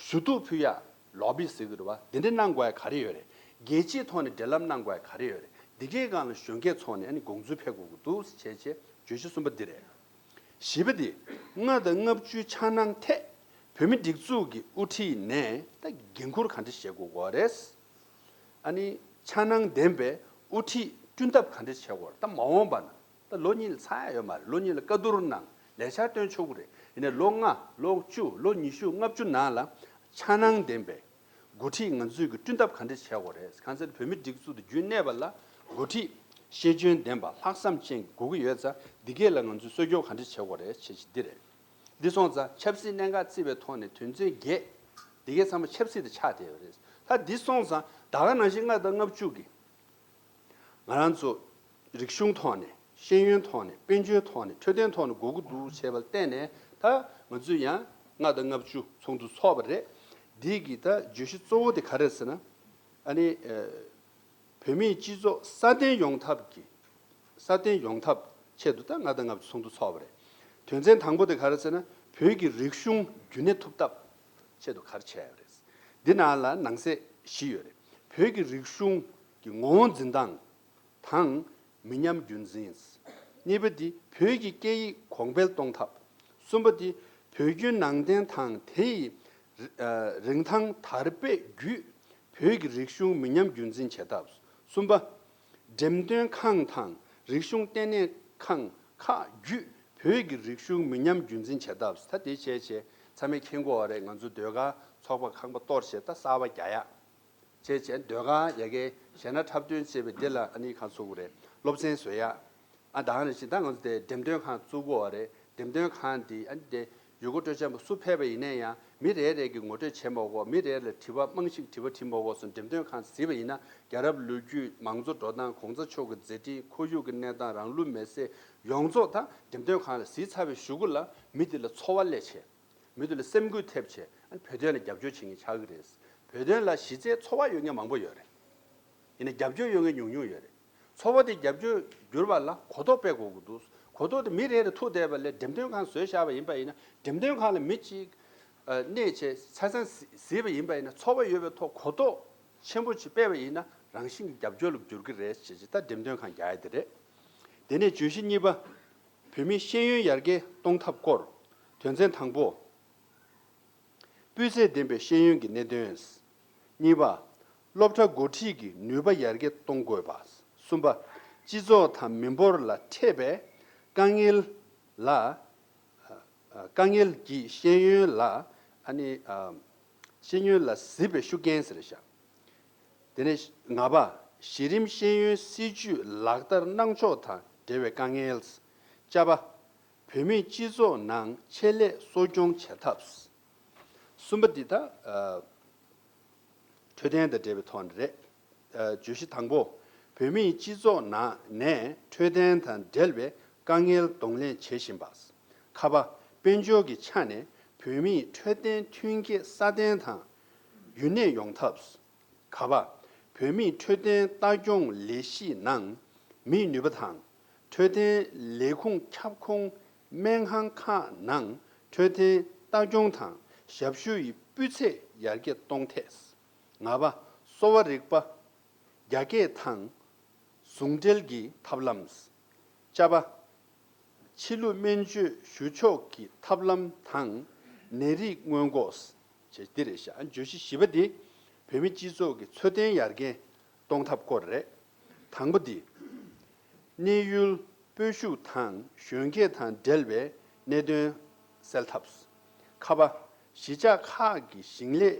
ཞུ་གཏུག་ཕུལ་ཡ། ལོ་བི་ཟེར་གི་རེད་བ། འདི་འདྲ་གནང་དགོས་ཡ་ག་རེ་ཡོད་རེད། རྒྱལ་སྤྱིའི་ཐོག་ནས་འབྲེལ་ལམ་གནང་དགོས་ཡ་ག་རེ་ཡོད་རེད། འདི་གའི་སྒང་ལ་གཞོན་སྐྱེས་ཚོ་ནས་ཨ་ནི་དགོངས་ཚུལ་ཕེབས་དགོས་ཀྱི་འདུག་ཅེས་བྱས་བརྗོད་གཞི་གསུམ་པ་འདི་རེད། བཞི་པ་འདི། ལྔ་དང་ལྔ་བཅུའི་འཆར་སྣང་ཐད་བོད་མི་སྒྲིག་འཛུགས་ཀྱི་དབུ་ཁྲིད་ནས་ད་འགན་འཁུར་ག་འདྲ་བཞེས་དགོས་ཀྱི་རེད། ཨ་ནི་འཆར་སྣང་ལྡན་པའི་དབུ་ཁྲིད་བསྐྲུན་ཐབས་ག་འདྲ་བྱེད་དགོས་རེད། ད་མ་འོངས་པ་ན། ད་ལོ་གཉིས་ལ་ཚར་ཡ་ཡོད་མ་རེད། ལོ་གཉིས་ལ་བཀའ་བསྡུར་གནང་། ལས་འཆར་བཏོན་ཆོག་གི་རེད། ཡིན་ནའི་ལོ་ལྔ། ལོ་བཅུ། ལོ་ཉི་ཤུ། ལྔ་བཅུ་ནང་ལ་འཆར་སྣང་ལྡན་པའི་འགོ་ཁྲིད་ང་ཚོས་ཀྱི་བསྐྲུན་ཐབས་ག་འདྲ་བྱེད་དགོས་རེད། གང་ཟེར་བོད་མི་སྒྲིག་འཛུགས་དེ་རྒྱུན་གནས་པ་ལ་འགོ་ཁྲིད་ཤེས་འཇོན་ལྡན་པ་ལྷག་བསམ་ཅན་དགོས་ཀྱི་ཡོད་ཙང་། འདི་གས་ལ་ང་ཚོས་གསོ་སྐྱོང་ག་འདྲ་བྱེད་དགོས་རེད་ཅེས་འདི་རེད། འདི་སོང་ཙང་ཆབ་སྲིད་གནད་འགག་བརྩིས་པའི་ཐོག་ནས་དོན་ཚན་བརྒྱད་འདི་གས་ཚང་མ་ཆབ་སྲིད་དེ་ཆགས་བསྡད་ཡོད་རེད། ད་འདི་སོང་ཙང་ད་ག་ནང་བཞིན་ལྔ་དང་ལྔ་བཅུ་གི་ང་རང་ཚོ་རིག་གཞུང་ཐོག་ནས་ཤེས་ཡོན་ཐོག་ནས་དཔལ་འབྱོར་ཐོག་ནས་འཕྲོད་བསྟེན་ཐོག་ནས་དགོས་ཀྱི་འདུག་བྱས་པ་ལ་བརྟེན་ནས་ད་ང་ཚོས་ཡང་ལྔ་དང་ལྔ་བཅུ་ཚོགས་འདུ་ཚོགས་པ་རེད། འདི་གི་ད་བརྗོད་གཞི་གཙོ་བོ་དེ་ག་རེ་ཟེར་ན། ཨ་ནི་ཨ། བོད་མིའི་སྤྱི་ཚོགས་སྲ་བརྟན་ཡོང་ཐབས་ཀྱི་སྲ་བརྟན་ཡོང་ཐབས་ཆེད་དུ་ད་ལྔ་དང་ལྔ་བཅུ་ཚོགས་འདུ་ཚོགས་པ་རེད། དོན་ཚན་དང་པོ་དེ་ག་རེ་ཟེར་ན། བོད་ཀྱི་རིག་གཞུང་རྒྱུན་གནས་ཐུབ་ཐབས་ཆེད་དུ་ག་རེ་བྱས་ཡོད་རེད། འདི་ནང་ལ་ནང་གསེས་བཞི་ཡོད་རེད། བོད་ཀྱི་རིག་གཞུང་གི་ངོ་བོ་འཛིན་སྟངས་དང་མི་ཉམས་རྒྱུན་འཛིན། གཉིས་པ་དེ་བོད་ཀྱི་སྐད་ཡིག་གོང་འཕེལ་གཏོང་ཐབས། གསུམ་པ་དེ་བོད་བརྒྱུད་ནང་བསྟན་དང་དེ་ཡི་རིན་ཐང་དར་སྤེལ་བརྒྱུད་བོད་ཀྱི་རིག་གཞུང་མི་ཉམས་རྒྱུན་འཛིན་བྱེད་ཐབས། གསུམ་པ། འགྲེམས་སྟོན་ཁང་དང་རིག་གཞུང་ལྟེ་གནས་ཁང་ཁག་བརྒྱུད་བོད་ཀྱི་རིག་གཞུང་མི་ཉམས་རྒྱུན་འཛིན་བྱེད་ཐབས། ད་དེ་བྱས་བྱས་ཚང་མས་མཁྱེན་གྱི་ཡོད་རེད། ང་ཚོ་ཟློས་གར་ཚོགས་པ་ཁང་པ་གཏོར་བྱས་ད་གསར་པ་རྒྱག་ཡག་བྱས་བྱས་ཟློས་གར་ཡ་གི་གཞས་སྣ་འཁྲབ་སྟོན་བྱས་པའི་འདི་ལ་ཨ་ནི་གང་ཟེར་དགོས་རེད། སློབ་ཚན་བཟོ་ཡག་ཨ་དང་ནི་ཅི་ད་ང་ཚོ་དེ་འགྲེམས་སྟོན་ཁང་བཙུགས་ཀྱི་ཡོད་རེད། འགྲེམས་སྟོན་ཁང་དེ་ཨ་ནི་དེ་ཡུལ་སྐོར་སྤྲོ་འཆམ་པ་སུ་ཕེབས་པ་ཡིན་ན་ཡང་མི་རེ་རེ་གིས་ངོ་སྤྲོད་བྱེད་མ་དགོས། མི་རེ་ལ་དྲི་བ་རྨང་གཞིའི་དྲི་བ་དྲི་མ་དགོས་སོང་། འགྲེམས་སྟོན་ཁང་གཟིགས་པ་ཡིན་ན་རྒྱལ་རབས་ལོ་རྒྱུས་མང་གཙོ་འགྲོ་སྟངས་གོང་ས་མཆོག་གི་མཛད་འཕྲིན་ཁོར་ཡུག་གི་གནས་སྟངས་རང་ལུས་མེར་སྲེག་ཡོངས་རྫོགས་ད་འགྲེམས་སྟོན་ཁང་ལ་གཟིགས་ཚར་བའི་གཞུག་གུ་ལ་མི་དེ་ལ་ཚོར་བ་སླེབས་བྱས། མི་དེ་ལ་སེམས་འགུལ་ཐེབས་བྱས་ཨ་ནི་བོད་དོན་ལ་རྒྱབ་སྐྱོར་བྱེད་མཁན་ཆགས་ཀྱི་རེད། བོད་དོན་ལ་གཞི་རྩའི་ཚོར་བ་ཡོད་མཁན་མང་པོ་ཡོད་རེད། ཡིན་ན་རྒྱབ་སྐྱོར་ཡོད་མཁན་ཉུང་ཉུང་ཡོད་རེད། ཚོར་བ་དེ་རྒྱབ་སྐྱོར་བསྒྱུར་བ་ལ་གོ་རྟོགས་སྤེལ་དགོས་ཀྱི་འདུག་གོ་རྟོགས་དེ་མི་རེ་རེ་ཐུག་བསྡད་པ་ལས་འགྲེམས་སྟོན་ཁང་བཟོས་བཞག་པ་ཡིན་པ་ཡིན་ན་འགྲེམས་སྟོན་ཁང་ལ་མི་གཅིག་གནས་བྱས་ཆ་ཚང་གཟིགས་པ་ཡིན་པ་ཡིན་ན་ཚོར་བ་ཡོད་པའི་ཐོག་གོ་རྟོགས་ཆེན་པོ་ཅིག་སྤེལ་བ་ཡིན་ན་རང་བཞིན་གྱི་རྒྱབ་སྐྱོར་ལ་འགྱུར་གྱི་རེད་ཅེས་ད་འགྲེམས་སྟོན་ཁང་རྒྱག་ཡ་དེ་རེད། དེ་ནས་བརྗོད་གཞི་གཉིས་པ། བོད་མིའི་ཤེས་ཡོན་ཡར་རྒྱས་གཏོང་ཐབས་སྐོར། དོན་ཚན་དང་པོ། སྤུས་ཚད་ལྡན་པའི་ཤེས་ཡོན་གྱི་གནད་དོན། གཉིས་པ། སློབ་གྲྭ་འགོ་ཁྲིད་ཀྱི་ནུས་པ་ཡར་རྒྱས་གཏོང་དགོས་པ། གསུམ་པ། སྤྱི་ཚོགས་དང་མི་འབོར་ལ་འཕྲད་པའི་དཀའ་ངལ་ལ། དཀའ་ངལ་གྱིས་ཤེས་ཡོན་ལ་ཨ་ནི། ཤེས་ཡོན་ལ་གཟིགས་པའི་ཤུགས་རྐྱེན་ཟེར་བཞག་དེ་ནས་ལྔ་པ། གཞི་རིམ་ཤེས་ཡོན་སྲིད་ཇུས་ལག་བསྟར་གནང་ཕྱོགས་དང་འབྲེལ་བའི་དཀའ་ངལ། བཅུ་པ། བོད་མིའི་སྤྱི་ཚོགས་ནང་ཆེད་ལས་གསོ་སྐྱོང་བྱེད་ཐབས། གསུམ་པ་འདི་ད། འཕྲོད་བསྟེན་དང་འབྲེལ་བའི་ཐོག་ནས་རེད། བརྗོད་གཞི་དང་པོ། བོད་མིའི་སྤྱི་ཚོགས་ནང་ནས་འཕྲོད་བསྟེན་དང་འབྲེལ་བའི་དཀའ་ངལ་གདོང་ལེན་བྱེད་བཞིན་པ། ཁ་པ། དཔལ་འབྱོར་གྱི་ཆ་ནས་བོད་མིའི་འཕྲོད་བསྟེན་མཐུན་རྐྱེན་སྲ་བརྟན་དང་ཡུན་གནས་ཡོང་ཐབས། ག་པ། བོད་མིའི་འཕྲོད་བསྟེན་ལྟ་སྐྱོང་ལས་གཞིའི་ནང་མིའི་ནུས་པ་དང་། འཕྲོད་བསྟེན་ལས་ཁུངས་ཁྱབ་ཁོངས་སྨན་ཁང་ཁག་ནང་འཕྲོད་བསྟེན་ལྟ་སྐྱོང་དང་ཞབས་ཞུ་ཡི་སྤུས་ཚད་ཡར་རྒྱས་གཏོང་ཐད། ལྔ་པ། གསོ་བ་རིག་པ། རྒྱ་སྐྱེད་དང་ཟུང་འབྲེལ་གྱི་ཐབས་ལམ། བཅུ་པ། ཕྱི་ལུགས་སྨན་བཅོས་ཞུ་ཕྱོགས་ཀྱི་ཐབས་ལམ་དང་ནད་རིགས་སྔོན་འགོག་བཅས་འདི་རེད་བཞག་བརྗོད་གཞི་བཞི་པ་འདི་བོད་མི་སྤྱི་ཚོགས་ཀྱི་འཚོ་རྟེན་ཡར་རྒྱས་གཏོང་ཐབས་སྐོར་རེད། དང་པོ་འདི། གནས་ཡུལ་སྤོ་བཤུག་དང་གཞོན་སྐྱེས་དང་འབྲེལ་བའི་གནད་དོན་སེལ་ཐབས། ཁ་པ། གཞིས་ཆགས་ཁག་གི་ཞིང་ལས་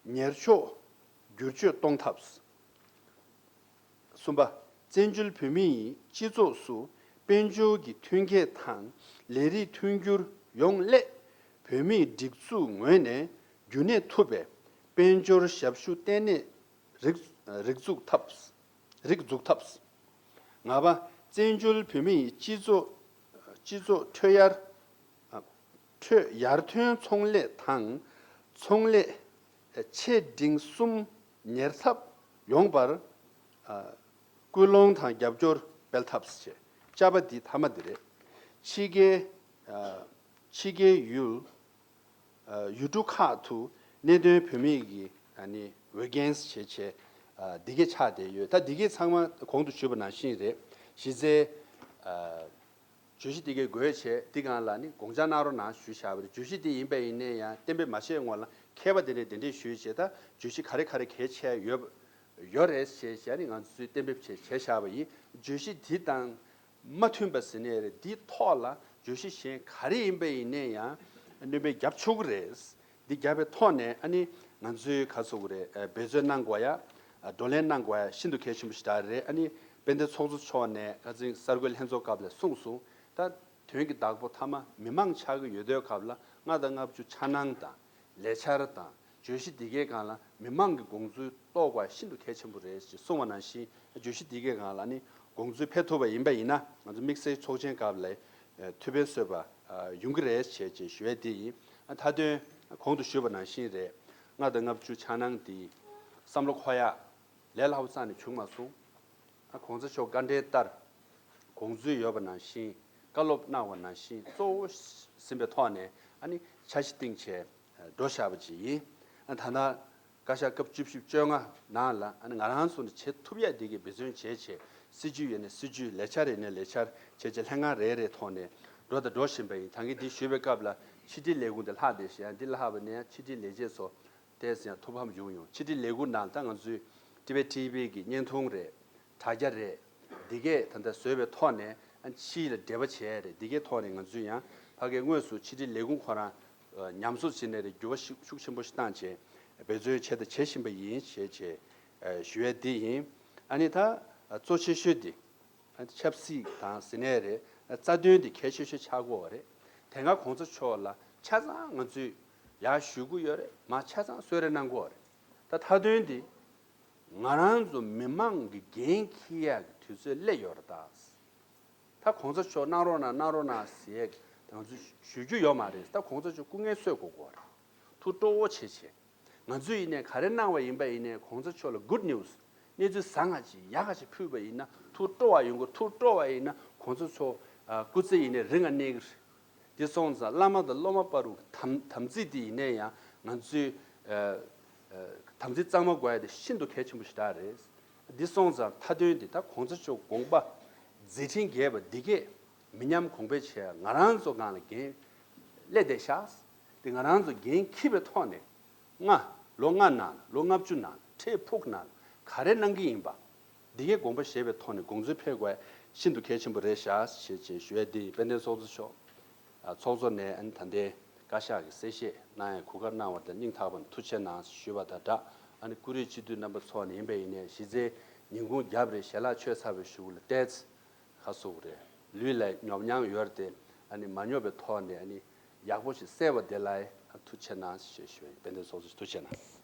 ཉེར་ཕྱོགས་བསྒྱུར་བཅོས་གཏོང་ཐབས། གསུམ་པ། བཙན་བྱོལ་བོད་མིའི་སྤྱི་ཚོགས་སུ་དཔལ་འབྱོར་གྱི་མཐུན་རྐྱེན་དང་ལས་རིགས་མཐུན་འགྱུར་ཡོང་སླད་བོད་མིའི་སྒྲིག་འཛུགས་ངོས་ནས་རྒྱུན་གནས་ཐུབ་པའི་དཔལ་འབྱོར་ཞབས་ཞུ་ལྟེ་གནས་རིགས་རིགས་འཛུགས་ཐབས། རིགས་འཛུགས་ཐབས། ལྔ་པ། བཙན་བྱོལ་བོད་མིའི་སྤྱི་ཚོགས་སྤྱི་ཚོགས་ཁྲོད་ཡར། ཁྲོད་ཡར་ཐོན་ཚོང་ལས་དང་ཚོང་ལས་ཆེ་འབྲིང་གསུམ་ཉར་ཐབས་ཡོང་བར་སྐུལ་སློང་དང་རྒྱབ་སྐྱོར་སྤེལ་ཐབས་བྱས། བཅུ་པ་འདི་མཐའ་མ་འདི་རེད། ཕྱི་རྒྱལ་ཕྱི་རྒྱལ་ཡུལ་ཡུལ་གྲུ་ཁག་ཏུ་གནས་སྡོད་བོད་མི་གི་ཨ་ནི་འོས་འགན་བྱས་བྱས་འདི་གས་ཆགས་བསྡད་ཡོད། ད་འདི་གས་ཚང་མ་གོང་དུ་ཞུས་པ་ནང་བཞིན་རེད། གཞི་རྩའི་བརྗོད་གཞི་དེ་གའི་དགོས་བྱས་འདི་སྒང་ལ་ནི་དགོངས་འཆར་གནང་རོགས་གནང་ཞུས་བཞག་པ་རེད། བརྗོད་གཞི་དེ་ཡིན་པ་ཡིན་ནའི་ཡང་གཏན་འབེབས་མ་བྱས་སྔོན་ལ་མཁས་པ་དེ་འདྲས་དེ་འདྲས་ཞུས་བྱས་ད་བརྗོད་གཞི་ག་རེ་ག་རེ་གལ་ཆེ་ཡོད་ཡོད་རེད་ཞེས་བྱས་ནི་ང་ཚོས་གཏན་འབེབས་བྱས་བྱས་བཞག་པ་ཡིན། བརྗོད་གཞི་འདི་དང་མ་མཐུན་པ་ཟེར་ནའི་རེད། འདིའི་ཐོག་ལ་བརྗོད་གཞི་གཞན་ག་རེ་ཡིན་པ་ཡིན་ནའི་ཡང་སྣོན་པ་རྒྱབ་ཆོག་གི་རེད། འདི་བརྒྱབ་པའི་ཐོག་ནས་ཨ་ནི་ང་ཚོའི་ག་ཚོད་རེད་འབད་རྩོལ་གནང་དགོས་ཡ། བགྲོ་གླེང་གནང་དགོས་ཡ་ཤིན་ཏུ་གལ་ཆེན་པོ་ཞིག་རེད། ཨ་ནི་དཔལ་ལྡན་ཚོགས་གཙོ་མཆོག་ནས་ཁ་སང་གསར་འགོད་ལྷན་ཚོགས་སྐབས་ལ་གསུངས་སོང་། ད་དོན་གྱི་བདག་པོ་མཐའ་མ་མི་མང་ཆགས་ཀྱི་ཡོད་དུས་སྐབས་ལ་ལྔ་དང་ལྔ་བཅུ་འཆར་སྣང་དང་ལས་འཆར་དང་ བརྗོད་གཞི་འདི་གའི་སྒང་ལ་མི་མང་གི་དགོངས་ཚུལ་རྟོགས་པ་ཤིན་ཏུ་གལ་ཆེན་པོ་རེད་ཅེས་གསུངས་པ་ནང་བཞིན། བརྗོད་གཞི་འདི་གའི་སྒང་ལ་ནི་དགོངས་ཚུལ་འཕེལ་ཐུབ་པ་ཡིན་པ་ཡིན་ན། ང་ཚོ་དམིགས་བསལ་ཚོགས་ཆེན་སྐབས་ལ་ཐུགས་ཕན་གསོས་པ་ཡོང་གི་རེད་ཅེས་ཅེས་ཞུ་ཡས་དེ་ཡིན། མཐའ་དོན་གོང་དུ་ཞུས་པ་ནང་བཞིན་རེད། ལྔ་དང་ལྔ་བཅུ་འཆར་སྣང་འདི་བསམ་བློ་འཁོར་ཡག་ལས་སླ་པོ་རྩ་ནས་བྱུང་མ་སོང་། ཨ་གོང་ས་མཆོག་བཀའ་འདྲེན་ལྟར་དགོངས་ཚུལ་ཡོད་པ་ནང་བཞིན། བཀའ་སློབ་གནང་བ་ནང་བཞིན་གཙོ་བོ་ཟིན་པའི་ཐོག་ནས་ཨ་ནི་འཆར་གཞི་བཏིང་བྱས་འགྲོ་བཞག་པ་ཅིག་ཡིན། ཨ་ད་ལྟ་བཀའ་ཤག་སྐབས་བཅུ་བཞི་བཅོ་ལྔ་ནང་ལ་ཨ་ནི་ང་རང་ཚོ་ནས་བྱེད་ཐུབ་ཡ་འདི་གའི་འབད་བརྩོན་བྱས་བྱས། སྲིད་ཇུས་ཡོད་ནས་སྲིད་ཇུས། ལས་འཆར་ཡོད་ནས་ལས་འཆར་བྱས་བྱས། ལྷན་ཁང་རེ་རེའི་ཐོག་ནས་འགྲོ་དང་འགྲོ་བཞིན་པ་ཡིན། ད་གིན་འདི་ཞུས་པའི་སྐབས་ལ་ཕྱི་དྲིལ་ལས་ཁུངས་དེ་ལྷག་བསྡད་བཞག་འདི་ལྷག་པ་ནས་ཕྱི་དྲིལ་ལས་བྱེད་ཚོ་ཏོག་ཙམ་ཡང་ཐུགས་ཕམ་ཡོང་ཡོང་། ཕྱི་དྲིལ་ལས་ཁུངས་ནང་ད་ང་ཚོའི་ཊི་བེཊ་ཊི་ཝི་གི་བརྙན་ཐུང་རེད། དྲ་རྒྱ་རེད། འདི་གས་ད་ལྟ་བཟོས་པའི་ཐོག་ནས་ཨ་ཕྱི་ལ་འབྲེལ་བ་བྱས་རེད། འདི་གའི་ཐོག་ནས་ང་ཚོས་ཡང་ཕ་གའི་དངོས་སུ་ཕྱི་དྲིལ་ལས་ཁུངས་ཁོ་རང་ཉམས་གསོ་བྱས་ནས་རེད། འགྱུར་བ་ཤུགས་ཤུགས་ཆེན་པོ་ཞིག་བཏང་བྱས་འབད་བརྩོན་བྱས་དང་བྱེད་བཞིན་པ་ཡིན་ཞེས་བྱས་ཞུ་ཡས་འདི་ཡིན། ཨ་ནི་ད་གཙོ་ཆེ་ཤོས་འདི་ཆབ་སྲིད་དང་ཟེར་ནའི་རེད། རྩ་དོན་འདི་གལ་ཆེ་ཤོས་ཆགས་ཀྱི་ཡོད་རེད། དེ་སྔ་གོང་ས་མཆོག་ལ་ཆ་ཚང་ང་ཚོས་ཡར་ཞུ་གི་ཡོད་རེད། མར་ཆ་ཚང་གསོལ་རས་གནང་གི་ཡོད་རེད། ད་མཐའ་དོན་འདི་ང་རང་ཚོ་མི་མང་གི་འགན་འཁྱེར་ཡག་གི་དུས་ཚོད་སླེབས་ཡོད་རེད་ད། ད་གོང་ས་མཆོག་གནང་རོགས་གནང་། གནང་རོགས་གནང་ཟེར་ཡག་ང་ཚོས་ཞུ་རྒྱུ་ཡོད་མ་རེད། ད་གོང་ས་མཆོག་སྐུ་ངལ་གསོ་དགོས་ཀྱི་ཡོད་རེད། ཐུགས་སྤྲོ་བོ་བྱེད་བྱེད། ང་ཚོས་ཡིན་ནའི་ག་རེ་གནང་བ་ཡིན་པ་ཡིན་ནའི་གོང་ས་མཆོག་ལ་good news། གནས་ཚུལ་བཟང་ང་ཅིག་ཡག་ག་ཅིག་ཕུལ་བ་ཡིན་ན་ཐུགས་སྤྲོ་བ་ཡོང་གི། ཐུགས་སྤྲོ་བ་ཡིན་ན་གོང་ས་མཆོག་ཨ་སྐུ་ཚེ་ཡིན་ནའི་རིང་ང་གནས་ཀྱི་རེད། འདི་སོང་ཙང་བླ་མ་དང་སློབ་མ་བར་དུ་དམ་དམ་ཚིག་འདི་ཡིན་ནའི་ཡང་ང་ཚོས་ཨ་ཨ་དམ་ཚིག་གཙང་མ་དགོས་ཡ་དེ་ཤིན་ཏུ་གལ་ཆེན་པོ་ཞེ་དྲག་རེད། འདི་སོང་ཙང་མཐའ་དོན་འདི་ད་གོང་ས་མཆོག་དགོངས་པ་མཛད་འཕྲིན་རྒྱས་པ་འདི་གས་མི་ཉམས་གོང་འཕེལ་བྱེད་ཡ་ང་རང་ཚོ་སྒང་ལ་འགན་སླེབས་བསྡད་ཤག་འདི་ང་རང་ཚོ་འགན་འཁྱེར་བའི་ཐོག་ནས། ལྔ། ལོ་ལྔ་ནང་ལ། ལོ་ལྔ་བཅུ་ནང་ལ། འཕྲལ་ཕུགས་ནང་ལ་ག་རེ་གནང་གི་ཡིན་པ། འདི་གའི་དགོངས་པ་བཞེས་པའི་ཐོག་ནས་དགོངས་ཚུལ་འཕེལ་དགོས་ཤིན་ཏུ་གལ་ཆེན་པོ་རེད་ཤག་ཞེས་བྱས་ཞུ་ཡས་འདི་ཡིན། དཔལ་ལྡན་ཚོགས་གཙོ་མཆོག་ཨ་ཚོགས་གཙོ་ནས་ཨ་ནི་ད་ལྟའི་བཀའ་ཤག་གི་གསལ་བཤད་གནང་ཡའི་གོ་སྐབས་གནང་བ་དང་སྙིང་ཐག་པ་ནས་ཐུགས་རྗེ་ཆེ་གནང་ཞུས་པ་དང་སྦྲགས། ཨ་ནི་ཀུ་རེ་སྤྱི་འཐུས་རྣམ་པ་ཚོ་ནས་ཡིན་པ་ཡིན་ནའི་གཞི་རྩའི་ཉིན་གུང་རྒྱབ་རེ་ཞལ་ལག་མཆོད་ཚར་བའི་གཞུག་ལ་ཏོག་ཙམ་ཁ་ཟུག་རེད། ལུས་ལ་ཉོབ་མྱངས་ཡོད་རེད་དེ། ཨ་ནི་མ་ཉོབ་པའི་ཐོག་ནས་ཨ་ནི་ཡག་པོ་ཞིག་གསལ་བ་དེ་ལ་ཨ་ཐུགས་རྗེ་ཆེ་གནང་ཞེས་ཞུ་བ་ཡིན། དཔལ་ལྡན་ཚོགས་གཙོ་ཐུགས་རྗེ་ཆེ་གནང་།